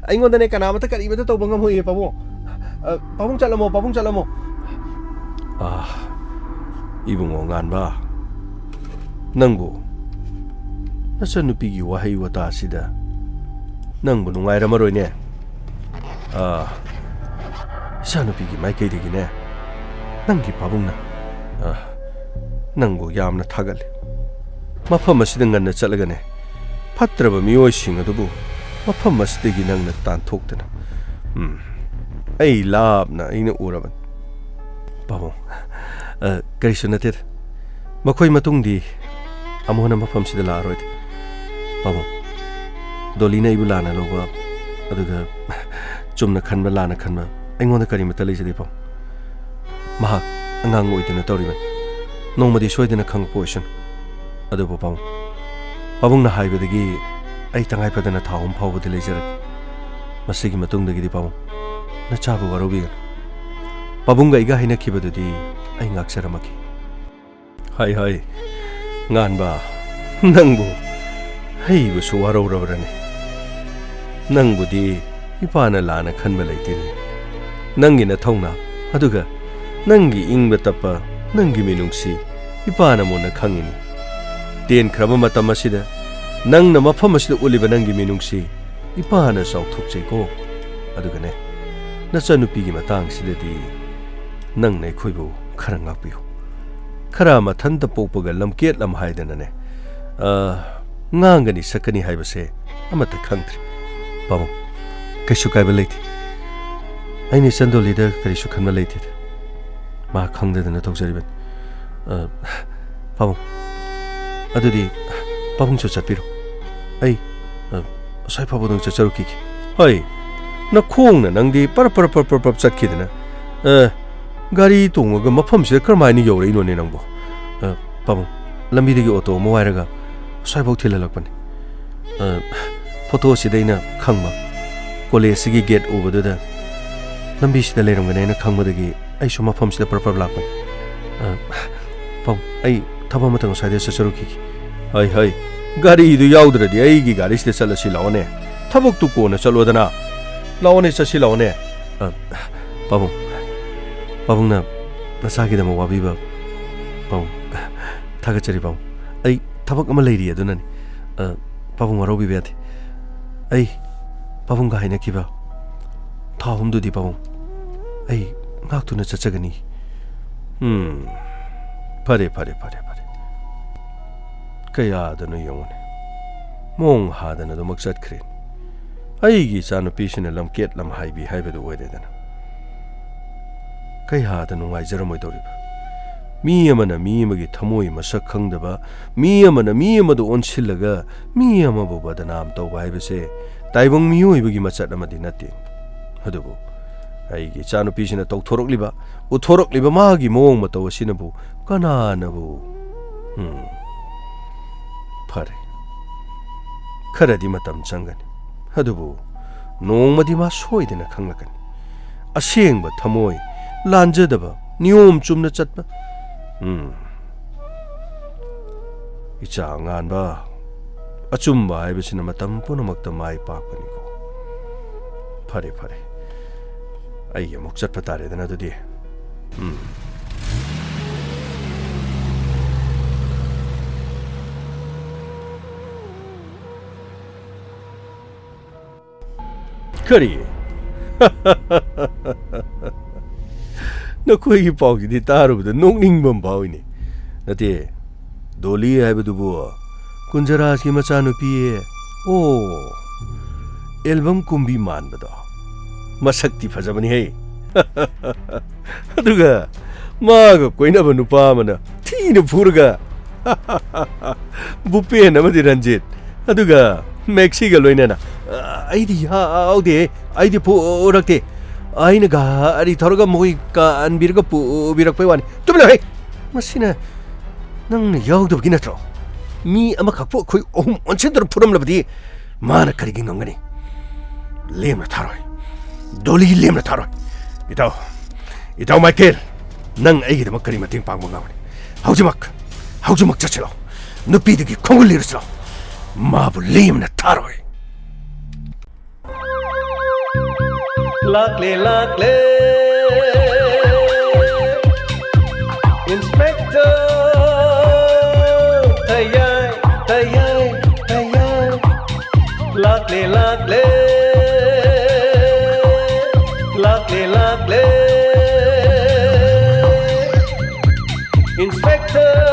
ꯑꯩꯉꯣꯟꯗꯅꯦ ꯀꯅꯥꯃꯠꯇ ꯀꯔꯤꯃꯠꯇ ꯇꯧꯕ ꯉꯝꯃꯣꯏꯌꯦ, ꯄꯥꯕꯨꯡ꯫ ꯑ, ꯄꯥꯕꯨꯡ ꯆꯠꯂꯝꯃꯣ, ꯄꯥꯕꯨꯡ ꯆꯠꯂꯝꯃꯣ꯫ ꯑ, ꯏꯕꯨꯡꯉꯣ ꯉꯥꯟꯕ, ꯅꯪꯕꯨ ꯅꯆꯟꯅꯨꯄꯤꯒꯤ ꯋꯥꯍꯩ ꯋꯥꯇꯥꯁꯤꯗ ꯅꯪꯕꯨ ꯅꯨꯡꯉꯥꯏꯔꯝꯃꯔꯣꯏꯅꯦ꯫ ꯑ, ꯏꯆꯥꯅꯨꯄꯤꯒꯤ ꯃꯥꯏꯀꯩꯗꯒꯤꯅꯦ, ꯅꯪꯒꯤ ꯄꯥꯕꯨꯡꯅ, ꯑ, ꯅꯪꯕꯨ ꯌꯥꯝꯅ ꯊꯥꯒꯠꯂꯤ꯫ ꯃꯐꯝ ꯑꯁꯤꯗ ꯉꯟꯅ ꯆꯠꯂꯒꯅꯦ, ꯐꯠꯇ꯭ꯔꯕ ꯃꯤꯑꯣꯏꯁꯤꯡ ꯑꯗꯨꯕꯨ ꯃꯐꯝ ꯑꯁꯤꯗꯒꯤ ꯅꯪꯅ ꯇꯥꯟꯊꯣꯛꯇꯅ ꯎꯝ, ꯑꯩ ꯂꯥꯞꯅ ꯑꯩꯅ ꯎꯔꯕꯅꯤ꯫ ꯄꯥꯕꯨꯡ, ꯑ, ꯀꯔꯤꯁꯨ ꯅꯠꯇꯦꯗ꯫ ꯃꯈꯣꯏ ꯃꯇꯨꯡꯗꯤ ꯑꯃꯨꯛ ꯍꯟꯅ ꯃꯐꯝꯁꯤꯗ ꯂꯥꯛꯑꯔꯣꯏꯗ꯫ ꯄꯥꯕꯨꯡ, ꯗꯣꯂꯤꯅ ꯑꯩꯕꯨ ꯂꯥꯟꯅ ꯂꯧꯕ, ꯑꯗꯨꯒ ꯆꯨꯝꯅ ꯈꯟꯕ, ꯂꯥꯟꯅ ꯈꯟꯕ, ꯑꯩꯉꯣꯟꯗ ꯀꯔꯤꯃꯠꯇ ꯂꯩꯖꯗꯦ, ꯄꯥꯕꯨꯡ꯫ ꯃꯍꯥꯛ ꯑꯉꯥꯡ ꯑꯣꯏꯗꯨꯅ ꯇꯧꯔꯤꯕꯅꯤ꯫ ꯅꯣꯡꯃꯗꯤ ꯁꯣꯏꯗꯅ ꯈꯪꯉꯛꯄ ꯑꯣꯏꯁꯅꯨ꯫ ꯑꯗꯨꯕꯨ ꯄꯥꯕꯨꯡ, ꯄꯥꯕꯨꯡꯅ ꯍꯥꯏꯕꯗꯒꯤ ꯑꯩ ꯇꯉꯥꯏ ꯐꯗꯅ ꯊꯥ ꯑꯍꯨꯝ ꯐꯥꯎꯕꯗꯤ ꯂꯩꯖꯔꯒꯦ꯫ ꯃꯁꯤꯒꯤ ꯃꯇꯨꯡꯗꯒꯤꯗꯤ ꯄꯥꯕꯨꯡ, ꯅꯆꯥꯕꯨ ꯋꯥꯔꯧꯕꯤꯒꯅꯨ꯫ ꯄꯥꯕꯨꯡꯒ ꯑꯩꯒ ꯍꯥꯏꯅꯈꯤꯕꯗꯨꯗꯤ ꯑꯩ ꯉꯥꯛꯆꯔꯝꯃꯒꯦ꯫ ꯍꯥꯏ ꯍꯥꯏ, ꯉꯥꯟꯕ, ꯅꯪꯕꯨ ꯑꯩꯕꯨꯁꯨ ꯋꯥꯔꯧꯔꯕ꯭ꯔꯅꯦ? ꯅꯪꯕꯨꯗꯤ ꯏꯄꯥꯅ ꯂꯥꯟꯅ ꯈꯟꯕ ꯂꯩꯇꯦꯅꯦ꯫ ꯅꯪꯒꯤ ꯅꯊꯧꯅꯥ, ꯑꯗꯨꯒ ꯅꯪꯒꯤ ꯏꯪꯕ ꯇꯞꯄ, ꯅꯪꯒꯤ ꯃꯤꯅꯨꯡꯁꯤ ꯏꯄꯥꯅ ꯃꯨꯟꯅ ꯈꯪꯉꯤꯅꯤ꯫ ꯇꯦꯟꯈ꯭ꯔꯕ ꯃꯇꯝ ꯑꯁꯤꯗ ꯅꯪꯅ ꯃꯐꯝ ꯑꯁꯤꯗ ꯎꯠꯂꯤꯕ ꯅꯪꯒꯤ ꯃꯤꯅꯨꯡꯁꯤ ꯏꯄꯥꯅ ꯆꯥꯎꯊꯣꯛꯆꯩꯀꯣ꯫ ꯑꯗꯨꯒꯅꯦ, ꯅꯆꯟꯅꯨꯄꯤꯒꯤ ꯃꯇꯥꯡꯁꯤꯗꯗꯤ ꯅꯪꯅ ꯑꯩꯈꯣꯏꯕꯨ ꯈꯔ ꯉꯥꯛꯄꯤꯌꯨ꯫ ꯈꯔ ꯃꯊꯟꯇ ꯄꯣꯛꯄꯒ ꯂꯝꯀꯦꯠ ꯂꯝ ꯍꯥꯏꯗꯅꯅꯦ, ꯑ, ꯉꯥꯡꯒꯅꯤ ꯁꯛꯀꯅꯤ ꯍꯥꯏꯕꯁꯦ ꯑꯃꯠꯇ ꯈꯪꯗ꯭ꯔꯤ꯫ ꯄꯥꯕꯨꯡ, ꯀꯩꯁꯨ ꯀꯥꯏꯕ ꯂꯩꯇꯦ꯫ ꯑꯩꯅ ꯏꯆꯟ ꯗꯣꯂꯤꯗ ꯀꯔꯤꯁꯨ ꯈꯟꯕ ꯂꯩꯇꯦꯗ꯫ ꯃꯥ ꯈꯪꯗꯗꯅ ꯇꯧꯖꯔꯤꯕꯅꯤ꯫ ꯑ, ꯄꯥꯕꯨꯡ, ꯑꯗꯨꯗꯤ ꯄꯥꯕꯨꯡꯁꯨ ꯆꯠꯄꯤꯔꯣ꯫ ꯑꯩ, ꯑ, ꯑꯁ꯭ꯋꯥꯏ ꯐꯥꯎꯕꯗꯪ ꯆꯠꯆꯔꯨꯈꯤꯒꯦ꯫ ꯍꯣꯏ, ꯅꯈꯣꯡꯅ ꯅꯪꯗꯤ ꯄꯔꯞ ꯄꯔꯞ ꯄꯔꯞ ꯄꯔꯞ ꯄꯔꯞ ꯆꯠꯈꯤꯗꯅ, ꯑ, ꯒꯥꯔꯤ ꯇꯣꯡꯉꯒ ꯃꯐꯝꯁꯤꯗ ꯀꯔꯝꯍꯥꯏꯅ ꯌꯧꯔꯛꯏꯅꯣꯅꯦ ꯅꯪꯕꯣ? ꯑ, ꯄꯥꯕꯨꯡ, ꯂꯝꯕꯤꯗꯒꯤ ꯑꯣꯇꯣ ꯑꯃ ꯋꯥꯏꯔꯒ ꯑꯁ꯭ꯋꯥꯏꯐꯥꯎ ꯊꯤꯜꯍꯜꯂꯛꯄꯅꯤ꯫ ꯑ, ꯐꯣꯇꯣꯁꯤꯗ ꯑꯩꯅ ꯈꯪꯕ, ꯀꯣꯂꯦꯖꯁꯤꯒꯤ ꯒꯦꯠ ꯎꯕꯗꯨꯗ ꯂꯝꯕꯤꯁꯤꯗ ꯂꯩꯔꯝꯒꯅꯤ ꯍꯥꯏꯅ ꯈꯪꯕꯗꯒꯤ ꯑꯩꯁꯨ ꯃꯐꯝꯁꯤꯗ ꯄ꯭ꯔꯞ ꯄ꯭ꯔꯞ ꯂꯥꯛꯄꯅꯤ꯫ ꯑ, ꯄꯥꯕꯨꯡ, ꯑꯩ ꯊꯕꯛ ꯑꯃꯇꯪ ꯉꯁꯥꯏꯗ ꯆꯠꯆꯔꯨꯈꯤꯒꯦ꯫ ꯍꯩ, ꯍꯩ, ꯒꯥꯔꯤꯗꯨ ꯌꯥꯎꯗ꯭ꯔꯗꯤ ꯑꯩꯒꯤ ꯒꯥꯔꯤꯁꯤꯗ ꯆꯠꯂꯁꯤ ꯂꯥꯛꯑꯣꯅꯦ꯫ ꯊꯕꯛꯇꯨ ꯀꯣꯟꯅ ꯆꯠꯂꯣꯗꯅ꯫ ꯂꯥꯛꯑꯣꯅꯦ, ꯆꯠꯁꯤ ꯂꯥꯛꯑꯣꯅꯦ꯫ ꯑ, ꯄꯥꯕꯨꯡ, ꯄꯥꯕꯨꯡꯅ ꯅꯆꯥꯒꯤꯗꯃꯛ ꯋꯥꯕꯤꯕ, ꯄꯥꯕꯨꯡ, ꯊꯥꯒꯠꯆꯔꯤ ꯄꯥꯕꯨꯡ꯫ ꯑꯩ ꯊꯕꯛ ꯑꯃ ꯂꯩꯔꯤ ꯑꯗꯨꯅꯅꯤ꯫ ꯑ, ꯄꯥꯕꯨꯡ ꯋꯥꯔꯧꯕꯤꯕ ꯌꯥꯗꯦ꯫ ꯑꯩ ꯄꯥꯕꯨꯡꯒ ꯍꯥꯏꯅꯈꯤꯕ ꯊꯥ ꯑꯍꯨꯝꯗꯨꯗꯤ ꯄꯥꯕꯨꯡ, ꯑꯩ ꯉꯥꯛꯇꯨꯅ ꯆꯠꯆꯒꯅꯤ꯫ ꯎꯝ, ꯐꯔꯦ, ꯐꯔꯦ, ꯐꯔꯦ, ꯐꯔꯦ꯫ ꯀꯌꯥꯗꯅꯣ ꯌꯦꯡꯉꯨꯅꯦ꯫ ꯃꯣꯡ ꯍꯥꯗꯅ ꯑꯗꯨꯃꯛ ꯆꯠꯈ꯭ꯔꯦ꯫ ꯑꯩꯒꯤ ꯏꯆꯥꯅꯨꯄꯤꯁꯤꯅ ꯂꯝꯀꯦꯠ ꯂꯝꯍꯥꯏꯕꯤ ꯍꯥꯏꯕꯗꯨ ꯑꯣꯏꯔꯦꯗꯅ꯫ ꯀꯌꯥꯗ ꯅꯨꯡꯉꯥꯏꯖꯔꯝꯃꯣꯏꯗꯧꯔꯤꯕ꯫ ꯃꯤ ꯑꯃꯅ ꯃꯤ ꯑꯃꯒꯤ ꯊꯃꯣꯏ ꯃꯁꯛ ꯈꯪꯗꯕ, ꯃꯤ ꯑꯃꯅ ꯃꯤ ꯑꯃꯗ ꯑꯣꯟꯁꯤꯜꯂꯒ ꯃꯤ ꯑꯃꯕꯨ ꯕꯗꯅꯥꯝ ꯇꯧꯕ ꯍꯥꯏꯕꯁꯦ ꯇꯥꯏꯕꯪ ꯃꯤꯑꯣꯏꯕꯒꯤ ꯃꯆꯠ ꯑꯃꯗꯤ ꯅꯠꯇꯦ꯫ ꯑꯗꯨꯕꯨ ꯑꯩꯒꯤ ꯏꯆꯥꯅꯨꯄꯤꯁꯤꯅ ꯇꯧꯊꯣꯔꯛꯂꯤꯕ, ꯎꯠꯊꯣꯔꯛꯂꯤꯕ ꯃꯥꯒꯤ ꯃꯑꯣꯡ ꯃꯇꯧ ꯑꯁꯤꯅꯕꯨ ꯀꯅꯥꯅꯕꯨ? ꯎꯝ꯫ ꯐꯔꯦ꯫ ꯈꯔꯗꯤ ꯃꯇꯝ ꯆꯪꯒꯅꯤ꯫ ꯑꯗꯨꯕꯨ ꯅꯣꯡꯃꯗꯤ ꯃꯥ ꯁꯣꯏꯗꯅ ꯈꯪꯂꯛꯀꯅꯤ꯫ ꯑꯁꯦꯡꯕ ꯊꯃꯣꯏ, ꯂꯥꯟꯖꯗꯕ, ꯅꯤꯌꯣꯝ ꯆꯨꯝꯅ ꯆꯠꯄ꯫ ꯎꯝ꯫ ꯏꯆꯥ ꯑꯉꯥꯟꯕ, ꯑꯆꯨꯝꯕ ꯍꯥꯏꯕꯁꯤꯅ ꯃꯇꯝ ꯄꯨꯝꯅꯃꯛꯇ ꯃꯥꯏ ꯄꯥꯛꯄꯅꯤꯀꯣ꯫ ꯐꯔꯦ, ꯐꯔꯦ꯫ ꯑꯩ ꯑꯃꯨꯛ ꯆꯠꯄ ꯇꯥꯔꯦꯗꯅ ꯑꯗꯨꯗꯤ꯫ ꯎꯝ꯫ ꯀꯔꯤ? ꯅꯈꯣꯏꯒꯤ ꯄꯥꯎꯁꯤꯗꯤ ꯇꯥꯔꯨꯕꯗ ꯅꯣꯛꯅꯤꯡꯕ ꯑꯃ ꯐꯥꯎꯏꯅꯦ꯫ ꯅꯠꯇꯦ, ꯗꯣꯂꯤ ꯍꯥꯏꯕꯗꯨꯕꯨ ꯀꯨꯟꯖꯔꯥꯖꯀꯤ ꯃꯆꯥꯅꯨꯄꯤ? ꯑꯣ, ꯑꯦꯜꯕꯝ ꯀꯨꯝꯕꯤ ꯃꯥꯟꯕꯗꯣ꯫ ꯃꯁꯛꯇꯤ ꯐꯖꯕꯅꯤꯍꯦ꯫ ꯑꯗꯨꯒ ꯃꯥꯒ ꯀꯣꯏꯅꯕ ꯅꯨꯄꯥ ꯑꯃꯅ ꯊꯤꯅ ꯐꯨꯔꯒ ꯚꯨꯄꯦꯟ ꯑꯃꯗꯤ ꯔꯟꯖꯤꯠ, ꯑꯗꯨꯒ ꯃꯦꯛꯁꯤꯒ ꯂꯣꯏꯅꯅ, "ꯑ, ꯑꯩꯗꯤ ꯌꯥꯎꯗꯦ, ꯑꯩꯗꯤ ꯄꯨꯔꯛꯇꯦ, ꯑꯩꯅ ꯒꯥꯔꯤ ꯊꯧꯔꯒ ꯃꯈꯣꯏ ꯀꯥꯟꯕꯤꯔꯒ ꯄꯨꯕꯤꯔꯛꯄꯩ ꯋꯥꯅꯤ"꯫ ꯇꯨꯃꯤꯟ ꯂꯩꯌꯨꯍꯦ! ꯃꯁꯤꯅ ꯅꯪꯅ ꯌꯥꯎꯗꯕꯒꯤ ꯅꯠꯇ꯭ꯔꯣ? ꯃꯤ ꯑꯃꯈꯛꯄꯨ ꯑꯩꯈꯣꯏ ꯑꯍꯨꯝ ꯑꯣꯟꯁꯤꯟꯗꯨꯅ ꯐꯨꯔꯝꯂꯕꯗꯤ ꯃꯥꯅ ꯀꯔꯤꯒꯤ ꯉꯝꯒꯅꯤ? ꯂꯦꯝꯅ ꯊꯥꯔꯣꯏ꯫ ꯗꯣꯂꯤ ꯂꯦꯝꯅ ꯊꯥꯔꯣꯏ꯫ ꯏꯇꯥꯎ, ꯏꯇꯥꯎ ꯃꯥꯏꯀꯦꯜ, ꯅꯪ ꯑꯩꯒꯤꯗꯃꯛ ꯀꯔꯤ ꯃꯇꯦꯡ ꯄꯥꯡꯕ ꯉꯝꯒꯅꯤ? ꯍꯧꯖꯤꯛꯃꯛ, ꯍꯧꯖꯤꯛꯃꯛ ꯆꯠꯁꯤꯜꯂꯣ꯫ ꯅꯨꯄꯤꯗꯨꯒꯤ ꯈꯣꯡꯒꯨꯜ ꯂꯤꯔꯨꯁꯤꯜꯂꯣ꯫ ꯃꯥꯕꯨ ꯂꯦꯝꯅ ꯊꯥꯔꯣꯏ꯫ ꯂꯥꯛꯂꯦ, ꯂꯥꯛꯂꯦ, ꯏꯟꯁꯄꯦꯛꯇꯔ ꯇꯌꯥꯏ, ꯇꯌꯥꯏ, ꯇꯌꯥꯏ꯫ ꯂꯥꯛꯂꯦ, ꯂꯥꯛꯂꯦ, ꯂꯥꯛꯂꯦ, ꯂꯥꯛꯂꯦ, ꯏꯟꯁꯄꯦꯛꯇꯔ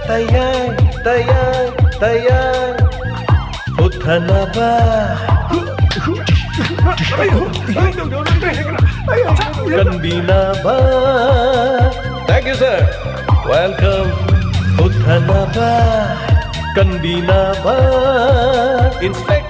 ꯇꯌꯥꯏ, ꯇꯌꯥꯏ, ꯇꯌꯥꯏ꯫ ꯐꯨꯠ ꯊꯅꯕ, ꯀꯟꯕꯤꯅꯕ꯫ Thank you, sir. Welcome. ꯍꯨꯠꯊꯅꯕ, ꯀꯟꯕꯤꯅꯕ꯫ Inspector